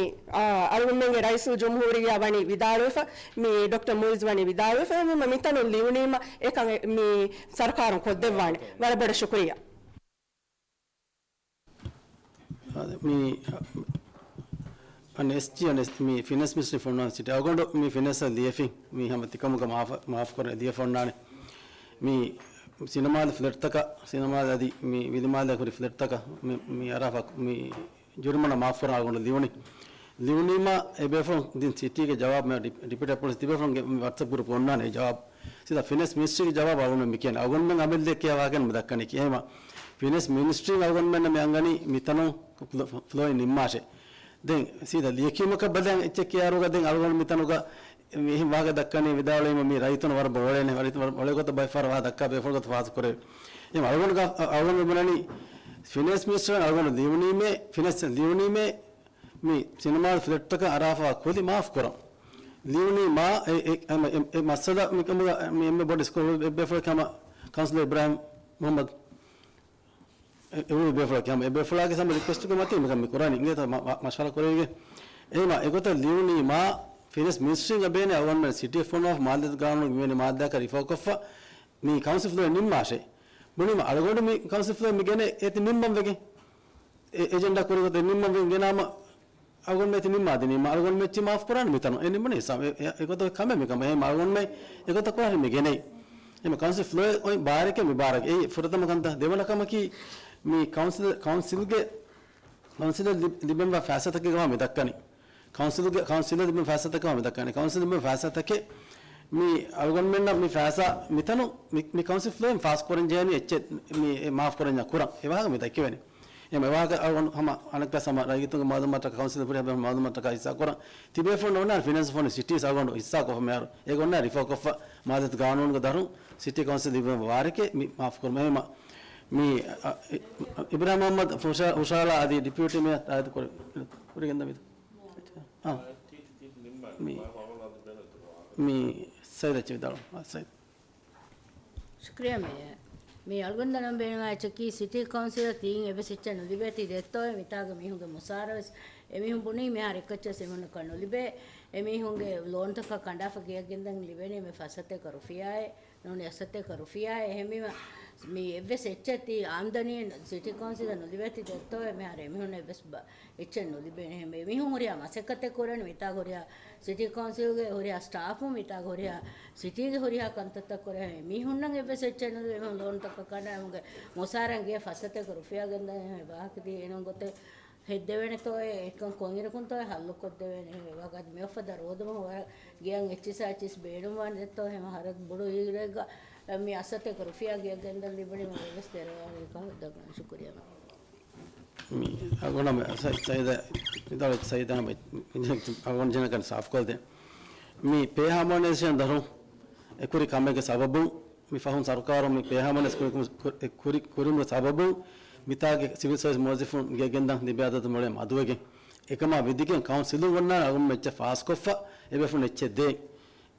އާ، އަޅުގަނޑުމެންގެ ރައީސުލް ޖުމްހޫރިއްޔާ ވަނީ ވިދާޅުވެފަ، މި ޑޮކްޓަރ މުއިއްޒު ވަނީ ވިދާޅުވެފަ. އެހެންވީމަ މިތަނުން ލިޔުނީމަ އެކަން މި ސަރުކާރުން ކޮށްދެއްވާނެ. ވަރަށް ބޮޑަށް ޝުކުރިއްޔާ. އާދެ، މި އަން އެސްޖީ، އަން އެސް، މި ފިނޭންސް މިނިސްޓްރީ ފޮނުވާ ސިޓީ އަޅުގަނޑު މި ފިނޭންސަށް ލިޔެފިން، މި ހަމަ ތިކަމުގަ މާފަ-، މާފް ކުރަން އެދިޔަ ފޮންނާނެ. މި ސިނަމާލެ ފްލެޓްތަކަށް، ސިނަމާލެ އަދި މި ވިލިމާލެ ހުރި ފްލެޓްތަކަށް މި، މި އަރާފަ، މި ޖުރިމަނާ މާފް ކުރަން އަޅުގަނޑު ލިޔުނީ. ލިޔުނީމަ އެ ބޭފުޅުން ދިން ސިޓީގެ ޖަވާބު މި ޑި-، ޑިޕިއުޓީ ޕޮލިސް ތިބޭފުޅުންގެ މި ވަޓްސަޕް ގްރޫޕް އޮންނާނެ އެ ޖަވާބު. ސީދާ ފިނޭންސް މިނިސްޓްރީގެ ޖަވާބު އަޅުގަނޑުމެން މި ކިޔަނީ. އަޅުގަނޑުމެން އަމަލް ދެއްކޭ ވާހަކަ ނުދައްކަނީ. އެހެންވީމަ ފިނޭންސް މިނިސްޓްރީން އަޅުގަނޑުމެންނަށް މި އަންގަނީ މިތަނުން ފްލޯ، ފްލޯއިން ނިންމާށޭ. ދެން ސީދާ ލިޔެކިޔުމަކަށް ބަލަން އެއްޗެއް ކިޔާރުގަ ދެން އަޅުގަނޑު މިތަނުގަ މި އެހެން ވާހަކަ ދައްކަނީ ވިދާޅުވީމަ މި ރައްޔިތުން ވަރަށް ބޮޑު އޮޅޭނެ، ރައްޔިތުން ވަރަށް އޮޅޭ ގޮތަށް ބައެއް ފަހަރަށް ވާހަކަ ދައްކާ ބޭފުޅުން ގޮތަށް ފާސް ކުރެވޭ. އެ އަޅުގަނޑު ގާ-، އަ-، އަޅުގަނޑު ބުނަނީ ފިނޭންސް މިނިސްޓަރ އަޅުގަނޑު ލިޔުނީމޭ، ފިނޭންސް ލިޔުނީމޭ މި ސިނަމާ ފްލެޓްތަކަށް އަރާފަ ކުލި މާފް ކުރަން. ލިޔުނީ މާ އެ، އެ، އެ، އެ، އެ މައްސަލަ މިކަމުގަ މި އެންމެ ބޮޑު އިސްކޮޅު އެއްބޭފުޅަކީ ހަމަ ކައުންސިލަރ އިބްރާހިމް މުހައްމަދު. އެ، އެ އެއްބޭފުޅަކީ ހަމަ އެއްބޭފުޅާގެ ހަމަ ރިކުއެސްޓުގެ މަތިން މިކަން މި ކުރާނީ. އިނގޭތަ މަ-، މަ-، މަޝްވަރާ ކުރެވިގެން. އެހެންވީމަ އެގޮތަށް ލިޔުނީ މާ ފިނޭންސް މިނިސްޓްރީން އަބޭނެ އަޅުގަނޑުމެން ސިޓީ ފޮނުވާފަ މާލިޔަތު ގާނޫނުގެ މިވެނި މާއްދާއަކަށް ރިފާކޮށްފަ މި ކައުންސިލް ފްލޯއެއް ނިންމާށޭ. ބުނީމަ އަޅުގަނޑު މި ކައުންސިލް ފްލޯއެއް މި ގެނެ އޭތި ނިންމަން ވެގެން. އެ އެޖެންޑާ ކުރިގޮތެއް ނިންމަން ވެގެން ގެނާމަ އަޅުގަނޑު މި އޭތި ނިންމާ ދިނީމަ އަޅުގަނޑު މި އެއްޗެއް މާފް ކުރާނެ މިތަނުން. އެ ނިންމަނީ ސަ-، އެ، އެ، އެގޮތަށް ކަމެއް މިކަމަށް. އެހެން އަޅުގަނޑުމެ އެގޮތަށް ކުރާނެ މި ގެނެއް. އެމަ ކައުންސިލް ފްލޯއެއް އޮތް ބާރެކޭ މި ބާރަކީ. އެއީ ފުރަތަމަ ކަންތައް. ދެވަނަ ކަމަކީ މި ކައުންސިލް، ކައުންސިލްގެ، ކައުންސިލަށް ލި-، ލިބެންވާ ފައިސާތަކެއް ގަވާ މި ދައްކަނީ. ކައުންސިލްގެ، ކައުންސިލަށް ލިބެން ފައިސާތަކެއް ގަވާ މި ދައްކަނީ. ކައުންސިލަށް ލިބެން ފައިސާތަކެއް މި އަޅުގަނޑުމެންނަށް މި ފައިސާ މިތަނު މި، މި ކައުންސިލް ފްލޯއިން ފާސް ކުރަން ޖެހެނީ އެއްޗެއް މި މާފް ކުރަންޏާ ކުރަން. އެ ވާހަކަ މި ދެއްކެވެނީ. އެމަ އެ ވާހަކަ އަޅުގަނޑު ހަމަ އަނެއްކާ ހަމަ ރައްޔިތުންގެ މައުލޫމާތަކަށް ކައުންސިލް ފުރިހަމަ މައުލޫމާތަކަށް ހިއްސާ ކުރަން. ތިބޭފުޅުން އޮންނާނެ ފިނޭންސް ފޮނުވި ސިޓީސް އަޅުގަނޑު ހިއްސާ ކޮށްފަ މިހާރު. އޭގެ އޮންނާނެ ރިފޯ ކޮށްފަ މާލިޔަތު ގާނޫނުގެ ދަށުން ސިޓީ ކައުންސިލް ލިބުމަށް ވާރެކޭ މި މާފް ކުރުމަށް. އެހެންވީމަ މި، އަ، އި-، އިބްރާހިމް މުހައްމަދު ހުށަ-، ހުށަހަޅާ އަދި ޑިޕިއުޓީ މޭޔަރ އާދެ ކުރި-، ކުރިގެންދަމި. އާ. މި ސައިދަށް ވިދާޅު. އާ، ސައިދަށް. ޝުކްރިޔާ މޭޔަރ. މި އަޅުގަނޑުމެންނަށް ބޭނުންވާ އެއްޗަކީ ސިޓީ ކައުންސިލަށް ތިން އެއްވެސް އެއްޗެއް ނުލިބޭތީ ދެއްތޯއޭ. މިތާގަ މީހުންގެ މުސާރަ ވެސް އެމީހުން ބުނީ މިހާރު އެއްކައްޗެއް އެމީހުންނަކަށް ނުލިބޭ. އެމީހުންގެ ލޯންތަކަށް ކަނޑާފަ ގެއަށް ގެންދަން ލިބެނީ މި ފަސް ސަތޭކަ ރުފިޔާއޭ. ނޫނީ އަށް ސަތޭކަ ރުފިޔާއޭ. އެހެންވީމަ މި އެއްވެސް އެއްޗެއް ތި އާމްދަނީ ސިޓީ ކައުންސިލަށް ނުލިބޭތީ ދެއްތޯއޭ. މިހާރު އެމީހުން އެއްވެސް ބަ-، އެއްޗެއް ނުލިބޭނެ. އެހެންވެ މީހުން ހުރިހާ މަސައްކަތެއް ކުރަން، މިތާ ހުރިހާ ސިޓީ ކައުންސިލްގެ ހުރިހާ ސްޓާފުން، މިތާ ހުރިހާ ސިޓީގެ ހުރިހާ ކަންތައްތައް ކުރަން، މީހުންނަށް އެއްވެސް އެއްޗެއް ނުލިބޭ. އެމީހުން ލޯންތަކަށް ކަނޑާ އެމީހުންގެ މުސާރައިން ގެޔަށް ފަސް ސަތޭކަ ރުފިޔާ ގެންދަން އެހެން ވާހަކަ ދީ އޭނަ ގޮތެއް ހެއްދެވޭނެތޯއޭ. އެކަން ކޮންއިރަކުންތޯއޭ ހައްލުކޮށްދެވޭނެ. އެހެންވެ ވާގަދަ މިއޮއްފަ ދާ ރޯދަމަހު ވަރަށް ގެޔަށް އެއްޗިސް އެއްޗިސް ބޭނުންވާނެ ދެއްތޯ. އެހެން ހަރަދު ބޮޑު ހިރައެއްގަ މި އަށް ސަތޭކަ ރުފިޔާ ގެޔަށް ގެންދަން ލިބުނީމަ އެއްވެސް ދެރަވާނެ ކަހަލަ ދަގަން. ޝުކުރިޔާ. މި އަގުނަމެ ސައި-، ސައިދަ، މިދާޅު ސައިދަ ހަމަ އަގުން ޖެނަކަން ސާފުކޮށްދޭ. މި ޕޭ ހާމޯނައިޒޭޝަން ދަށުން އެކުރި ކަމެއްގެ ސަބަބުން މި ފަހުން ސަރުކާރުން މި ޕޭ ހާމޯނައިޒް ކުރި، ކުރި، ކުރި، ކުރިމުގެ ސަބަބުން މިތާގެ ސިވިލް ސަރވިސް މުވައްޒަފުން ގެޔަށް ގެންދަން ލިބޭ އަދަދު މޮޅޭ މަދުވެގެން. އެކަމާ ވިދިގެން ކައުންސިލުން އޮންނާނެ އަގުން އެއްޗެއް ފާސްކޮށްފަ އެބޭފުޅުން އެއްޗެއް ދޭން.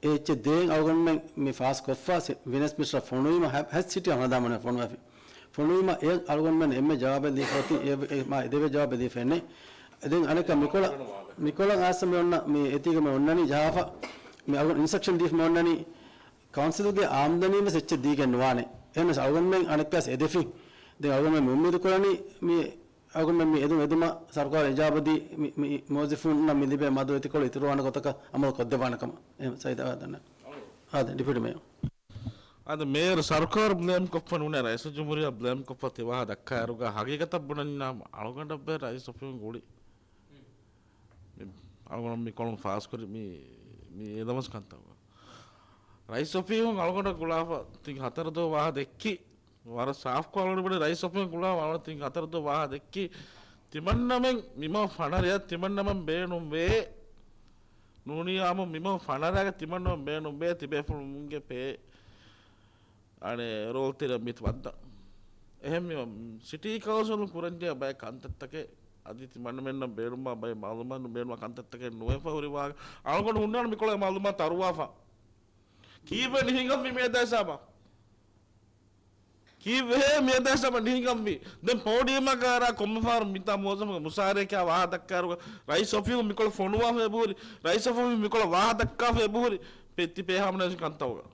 އެ އެއްޗެއް ދޭން އަޅުގަނޑުމެން މި ފާސް ކޮށްފަ ސި-، ވިނެސް މިނިސްޓަރ ފޮނުވީމަ ހަ-، ހަތް ސިޓީ ހަނދާންވަނީ ފޮނުވާފި. ފޮނުވީމަ އެ އަޅުގަނޑުމެން އެންމެ ޖަވާބެއް ލީފަ އޮތީ އެ، އެ، މާ އެ ދެވޭ ޖަވާބެއް ލީފަ އެންނެ. ދެން އަނެއްކާ މިކޮޅަށް، މިކޮޅަށް އާސަ މި އޮންނަ މި އެތީގަ މި އޮންނަނީ ޖަހާފަ މި އަޅުގަނޑު އިންސްޓްރަކްޝަން ދީފަ މި އޮންނަނީ ކައުންސިލުގެ އާމްދަނީ ވެސް އެއްޗެއް ދީގެން ނުވާނެ. އެހެނަސް އަޅުގަނޑުމެން އަނެއްކާސް އެދެފިން. ދެން އަޅުގަނޑުމެން މި އުއްމީދު ކުރަނީ މި އަޅުގަނޑުމެން މި އެދުން އެދުމަށް ސަރުކާރު އިޖާބަ ދީ، މި، މި މުވައްޒަފުންނަށް މި ލިބޭ މަދު އެތިކޮޅު އިތުރުވާނެ ގޮތަކަށް އަމަލު ކޮށްދެއްވާނެ ކަމަށް. އެހެން ސައިދާ އާދެ، ޑިޕިއުޓީ މޭޔަރ. އާދެ، މޭޔަރ ސަރުކާރު ބްލޭމް ކޮށްފަ ނޫނޭ، ރައީސުލްޖުމްހޫރިއްޔާ ބްލޭމް ކޮށްފަ ތި ވާހަ ދައްކާއިރުގަ ހަގީގަތަށް ބުނަންޏާ އަޅުގަނޑަށްވެ ރައީސް އޮފީހުން ގުޅި. މި އަޅުގަނޑު މި ކޮޅުން ފާސްކުރި މި، މި އެދަމަސް ކަންތައް. ރައީސް އޮފީހުން އަޅުގަނޑަށް ގުޅާފަ ތިން ހަތަރު ދުވަހު ވާހަ ދެއްކި. ވަރަށް ސާފްކޮށް އަޅުގަނޑު ބުނި ރައީސް އޮފީހުން ގުޅާ ވަރަށް ތިން ހަތަރު ދުވަހު ވާހަ ދެއްކި. ތިމަންނަމެން މިމަހު ފަނަރައަށް ތިމަންނަމަން ބޭނުންވޭ. ނޫނީ އާމު މިމަހު ފަނަރައިގަ ތިމަންނަމަން ބޭނުންވޭ ތިބޭފުޅުންގެ ޕޭ އަނެއް ރޯލް ތެރެއަށް މިތި ވައްދަ. އެހެންވީމަ، ސިޓީ ކައުންސިލުން ކުރަންޖެހޭ ބައެއް ކަންތައްތަކެއް އަދި ތިމަންނަމެންނަށް ބޭނުންވާ ބައެއް މައުލޫމާތު ބޭނުންވާ ކަންތައްތަކެއް ނުވެފަ ހުރި ވާހަކަ. އަޅުގަނޑު ހުންނާނެ މިކޮޅަށް މައުލޫމާތު ތަރުވާފަ. ކީއްވެ ނިހިނގަންވީ މިއަދާ ހިސާބަށް؟ ކީއްވެ މިއަދާ ހިސާބަށް ނިހިނގަންވީ؟ ދެން ޕޯޑިއަމަކަށް އަރާ ކޮންމެ ފަހަރު މިތާ މުވައްޒަފުންގެ މުސާރައެކާ ވާހަ ދައްކާއިރުގަ ރައީސް އޮފީހުން މިކޮޅަށް ފޮނުވާފަ އެބަހުރި، ރައީސް އޮފީހުން މިކޮޅަށް ވާހަ ދައްކާފަ އެބަހުރި، ޕެ-، ތި ޕޭހާމަނާޒި ކަންތައް އޮގަ.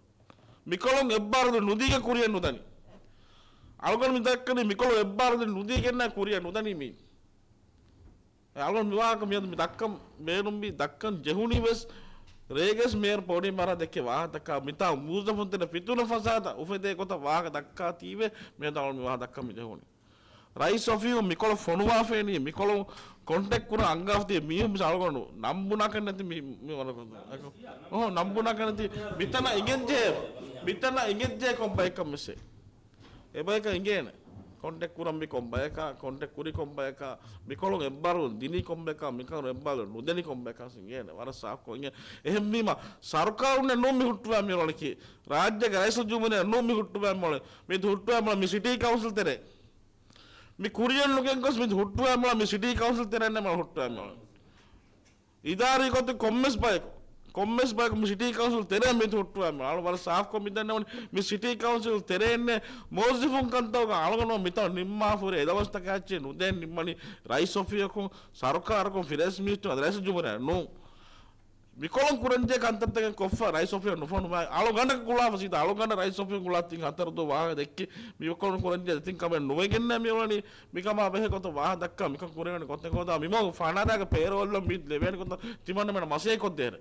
މިކޮޅުން އެއްބާރުލެއް ނުދީގެ ކުރިއަށް ނުދަނީ. އަޅުގަނޑު މި ދައްކަނީ މިކޮޅު އެއްބާރުލެއް ނުދީގެންނާ ކުރިއަށް ނުދަނީ މީ. އެ އަޅުގަނޑު މި ވާހަކަ މިއަދު މި ދައްކަން ބޭނުންވީ، ދައްކަން ޖެހުނީ ވެސް ރޭގަސް މޭޔަރ ޕޯޑިއަމަށް އަރާ ދެއްކޭ ވާހަކަ ދައްކާ މިތާ މުވައްޒަފުން ތެރޭ ފިތުނަ ފަސާދަ އުފެދޭ ގޮތަށް ވާހަކަ ދައްކާ ތީވެ މިއަދު އަޅުގަނޑު މި ވާހަކަ ދައްކަން މި ޖެހުނީ. ރައީސް އޮފީހުން މިކޮޅަށް ފޮނުވާފައިނީ، މިކޮޅު ކޮންޓެކްޓް ކުރަން އަންގާފަ ތިބި މީހުން މިސް އަޅުގަނޑު ނަން ބުނާކަށް ނެތި މި، މި ވަރަކަށް. އޮހޮ، ނަން ބުނާކަށް ނެތި. މިތަނަށް އިނގެންޖެހޭ، މިތަނަށް އިނގެންޖެހޭ ކޮން ބައެއްކަން މިސް. އެބަޔަކަށް އިނގޭނެ. ކޮންޓެކްޓް ކުރަން މި ކޮންބަޔަކާ، ކޮންޓެކްޓް ކުރި ކޮންބަޔަކާ، މިކޮޅުން އެއްބާރު ދިނީ ކޮންބަޔަކާ، މިކަން އެއްބާރު ނުދެނީ ކޮންބަޔަކާ ސިނގޭނެ ވަރަށް ސާފްކޮށް އިނގޭ. އެހެންވީމަ، ސަރުކާރުންނެއް ނޫން މި ހުއްޓުވާ މިއުޅެނީކީ. ރާއްޖޭގެ ރައީސުލްޖުމްހޫރިއްޔާ ނޫން މި ހުއްޓުވާ މިއުޅެނީ. މި ހުއްޓުވާ މިއުޅެނީ މި ސިޓީ ކައުންސިލް ތެރޭ. މި ކުރިއަށް ނުގެން ގޮސް މި ހުއްޓުވާ މިއުޅެނީ މި ސިޓީ ކައުންސިލް ތެރޭންނޭ މި ހުއްޓުވާ މިއުޅެނީ. އިދާރީ ގޮތެއް ކޮންމެސް ބަޔަކު، ކޮންމެސް ބަޔަކު މި ސިޓީ ކައުންސިލް ތެރޭ މި ހުއްޓުވާ މި އަޅު ވަރަށް ސާފްކޮށް މި ދަންނަވަނީ މި ސިޓީ ކައުންސިލް ތެރޭންނޭ މުވައްޒަފުން ކަންތައްގަ އަޅުގަނޑު މިތަން ނިންމާފަ ހުރި އެލަވަންސްތަކާ އެއްޗެއް ނުދޭން ނިންމަނީ ރައީސް އޮފީހަކުން، ސަރުކާރަކުން، ފިނޭންސް މިނިސްޓަރު އަދި ރައީސުލްޖުމްހޫރިއްޔާ ނޫން. މިކޮޅުން ކުރަންޖެހޭ ކަންތައްތަކެއް ކޮށްފަ ރައީސް އޮފީހަށް ނުފޮނުވާ އަޅުގަނޑަށް ގުޅާފަ ސީދާ އަޅުގަނޑަށް ރައީސް އޮފީހުން ގުޅާ ތިން ހަތަރު ދުވަހު ވާހަކަ ދެއްކި މިކޮޅުން ކުރަންޖެހޭ ތިން ކަމެއް ނުވެގެންނޭ މިއުޅެނީ. މިކަމާ ބެހޭ ގޮތަށް ވާހަކަ ދައްކާ، މިކަން ކުރެވޭނެ ގޮތެއް ހޯދާ، މި މަގު ފަނަރަގެ ޕޭރޯލް މި ލެވޭނެ ގޮތަށް ތިމަންނަމެން މަސައްކަތް ކޮށްދޭނެ.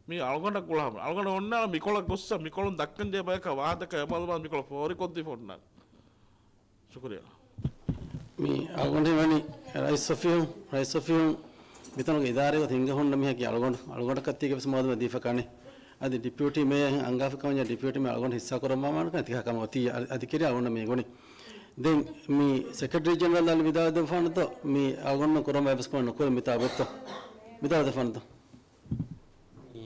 މީ އަޅުގަނޑަށް ގުޅާ، އަޅުގަނޑު އޮންނާނެ މިކޮޅަށް ގޮއްސަ، މިކޮޅުން ދައްކަން ޖެހޭ ބަޔަކަށް ވާހަކަ އެ މައުލޫމާތު މިކޮޅަށް ފޯރިކޮށްދީފަ އޮންނާނެ. ޝުކުރިއްޔާ. މި އަޅުގަނޑު ވަނީ ރައީސް އޮފީހުން، ރައީސް އޮފީހުން މިތަނުގެ އިދާރީގަ ހިންގަ ހުންނަ މީހަކީ އަޅުގަނޑު، އަޅުގަނޑަކަށް ތީގެ ވެސް މައުލޫމާތު ދީފަ ކަނެ. އަދި ޑެޕިއުޓީ މޭޔަރ އަންގާފަ ކަމަށް ޑެޕިއުޓީ މޭޔަރ އަޅުގަނޑު ހިއްސާ ކުރައްވާ މާނަކަން ތިކާ ކަމަށް އޮތީ އަ-، އަދި ކެރި އަޅުގަނޑަށް މި ގުޅި. ދެން މި ސެކްރެޓަރީ ޖެނެރަލް އަލި ވިދާޅުވެދެއްވާނެތޯ، މި އަޅުގަނޑު ކުރަން ވައި ވެސް ކުރަން ނުކުރެ މިތާ އޮތްތޯ؟ ވިދާޅުވެދެއްވާނެތޯ؟ މި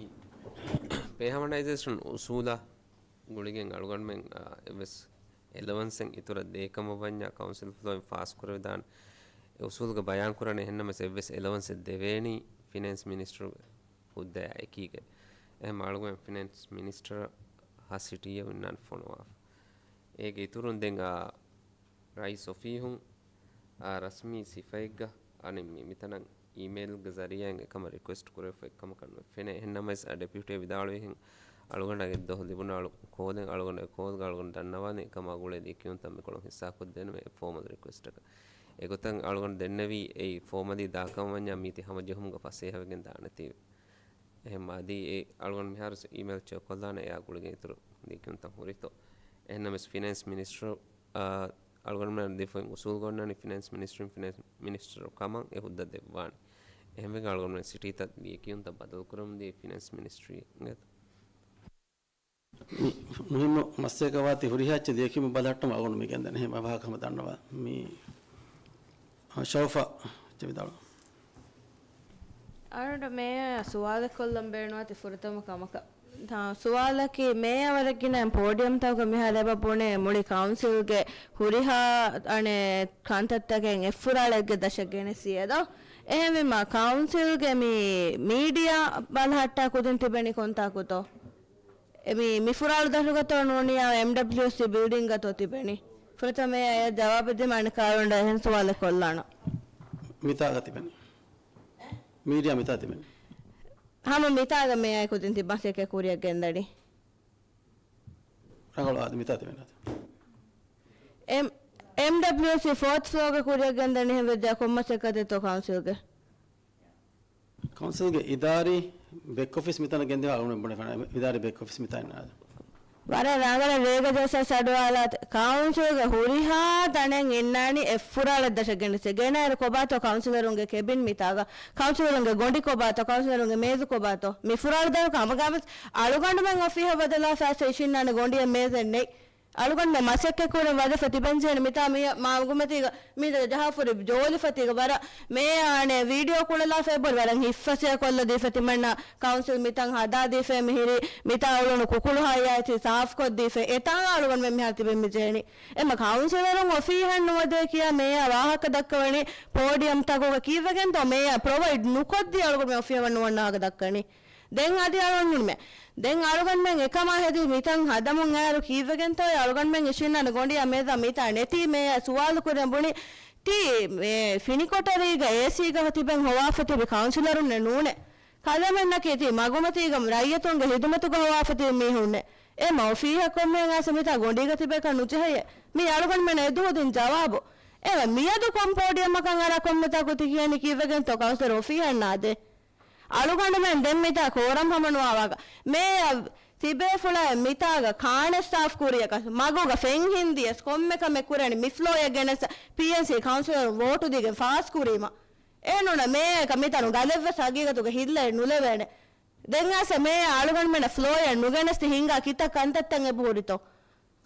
ޕޭ ހާމަނައިޒޭޝަން އުސޫލާ ގުޅިގެން އަޅުގަނޑުމެން، އާ، އެއްވެސް އެލަވަންސެއް އިތުރަށް ދޭކަމަށް ވަންޏާ ކައުންސިލް ފްލޯއިން ފާސް ކުރެވިދާނެ. އެ އުސޫލުގަ ބަޔާން ކުރާނެ. އެހެންނަމަވެސް އެއްވެސް އެލަވަންސެއް ދެވޭނީ ފިނޭންސް މިނިސްޓަރުގެ ހުއްދަޔާ އެކީގަ. އެހެން އަޅުގަނޑު ފިނޭންސް މިނިސްޓަރަށް ހަ ސިޓީއަށް އިންނާނެ ފޮނުވާފަ. އޭގެ އިތުރުން ދެން އާ ރައީސް އޮފީހުން އާ ރަސްމީ ސިފައެއްގަ އަނެއް މި-، މިތަނަށް އީމެއިލްގެ ޒަރީއާއިން އެކަމަށް ރިކުއެސްޓް ކުރެވިފަ އެއްކަމަކަށް ނުވެ ފެނޭ. އެހެން ނަމަވެސް އާ ޑެޕިއުޓީ ވިދާޅުވިހެން އަޅުގަނޑަށް އެއްދުވަހު ލިބުނު އަޅު ކޯލެއް އަޅުގަނޑު އެ ކޯލްގަ އަޅުގަނޑު ދަންނަވާނެ އެކަމާ ގުޅޭ ލިޔެކިޔުންތައް މިކޮޅުން ހިއްސާކޮށްދޭނަމޭ ފޯމަލް ރިކުއެސްޓަކަށް. އެގޮތަށް އަޅުގަނޑު ދެންނެވީ އެއީ ފޯމަލީ ދާކަމަށް ވަންޏާ މީތި ހަމަޖެހުމުގަ ފަސޭހަވެގެން ދާނެތީވެ. އެހެން އަދި އެ އަޅުގަނޑު މިހާރު އީމެއިލް ޗެކް ކޮށްލާނެ އެއާ ގުޅިގެން އިތުރު ލިޔެކިޔުންތައް ހުރިތޯ. އެހެންނަމަވެސް ފިނޭންސް މިނިސްޓަރު އާ، އަޅުގަނޑުމެން ދެފުޅިން އުސޫލު ގޮންނަނީ ފިނޭންސް މިނިސްޓްރީން ފިނޭންސް މިނިސްޓަރު ކަމަށް އެ ހުއްދަ ދެއްވާނެ. އެހެންވެގެން އަޅުގަނޑުމެން ސިޓީތައް ލިޔެކިޔުންތައް ބަދަލުކުރަމުންދީ ފިނޭންސް މިނިސްޓްރީގެ. މި މުހިއްމު މައްސަލައަކަށް ވާތީ ހުރިހާ އެއްޗެއް ލިޔެކިޔުމަށް ބަލަހައްޓަމުން އަޅުގަނޑު މި ގެންދަނީ. އެހެން ވާހަކަ ހަމަ ދަންނަވާ. މި، އާ، ޝައުފާ އެއްޗެއް ވިދާޅު. އަޅުގަނޑަށް މޭޔަރ ސުވާލެއް ކޮށްލަން ބޭނުންވާތީ ފުރަތަމަ ކަމަކަށް. ތާ ސުވާލަކީ، މޭޔަރ ވަރަށް ގިނަ ޕޯޑިއަމްތަކުގަ މިހާރު އެބަ ބުނޭ މުޅި ކައުންސިލްގެ ހުރިހާ އަނެއް ކަންތައްތަކެއް އެއްފުރާޅައެއްގެ ދަށަށް ގެނެސް އެދޯ. އެހެންވީމަ، ކައުންސިލްގެ މި މީޑިއާ ބަލަހައްޓާ ކުދިން ތިބެނީ ކޮންތާކުތޯ؟ އެ މި، މި ފުރާޅު ދަށުގަތޯ ނޫނިއްޔާ އެމްޑަބްލިއުސީ ބިލްޑިންގގަތޯ ތިބެނީ؟ ފުރަތަމަ އެއަށް ޖަވާބެއް ދިމާނެ ކާރުންޑަށް އެހެން ސުވާލެއް ކޮށްލާނަން. މިތާގަ ތިބެނީ. މީޑިއާ މިތާ ތިބެނީ. ހަމަ މިތާގަ މޭޔަރ ކުދިން ތި މަސައްކަތް ކުރިއަށް ގެންދަނީ. ރަނގަޅު އާދެ، މިތާ ތިބެނީ. އެމް، އެމްޑަބްލިއުސީ ފޯތު ފްލޯގަ ކުރިއަށް ގެންދަނީ ހެން ވެއްޖާ ކޮން މަސައްކަތެއްތޯ ކައުންސިލްގެ؟ ކައުންސިލްގެ އިދާރީ ބެކް އޮފީސް މިތަނަށް ގެންދިޔަ އަޅުގަނޑު ބުނެފަ އިދާރީ ބެކް އޮފީސް މިތާ އިންނާނެ. ވަރަށް ރަނގަޅަށް ވޭގަދަސް ސަޑުވާލާ ކައުންސިލްގެ ހުރިހާ ތަނެއް އިންނާނީ އެއްފުރާޅަ ދަށަށް ގެނެސް. ގެނައިރު ކޮބާތޯ ކައުންސިލަރުންގެ ކެބިން މިތާގަ؟ ކައުންސިލަރުންގެ ގޮނޑި ކޮބާތޯ؟ ކައުންސިލަރުންގެ މޭޒު ކޮބާތޯ؟ މި ފުރާޅު ދަށު ކަމަގާވެސް އަޅުގަނޑުމެން އޮފީހަށް ބަދަލާފައިސް އިށިންނާނެ ގޮނޑިއެއް މޭޒެއް ނެތް. އަޅުގަނޑުމެން މަސައްކަތް ކުރަން ވަޒީފާ ތިބެންޖެހޭނެ މިތާ މި މާގުމަތީގަ މީ ޖަހާފަ ހުރި ޖޯލިފަތީގަ ވަރަށް މޭޔަ އަނެއް ވީޑިއޯ ކުޅަލާފަ އެބަހުރި ވަރަށް ހިއްފަސޭ ކޮށްލަދީފަ ތިމަންނަ ކައުންސިލް މިތަން ހަދާދީފަ މިހިރީ މިތާ އުޅުނު ކުކުޅު ހައްޔާތި ސާފްކޮށްދީފަ އެތާ އަޅުގަނޑުމެން މިހާރު ތިބެން މި ޖެހެނީ. އެމަ ކައުންސިލަރުން އޮފީހަށް ނުވަދޭ ކިޔާ މޭޔަ ވާހަކަ ދައްކަވަނީ ޕޯޑިއަމް ތަކުގަ ކީއްވެގެންތޯ މޭޔަ ޕްރޮވައިޑް ނުކޮށްދީ އަޅުގަނޑުމެން އޮފީހަށް ނުވަންނަ ވާހަކަ ދައްކަނީ. ދެން އަދި އަޅުގަނޑުމެން، ދެން އަޅުގަނޑުމެން އެކަމާ ހެދީ މިތަން ހަދަމުން އައިރު ކީއްވެގެންތޯ އަޅުގަނޑުމެން އިށީންނާނެ ގޮނޑިއާ މޭޒާ މިތާ ނެތީ މޭޔަ ސުވާލު ކުރިން ބުނި ތީ މޭ ފިނިކޮޓަރީގަ އޭސީގަ ތިބެން ހޮވާފަ ތިބި ކައުންސިލަރުންނެއް ނޫނޭ. ކަލޭމެންނަކީ ތީ މަގުމަތީގަ ރައްޔިތުންގެ ހިދުމަތުގަ ހޮވާފަ ތިބި މީހުންނޭ. އެ މަ އޮފީހަށް ކޮންމެހެން އައިސް މިތާ ގޮނޑީގަ ތިބޭކަށް ނުޖެހެޔޭ. މީ އަޅުގަނޑުމެން އެދުވަހު ދިން ޖަވާބު. އެވެ މިއަދު ކޮން ޕޯޑިއަމަކަށް އަރާ ކޮންމެތާކު ތި ކިޔަނީ ކީއްވެގެންތޯ ކައުންސިލަރު އޮފީހަށް ނާދޭ. އަޅުގަނޑުމެން ދެން މިތާ ކޯރަމް ހަމަނުވާވާގަ މޭޔަ ތިބޭފުޅާ މިތާގަ ކާނެ ސާފް ކުރިޔަކަސް މަގުގަ ފެން ހިންދިޔަސް ކޮންމެ ކަމެއް ކުރަނީ މި ފްލޯއެއް ގެނެސް ޕީއެންސީ ކައުންސިލަރު ވޯޓު ދީގެން ފާސް ކުރީމަ. އެހެންނޫނަ މޭޔަކަށް މިތަނު ގަލެއްވެސް ހަގީގަތުގަ ހިއްލައެއް ނުލެވޭނެ. ދެން އައިސް މޭޔަ އަޅުގަނޑުމެންނަށް ފްލޯއެއް ނުގެނެސް ތި ހިނގާ ކިތައް ކަންތައްތައް އެބަހުރިތޯ؟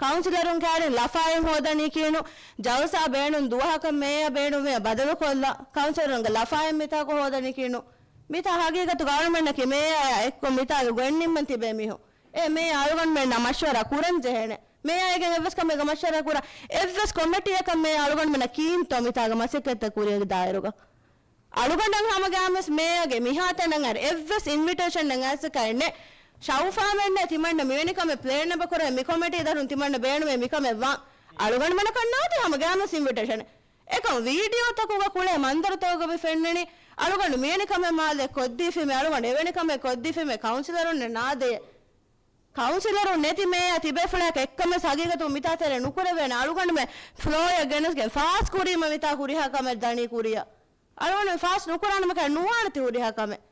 ކައުންސިލަރުން ކައިރިން ލަފާއެއް ހޯދަނީކީނު، ޖަލްސާ ބޭނުން ދުވަހަކަށް މޭޔަ ބޭނުންވެ ބަދަލުކޮށްލާ، ކައުންސިލަރުންގެ ލަފާއެއް މިތާކު ހޯދަނީކީނު. މިތާ ހަގީގަތުގަ އަޅުމެންނަކީ މޭޔައާ އެއްކޮށް މިތާގެ ގޮތް ނިންމަން ތިބޭ މީހުން. އޭ މޭޔަ އަޅުގަނޑުމެންނާ މަޝްވަރާ ކުރަން ޖެހޭނެ. މޭޔަ އޭގެން އެއްވެސް ކަމެއްގަ މަޝްވަރާ ކުރާ އެއްވެސް ކޮމެޓީއަކަށް މޭޔަ އަޅުގަނޑުމެންނަށް ކީންތޯ މިތާގަ މަސައްކަތްތައް ކުރިއަށް ދާއިރުގަ. އަޅުގަނޑަށް ހަމަގައިމުވެސް މޭޔަގެ މިހާތަނަށް އައި އެއްވެސް އިންވިޓޭޝަނެއް އައިސް ކައެއް ނެތް. ޝައުފާމެންނެ ތިމަންނަ މިވެނި ކަމެއް ޕްލޭން އެބަ ކުރޭ، މި ކޮމެޓީ ދަރުން ތިމަންނަ ބޭނުމޭ މިކަމެއް ވާން. އަޅުގަނޑުމެނަކަށް ނާދޭ ހަމަގައިމުވެސް އިންވިޓޭޝަނެއް. އެކަމް ވީޑިއޯތަކުގަ ކުޅޭ މަންޒަރުތަކުގަ މި ފެންނަނީ، އަޅުގަނޑު މިވެނި ކަމެއް މާލެ ކޮށްދީފީމޭ، އަޅުގަނޑު އެވެނި ކަމެއް ކޮށްދީފީމޭ ކައުންސިލަރުންނެއް ނާދޭ. ކައުންސިލަރުން ނެތި މޭޔަ ތިބޭފުޅާއެކު އެއްކަމެއް ހަގީގަތުން މިތާ ތެރޭ ނުކުރެވޭނެ. އަޅުގަނޑުމެން ފްލޯއަށް ގެނެސްގެން ފާސް ކުރީމަ މިތާ ހުރިހާ ކަމެއް ދަނީ ކުރިއަށް. އަޅުގަނޑު ފާސް ނުކުރާނަމަކަށް ނުވާނެތި ހުރިހާ ކަމެއް.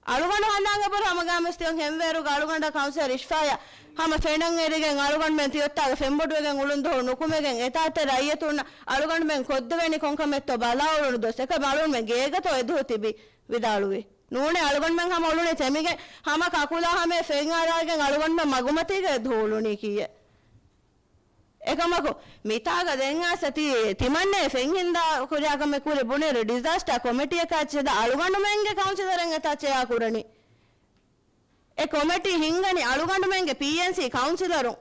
އަޅުގަނޑު ހަނދާން އެބަހުރި ހަމަގައިމުވެސް ތިޔަ ހެންވޭރުގަ އަޅުގަނޑަށް ކައުންސިލަރ އިޝްފާޔާ ހަމަ ފެނަށް އެރިގެން އަޅުގަނޑުމެން ތިއޮއްތާގެ ފެންބޮޑުވެގެން އުޅުން ދުހު ނުކުމެގެން އެތާ ތެރޭ ރައްޔިތުންނަށް އަޅުގަނޑުމެން ކޮށްދެވޭނީ ކޮން ކަމެއްތޯ ބަލާ އުޅުނު ދުވަސް. އެކަމް އަޅުގަނޑުމެން ގޭގަތޯ އެދުހު ތިބީ ވިދާޅުވީ. ނޫނޭ އަޅުގަނޑުމެން ހަމަ އުޅުނީ ތެމިގެން ހަމަ ކަކުލާ ހަމަ ފެން އަރާގެން އަޅުގަނޑުމެން މަގުމަތީގަ އެދުހު އުޅުނީކީއެއް. އެކަމަކު، މިތާގަ ދެން އައިސް ތި ތިމަންނަ ފެން ހިންދާ ކުރިއާ ކަމެއް ކުރި ބުނިއިރު ޑިޒާސްޓާ ކޮމެޓީއަކާ އެއްޗެއް ދާ އަޅުގަނޑުމެންގެ ކައުންސިލަރެއް އެތާ ޗެއާ ކުރަނީ. އެ ކޮމެޓީ ހިންގަނީ އަޅުގަނޑުމެންގެ ޕީއެންސީ ކައުންސިލަރުން.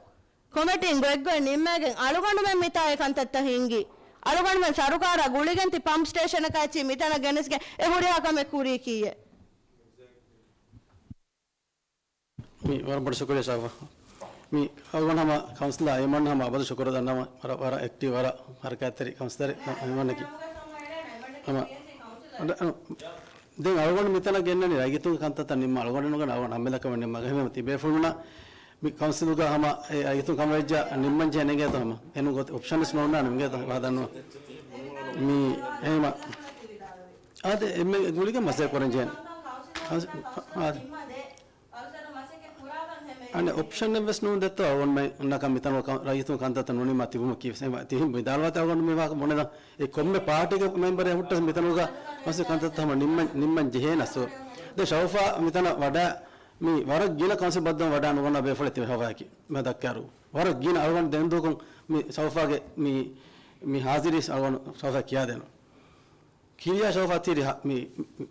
ކޮމެޓީން ގޮތްގޮތް ނިންމައިގެން އަޅުގަނޑުމެން މިތާ އެ ކަންތައްތައް ހިންގީ. އަޅުގަނޑުމެން ސަރުކާރާ ގުޅިގެން ތި ޕަމްޕް ސްޓޭޝަނަކާ އެއްޗިހި މިތަނަށް ގެނެސްގެން އެ ހުރިހާ ކަމެއް ކުރީކީއެއް. މި ވަރަށް ބޮޑަށް ޝުކުރިއްޔާ ޝާފާ. މި އަޅުގަނޑު ހަމަ ކައުންސިލަރ އައިމަން ހަމަ އަބަދު ޝުކުރު ދަންނަވަން. ވަރަށް، ވަރަށް އެކްޓިވް، ވަރަށް ހަރަކާތްތެރި ކައުންސިލަރެއް އައިމަންއަކީ. ހަމަ ދެން އަޅުގަނޑު މިތަނަށް ގެންނަނީ ރައްޔިތުންގެ ކަންތައްތައް ނިންމަން. އަޅުގަނޑު ނުގަނެ، އަޅުގަނޑު ހަމަ އެކަމެއް ނިންމަން. އެހެންވީމަ ތިބޭފުޅުންނަށް މި ކައުންސިލުގަ ހަމަ އެ ރައްޔިތުން ކަންވެއްޖެއްޔާ ނިންމަން ޖެހޭ ނޭނގޭތޯ ހަމަ. އެނޫން ގޮތެއް އޮޕްޝަނެއް ނޯންނާނެ އިނގޭތޯ ވާދަންނު. މި އެހެންވީމަ އާދެ، އެންމެ ގުޅިގެން މަސައްކަތް ކުރަން ޖެހޭނެ. އާދެ. އަނެއް އޮޕްޝަނެއް ވެސް ނޫން ދެއްތޯ އަޅުގަނޑުމެންނަކަށް މިތަނުގަ ރައްޔިތުން ކަންތައްތައް ނުނިމާ ތިބުމަކީ ވެސް. އެހެންވީމަ ތިހިން ވިދާޅުވާތީ އަޅުގަނޑު މި ވާހަކަ ބުނެދާން. އެ ކޮންމެ ޕާޓީގެ މެމްބަރެއް ހުއްޓަސް މިތަނުގަ މަސައްކަތް ކަންތައްތައް ހަމަ ނިންމަން، ނިންމަން ޖެހޭނަސް. ދެން ޝައުފާ މިތަނަށް ވަޑާ މި ވަރަށް ގިނަ ކައުންސިލް ބައްދަލު ވަޑާ ނުގަންނަ ބޭފުޅެއް ތިބެ ޝައުފާއަކީ. މި ދައްކާއިރު ވަރަށް ގިނަ އަޅުގަނޑު ދެން ދުވަހަކުން މި ޝައުފާގެ މި، މި ހާޒިރީ އަޅުގަނޑު ޝައުފާ ކިޔާދޭނަން. ކިރިޔާ ޝައުފާ ތިރި ހަ-، މި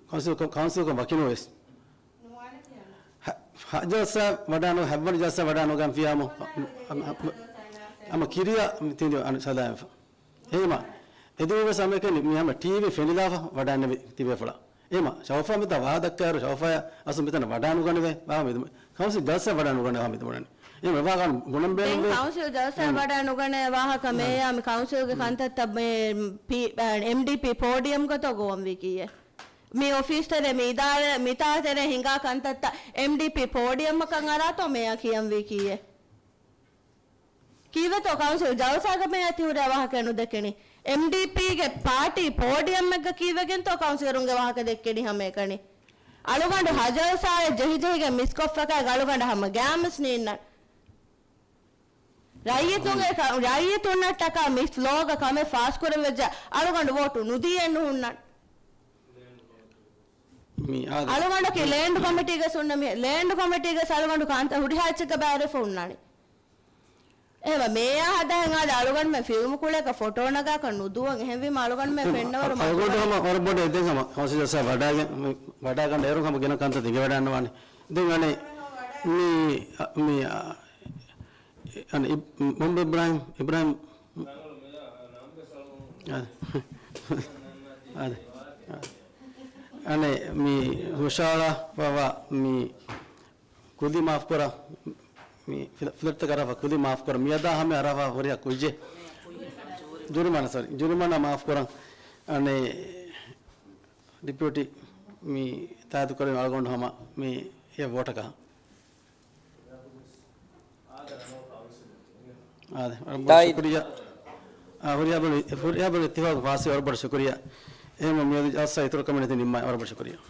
ކައުންސިލް، ކައުންސިލްކޮށް ވަކިނުވެސް. ހަ-، ހަ-، ޖަލްސާ ވަޑާނު، ހައްވަނި ޖަލްސާ ވަޑާނުގަން ފިޔާމު. ހަމަ ކިރިޔާ ތިން ސަލާމް. އެހެންވީމަ އެދުވަސް ހަމައެކަނި މި ހަމަ ޓީވީ ފެނިލާފަ ވަޑާންނެވި ތިބޭފުޅާ. އެހެންވީމަ ޝައުފާ މިތާ ވާހަކަ ދައްކާއިރު ޝައުފާޔާ އަސްލު މިތަނަށް ވަޑާނުގަނެވޭ. ވާހަކަ މި ކައުންސިލް ޖަލްސާ ވަޑާނުގަނެވޭ މި ދުވަނީ. އެހެންވީމަ ވާހަކަ ބުނަން ބޭނުންވޭ. ދެން ކައުންސިލް ޖަލްސާ ވަޑާނުގަނެވޭ ވާހަކަ މޭޔާ މި ކައުންސިލްގެ ކަންތައްތައް މި ޕީ-، އެމްޑީޕީ ޕޯޑިއަމްގަތޯ ގޮވަންވީކީއެއް. މި އޮފީސް ތެރޭ މި އިދާރާ މިތާ ތެރޭ ހިނގާ ކަންތައްތައް އެމްޑީޕީ ޕޯޑިއަމަކަށް އަރާތޯ މޭޔާ ކިޔަންވީކީއެއް. ކީއްވެތޯ ކައުންސިލް ޖަލްސާގަ މޭޔާ ތިހުރޭ ވާހަކަ ނުދެކެނީ؟ އެމްޑީޕީގެ ޕާޓީ ޕޯޑިއަމެއްގަ ކީއްވެގެންތޯ ކައުންސިލަރުންގެ ވާހަކަ ދެއްކެނީ ހަމައެކަނި؟ އަޅުގަނޑު ހަ ޖަލްސާއެއް ޖެހިޖެހިގެން މިސްކޮށްފަކާ އަޅުގަނޑަށް ހަމަ ގައިމުވެސް ނީންނަން. ރައްޔިތުންގެ ކަ-، ރައްޔިތުންނަށްޓަކާ މި ފްލޯގަ ކަމެއް ފާސްކުރެވިއްޖެ އަޅުގަނޑު ވޯޓު ނުދީއެއް ނުހުންނަން. މި އާދެ. އަޅުގަނޑަކީ ލޭންޑް ކޮމިޓީގެ ސުންނަ މި-، ލޭންޑް ކޮމިޓީގެ އަޅުގަނޑު ކާންތަ ހުރިހާ އެއްޗެއްގަ ބައިވެފަ ހުންނާނެ. އެހެންވީމަ މޭޔާ ހަދާހެން އާދެ އަޅުގަނޑުމެން ފިލްމު ކުޅޭކަށް ފޮޓޯ ނަގާކަށް ނުދުވަން. އެހެންވީމަ އަޅުގަނޑުމެން ފެންނަވަރު އަޅުގަނޑު ހަމަ ވަރަށް ބޮޑަށް އެދެން ހަމަ ކައުންސިލް ޖަލްސާ ވަޑާގެން، ވަޑާގަނޑަ އޭރު ހަމަ ގިނަ ކަންތައް ދިގަވެޑާންނަވާނެ. ދެން އަނެއް މި، މި، އަ، އަނެއް އިބް-، މުހައްމަދު އިބްރާހިމް، އިބްރާހިމް، އާދެ. އާދެ. އާދެ. އަނެއް މި ހުށަހަޅާފައިވާ މި ކުލި މާފުކުރާ، މި ފިލަ-، ފްލެޓްތަކަށް އަރާފަ ކުލި މާފުކުރާ، މިއަދާ ހަމަ އަރާފަ ހުރިހާ ކުއްޖެއް. ޖުރިމާނާ، ސޮރީ، ޖުރިމާނާ މާފުކުރަން. އަނެއް ޑިޕިއުޓީ މި ތާއިދު ކުރެވި އަޅުގަނޑު ހަމަ މި އެ ވޯޓަކަށް. އާދެ، ވަރަށް ބޮޑަށް ތާއީދު. ޝުކުރިއްޔާ. އާ، ހުރިހާ ބައި، ހުރިހާ ބައި އިއްތިފާގު ފާސްވީ ވަރަށް ބޮޑަށް ޝުކުރިއްޔާ. އެހެންވީމަ މިއަދު ޖަލްސާ އިތުރު ކަމެއް ނެތި ނިންމާ ވަރަށް ބޮޑަށް ޝުކުރިއްޔާ.